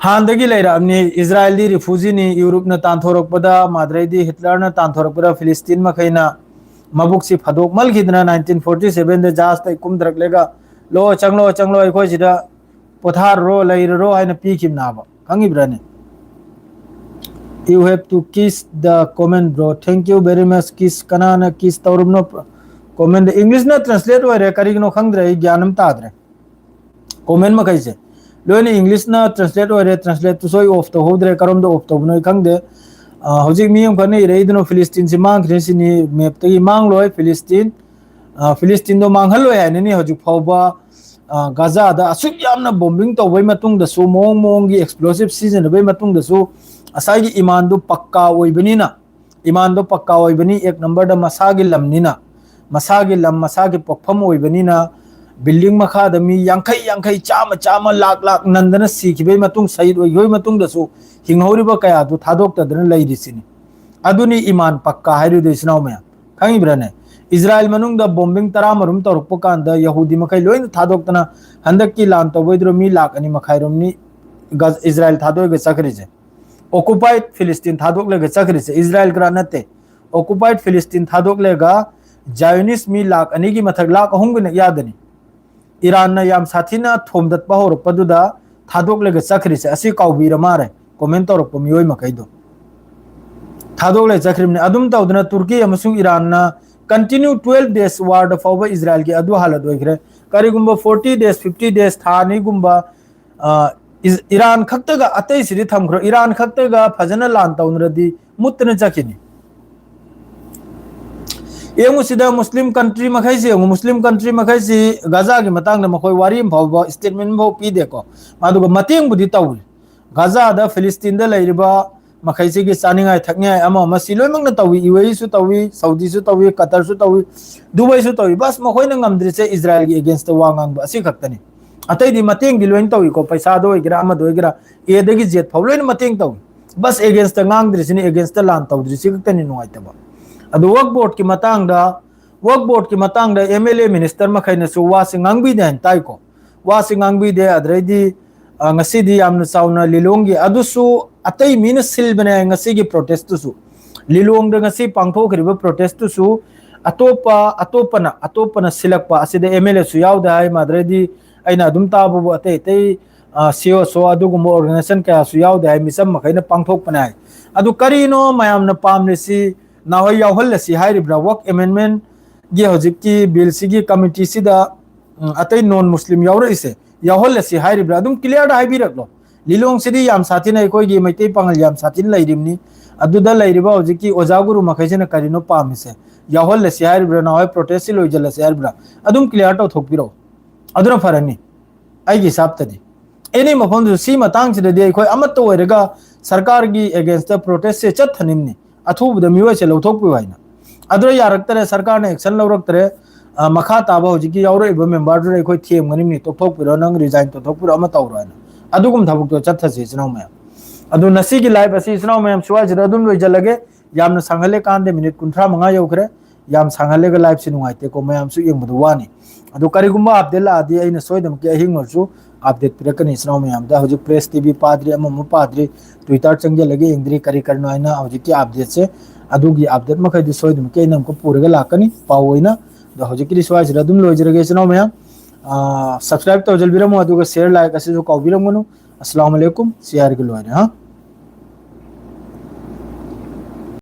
ꯍꯥꯟꯅꯗꯒꯤ ꯂꯩꯔꯛꯑꯕꯅꯤ꯫ ꯏꯖꯔꯥꯏꯜꯗꯤ ꯔꯤꯐ꯭ꯌꯨꯖꯤꯅꯤ꯫ ꯌꯨꯔꯨꯞꯅ ꯇꯥꯟꯊꯣꯔꯛꯄꯗ, ꯃꯥꯗ꯭ꯔꯩꯗꯤ ꯍꯤꯠꯂꯔꯅ ꯇꯥꯟꯊꯣꯔꯛꯄꯗ ꯐꯤꯂꯤꯁꯇꯤꯟ ꯃꯈꯩꯅ ꯃꯕꯨꯛꯁꯤ ꯐꯥꯗꯣꯛꯃꯜꯈꯤꯗꯅ nineteen forty seven ꯗ ꯖꯍꯥꯖꯇ ꯀꯨꯝꯊꯔꯛꯂꯒ, "ꯂꯣ, ꯆꯪꯂꯣ, ꯆꯪꯂꯣ, ꯑꯩꯈꯣꯏ ꯁꯤꯗ ꯄꯣꯊꯥꯔꯔꯣ, ꯂꯩꯔꯔꯣ" ꯍꯥꯏꯅ ꯄꯤꯈꯤꯕꯅꯦꯕ꯫ ꯈꯪꯉꯤꯕ꯭ꯔꯥꯅꯦ? "You have to kiss the comment, bro." Thank you very much. Kiss ꯀꯅꯥꯅ kiss ꯇꯧꯔꯕꯅꯣ? Comment English ꯅ translate ꯑꯣꯏꯔꯦ, ꯀꯔꯤꯒꯤꯅꯣ ꯈꯪꯗ꯭ꯔꯦ, ꯑꯩ ꯒ꯭ꯌꯥꯟ ꯑꯃ ꯇꯥꯗ꯭ꯔꯦ꯫ Comment ꯃꯈꯩꯁꯦ ꯂꯣꯏꯅ ꯏꯪꯂꯤꯁꯅ ꯇ꯭ꯔꯥꯟꯁꯂꯦꯠ ꯑꯣꯏꯔꯦ꯫ ꯇ꯭ꯔꯥꯟꯁꯂꯦꯠꯇꯨꯁꯨ ꯑꯩ ꯑꯣꯐ ꯇꯧꯍꯧꯗ꯭ꯔꯦ, ꯀꯔꯣꯝꯗ ꯑꯣꯐ ꯇꯧꯕꯅꯣ ꯑꯩ ꯈꯪꯗꯦ꯫ ꯑ, ꯍꯧꯖꯤꯛ ꯃꯤ ꯑꯃꯈꯛꯅ ꯏꯔꯛꯏꯗꯨꯅ ꯐꯤꯂꯤꯁꯇꯤꯟꯁꯤ ꯃꯥꯡꯈ꯭ꯔꯦ ꯁꯤꯅꯤ꯫ ꯃꯦꯞꯇꯒꯤ ꯃꯥꯡꯂꯣꯏ ꯐꯤꯂꯤꯁꯇꯤꯟ꯫ ꯑ, ꯐꯤꯂꯤꯁꯇꯤꯟꯗꯣ ꯃꯥꯡꯍꯜꯂꯣꯏ ꯍꯥꯏꯅꯅꯤ ꯍꯧꯖꯤꯛ ꯐꯥꯎꯕ꯫ ꯑ, ꯒꯥꯖꯥꯗ ꯑꯁꯨꯛ ꯌꯥꯝꯅ ꯕꯣꯝꯕꯤꯡ ꯇꯧꯕꯩ ꯃꯇꯨꯡꯗꯁꯨ, ꯃꯑꯣꯡ ꯃꯑꯣꯡꯒꯤ ꯑꯦꯛꯁꯄ꯭ꯂꯣꯁꯤꯞ ꯁꯤꯖꯤꯟꯅꯕꯩ ꯃꯇꯨꯡꯗꯁꯨ, ꯉꯁꯥꯏꯒꯤ ꯏꯃꯥꯟꯗꯨ ꯄꯛꯀꯥ ꯑꯣꯏꯕꯅꯤꯅ, ꯏꯃꯥꯟꯗꯣ ꯄꯛꯀꯥ ꯑꯣꯏꯕꯅꯤ, ꯑꯦꯛ ꯅꯝꯕꯔꯗ ꯃꯁꯥꯒꯤ ꯂꯝꯅꯤꯅ, ꯃꯁꯥꯒꯤ ꯂꯝ, ꯃꯁꯥꯒꯤ ꯄꯣꯛꯐꯝ ꯑꯣꯏꯕꯅꯤꯅ, ꯕꯤꯜꯗꯤꯡ ꯃꯈꯥꯗ ꯃꯤ ꯌꯥꯡꯈꯩ ꯌꯥꯡꯈꯩ, ꯆꯥꯝꯃ ꯆꯥꯝꯃ, ꯂꯥꯛ ꯂꯥꯛ ꯅꯟꯗꯅ ꯁꯤꯈꯤꯕꯒꯤ ꯃꯇꯨꯡ, ꯁꯍꯤꯗ ꯑꯣꯏꯈꯤꯕꯒꯤ ꯃꯇꯨꯡꯗꯁꯨ ꯍꯤꯡꯍꯧꯔꯤꯕ ꯀꯌꯥꯗꯨ ꯊꯥꯗꯣꯛꯇꯗꯅ ꯂꯩꯔꯤꯁꯤꯅꯤ꯫ ꯑꯗꯨꯅꯤ ꯏꯃꯥꯟ ꯄꯛꯀꯥ ꯍꯥꯏꯔꯤꯗꯣ, ꯏꯆꯤꯟ ꯏꯅꯥꯎ ꯃꯌꯥꯝ꯫ ꯈꯪꯉꯤꯕ꯭ꯔꯥꯅꯦ? ꯏꯖꯔꯥꯏꯜ ꯃꯅꯨꯡꯗ ꯕꯣꯝꯕꯤꯡ ꯇꯔꯥꯃꯔꯨꯝ ꯇꯧꯔꯛꯄ ꯀꯥꯟꯗ ꯌꯍꯨꯗꯤ ꯃꯈꯩ ꯂꯣꯏꯅ ꯊꯥꯗꯣꯛꯇꯅ ꯍꯟꯗꯛꯀꯤ ꯂꯥꯟ ꯇꯧꯕꯩꯗꯨꯗ ꯃꯤ ꯂꯥꯛ ꯑꯅꯤ ꯃꯈꯥꯏꯔꯣꯝꯅꯤ ꯒ-, ꯏꯖꯔꯥꯏꯜ ꯊꯥꯗꯣꯛꯑꯒ ꯆꯠꯈ꯭ꯔꯤꯁꯦ꯫ ꯑꯣꯀꯨꯄꯥꯏꯠ ꯐꯤꯂꯤꯁꯇꯤꯟ ꯊꯥꯗꯣꯛꯂꯒ ꯆꯠꯈ꯭ꯔꯤꯁꯦ ꯏꯖꯔꯥꯏꯜ ꯈꯔ ꯅꯠꯇꯦ꯫ ꯑꯣꯀꯨꯄꯥꯏꯠ ꯐꯤꯂꯤꯁꯇꯤꯟ ꯊꯥꯗꯣꯛꯂꯒ ꯖꯥꯏꯌꯣꯅꯤꯁ ꯃꯤ ꯂꯥꯛ ꯑꯅꯤꯒꯤ ꯃꯊꯛ, ꯂꯥꯛ ꯑꯍꯨꯝꯒꯤꯅ ꯌꯥꯗꯅꯤ꯫ ꯏꯔꯥꯟꯅ ꯌꯥꯝ ꯁꯥꯊꯤꯅ ꯊꯣꯝꯗꯠꯄ ꯍꯧꯔꯛꯄꯗꯨꯗ ꯊꯥꯗꯣꯛꯂꯒ ꯆꯠꯈ꯭ꯔꯤꯁꯦ ꯑꯁꯤ ꯀꯥꯎꯕꯤꯔ ꯃꯥꯔꯦ꯫ ꯀꯣꯃꯦꯟ ꯇꯧꯔꯛꯄ ꯃꯤꯑꯣꯏ ꯃꯈꯩꯗꯣ ꯊꯥꯗꯣꯛꯂꯒ ꯆꯠꯈ꯭ꯔꯤꯕꯅꯤ꯫ ꯑꯗꯨꯝ ꯇꯧꯗꯅ ꯇꯨꯔꯀꯤ ꯑꯃꯁꯨꯡ ꯏꯔꯥꯟꯅ continue twelve days warꯗ ꯐꯥꯎꯕ ꯏꯖꯔꯥꯏꯜꯒꯤ ꯑꯗꯨ ꯍꯥꯂꯠ ꯑꯣꯏꯈ꯭ꯔꯦ꯫ ꯀꯔꯤꯒꯨꯝꯕ forty days, fifty days, ꯊꯥ ꯑꯅꯤꯒꯨꯝꯕ, ꯑ, ꯏꯖ-, ꯏꯔꯥꯟ ꯈꯛꯇꯒ, ꯑꯇꯩꯁꯤꯗꯤ ꯊꯝꯈ꯭ꯔꯣ, ꯏꯔꯥꯟ ꯈꯛꯇꯒ ꯐꯖꯅ ꯂꯥꯟ ꯇꯧꯅꯔꯗꯤ ꯃꯨꯠꯇꯅ ꯆꯠꯈꯤꯅꯤ꯫ ꯌꯦꯡꯉꯨ ꯁꯤꯗ ꯃꯨꯁꯂꯤꯝ ꯀꯟꯇ꯭ꯔꯤ ꯃꯈꯩꯁꯤ ꯌꯦꯡꯉꯨ, ꯃꯨꯁꯂꯤꯝ ꯀꯟꯇ꯭ꯔꯤ ꯃꯈꯩꯁꯤ ꯒꯥꯖꯥꯒꯤ ꯃꯇꯥꯡꯗ ꯃꯈꯣꯏ ꯋꯥꯔꯤ ꯑꯃ ꯐꯥꯎꯕ, ꯁ꯭ꯇꯦꯠꯃꯦꯟ ꯑꯃ ꯐꯥꯎ ꯄꯤꯗꯦꯀꯣ꯫ ꯑꯗꯨꯒ ꯃꯇꯦꯡꯕꯨꯗꯤ ꯇꯧꯏ꯫ ꯒꯥꯖꯥꯗ, ꯐꯤꯂꯤꯁꯇꯤꯟꯗ ꯂꯩꯔꯤꯕ ꯃꯈꯩꯁꯤꯒꯤ ꯆꯥꯅꯤꯡꯉꯥꯏ ꯊꯛꯅꯤꯡꯉꯥꯏ ꯑꯃ ꯑꯃ ꯁꯤ ꯂꯣꯏꯅꯃꯛꯅ ꯇꯧꯏ꯫ ꯌꯨ ꯑꯦ ꯏꯁꯨ ꯇꯧꯏ, ꯁꯥꯎꯗꯤꯁꯨ ꯇꯧꯏ, ꯀꯇꯔꯁꯨ ꯇꯧꯏ, ꯗꯨꯕꯩꯁꯨ ꯇꯧꯏ꯫ ꯕꯁ ꯃꯈꯣꯏꯅ ꯉꯝꯗ꯭ꯔꯤꯁꯦ ꯏꯖꯔꯥꯏꯜꯒꯤ ꯑꯦꯒꯦꯟꯁꯇ ꯋꯥ ꯉꯥꯡꯕ ꯑꯁꯤ ꯈꯛꯇꯅꯤ꯫ ꯑꯇꯩꯗꯤ ꯃꯇꯦꯡꯗꯤ ꯂꯣꯏꯅ ꯇꯧꯏꯀꯣ, ꯄꯩꯁꯥꯗ ꯑꯣꯏꯒꯦꯔꯥ ꯑꯃꯗ ꯑꯣꯏꯒꯦꯔꯥ, ꯑꯦꯗꯒꯤ ꯖꯦꯠ ꯐꯥꯎ ꯂꯣꯏꯅ ꯃꯇꯦꯡ ꯇꯧꯏ꯫ ꯕꯁ ꯑꯦꯒꯦꯟꯁꯇ ꯉꯥꯡꯗ꯭ꯔꯤꯁꯤꯅꯤ, ꯑꯦꯒꯦꯟꯁꯇ ꯂꯥꯟ ꯇꯧꯗ꯭ꯔꯤꯁꯤ ꯈꯛꯇꯅꯤ ꯅꯨꯡꯉꯥꯏꯇꯕ꯫ ꯑꯗꯨ ꯋꯛꯐ ꯕꯣꯔꯗꯀꯤ ꯃꯇꯥꯡꯗ, ꯋꯛꯐ ꯕꯣꯔꯗꯀꯤ ꯃꯇꯥꯡꯗ ꯑꯦꯝ ꯑꯦꯜ ꯑꯦ ꯃꯤꯅꯤꯁꯇꯔ ꯃꯈꯩꯅꯁꯨ ꯋꯥꯁꯤ ꯉꯥꯡꯕꯤꯗꯦ ꯍꯥꯏꯅ ꯇꯥꯏꯀꯣ꯫ ꯋꯥꯁꯤ ꯉꯥꯡꯕꯤꯗꯦ꯫ ꯑꯗꯨꯗꯩꯗꯤ, ꯑ, ꯉꯁꯤꯗꯤ ꯌꯥꯝꯅ ꯆꯥꯎꯅ ꯂꯤꯂꯣꯡꯒꯤ, ꯑꯗꯨꯁꯨ ꯑꯇꯩ ꯃꯤꯅ ꯁꯤꯜꯕꯅꯦ ꯍꯥꯏ ꯉꯁꯤꯒꯤ ꯄ꯭ꯔꯣꯇꯦꯁꯇꯨꯁꯨ꯫ ꯂꯤꯂꯣꯡꯗ ꯉꯁꯤ ꯄꯥꯡꯊꯣꯛꯈ꯭ꯔꯤꯕ ꯄ꯭ꯔꯣꯇꯦꯁꯇꯨꯁꯨ ꯑꯇꯣꯞꯄ, ꯑꯇꯣꯞꯄꯅ, ꯑꯇꯣꯞꯄꯅ ꯁꯤꯜꯂꯛꯄ ꯑꯁꯤꯗ ꯑꯦꯝ ꯑꯦꯜ ꯑꯦꯁꯨ ꯌꯥꯎꯗꯦ ꯍꯥꯏ꯫ ꯑꯗꯨꯗꯩꯗꯤ ꯑꯩꯅ ꯑꯗꯨꯝ ꯇꯥꯕꯕꯨ ꯑꯇꯩ ꯑꯇꯩ, ꯑ, ꯁꯤ ꯑꯣ ꯁꯣ ꯑꯗꯨꯒꯨꯝꯕ ꯑꯣꯔꯒꯅꯥꯏꯖꯦꯁꯟ ꯀꯌꯥꯁꯨ ꯌꯥꯎꯗꯦ ꯍꯥꯏ, ꯃꯤꯆꯝ ꯃꯈꯩꯅ ꯄꯥꯡꯊꯣꯛꯄꯅꯦ ꯍꯥꯏ꯫ ꯑꯗꯨ ꯀꯔꯤꯅꯣ ꯃꯌꯥꯝꯅ ꯄꯥꯝꯂꯤꯁꯤ? ꯅꯍꯣꯏ ꯌꯥꯎꯍꯜꯂꯁꯤ ꯍꯥꯏꯔꯤꯕ꯭ꯔꯥ? ꯋꯛꯐ ꯑꯦꯃꯦꯟꯃꯦꯟꯒꯤ ꯍꯧꯖꯤꯛꯀꯤ ꯕꯤꯜꯁꯤꯒꯤ ꯀꯃꯤꯇꯤꯁꯤꯗ, ꯎꯝ, ꯑꯇꯩ ꯅꯣꯟ ꯃꯨꯁꯂꯤꯝ ꯌꯥꯎꯔꯛꯏꯁꯦ꯫ ꯌꯥꯎꯍꯜꯂꯁꯤ ꯍꯥꯏꯔꯤꯕ꯭ꯔꯥ? ꯑꯗꯨꯝ clear ꯗ ꯍꯥꯏꯕꯤꯔꯛꯂꯣ꯫ ꯂꯤꯂꯣꯡꯁꯤꯗꯤ ꯌꯥꯝ ꯁꯥꯊꯤꯅ ꯑꯩꯈꯣꯏꯒꯤ ꯃꯩꯇꯩ ꯄꯥꯉꯜ ꯌꯥꯝ ꯁꯥꯊꯤꯅ ꯂꯩꯔꯤꯕꯅꯤ꯫ ꯑꯗꯨꯗ ꯂꯩꯔꯤꯕ ꯍꯧꯖꯤꯛꯀꯤ ꯑꯣꯖꯥ ꯒꯨꯔꯨ ꯃꯈꯩꯁꯤꯅ ꯀꯔꯤꯅꯣ ꯄꯥꯝꯃꯤꯁꯦ? ꯌꯥꯎꯍꯜꯂꯁꯤ ꯍꯥꯏꯔꯤꯕ꯭ꯔꯥ? ꯅꯍꯥꯟꯋꯥꯏ protest ꯁꯤ ꯂꯣꯏꯁꯤꯜꯂꯁꯤ ꯍꯥꯏꯔꯤꯕ꯭ꯔꯥ? ꯑꯗꯨꯝ clear ꯇꯧꯊꯣꯛꯄꯤꯔꯛꯑꯣ꯫ ꯑꯗꯨꯅ ꯐꯔꯅꯤ ꯑꯩꯒꯤ ꯍꯤꯁꯥꯕꯇꯗꯤ꯫ Any ꯃꯐꯝꯗꯨꯁꯨ ꯁꯤ ꯃꯇꯥꯡꯁꯤꯗꯗꯤ ꯑꯩꯈꯣꯏ ꯑꯃꯠꯇ ꯑꯣꯏꯔꯒ ꯁꯔꯀꯥꯔꯒꯤ against ꯇ protest ꯁꯦ ꯆꯠꯊꯅꯤꯡꯅꯤ꯫ ꯑꯊꯨꯕꯗ ꯃꯤꯑꯣꯏꯁꯦ ꯂꯧꯊꯣꯛꯄꯤꯌꯨ ꯍꯥꯏꯅ꯫ ꯑꯗꯨꯗ ꯌꯥꯔꯛꯇꯔꯦ, ꯁꯔꯀꯥꯔꯅ action ꯂꯧꯔꯛꯇꯔꯦ, ꯑ, ꯃꯈꯥ ꯇꯥꯕ ꯍꯧꯖꯤꯛꯀꯤ ꯌꯥꯎꯔꯛꯏꯕ member ꯗꯨꯗ ꯑꯩꯈꯣꯏ ꯊꯦꯝꯒꯅꯤꯡꯅꯤ, "ꯇꯣꯛꯊꯣꯛꯄꯤꯔꯣ, ꯅꯪ resign ꯇꯧꯊꯣꯛꯄꯤꯔꯣ, ꯑꯃ ꯇꯧꯔꯣ" ꯍꯥꯏꯅ꯫ ꯑꯗꯨꯒꯨꯝꯕ ꯊꯕꯛꯇꯣ ꯆꯠꯊꯁꯤ, ꯏꯆꯤꯟ ꯏꯅꯥꯎ ꯃꯌꯥꯝ꯫ ꯑꯗꯨ ꯉꯁꯤꯒꯤ live ꯑꯁꯤ, ꯏꯆꯤꯟ ꯏꯅꯥꯎ ꯃꯌꯥꯝ, ꯁ꯭ꯋꯥꯏꯁꯤꯗ ꯑꯗꯨꯝ ꯂꯣꯏꯖꯤꯜꯂꯒꯦ꯫ ꯌꯥꯝꯅ ꯁꯥꯡꯍꯜꯂꯦ ꯀꯥꯟꯗꯦ, minute ꯀꯨꯟꯊ꯭ꯔꯥ ꯃꯉꯥ ꯌꯧꯈ꯭ꯔꯦ꯫ ꯌꯥꯝ ꯁꯥꯡꯍꯜꯂꯒ live ꯁꯤ ꯅꯨꯡꯉꯥꯏꯇꯦꯀꯣ, ꯃꯌꯥꯝꯁꯨ ꯌꯦꯡꯕꯗ ꯋꯥꯅꯤ꯫ ꯑꯗꯨ ꯀꯔꯤꯒꯨꯝꯕ update ꯂꯥꯛꯑꯗꯤ ꯑꯩꯅ ꯁꯣꯏꯗꯅꯃꯛꯀꯤ ꯑꯍꯤꯡ ꯑꯣꯏꯔꯁꯨ update ꯄꯤꯔꯛꯀꯅꯤ, ꯏꯆꯤꯟ ꯏꯅꯥꯎ ꯃꯌꯥꯝꯗ꯫ ꯍꯧꯖꯤꯛ Press TV ꯄꯥꯗ꯭ꯔꯤ, ꯑꯃ ꯑꯃ ꯄꯥꯗ꯭ꯔꯤ, Twitter ꯆꯪꯁꯤꯜꯂꯒ ꯌꯦꯡꯗ꯭ꯔꯤ, ꯀꯔꯤ ꯀꯔꯤꯅꯣ ꯍꯥꯏꯅ ꯍꯧꯖꯤꯛꯀꯤ update ꯁꯦ꯫ ꯑꯗꯨꯒꯤ update ꯃꯈꯩꯗꯤ ꯁꯣꯏꯗꯅꯃꯛꯀꯤ ꯑꯩꯅ ꯑꯃꯨꯛꯀ ꯄꯨꯔꯒ ꯂꯥꯛꯀꯅꯤ, ꯄꯥꯎ ꯑꯣꯏꯅ꯫ ꯑꯗꯣ ꯍꯧꯖꯤꯛꯀꯤꯗꯤ ꯁ꯭ꯋꯥꯏꯁꯤꯗ ꯑꯗꯨꯝ ꯂꯣꯏꯖꯔꯒꯦ, ꯏꯆꯤꯟ ꯏꯅꯥꯎ ꯃꯌꯥꯝ꯫ ꯑꯥ, subscribe ꯇꯧꯖꯕꯤꯔꯝꯃꯣ, ꯑꯗꯨꯒ share, like ꯑꯁꯤꯁꯨ ꯀꯥꯎꯕꯤꯔꯝꯒꯅꯨ꯫ ꯑꯁꯂꯥꯃꯨ ꯑꯂꯩꯀꯨꯝ, ꯁꯤ ꯍꯥꯏꯔꯒ ꯂꯣꯏꯔꯦ, ꯍꯥ?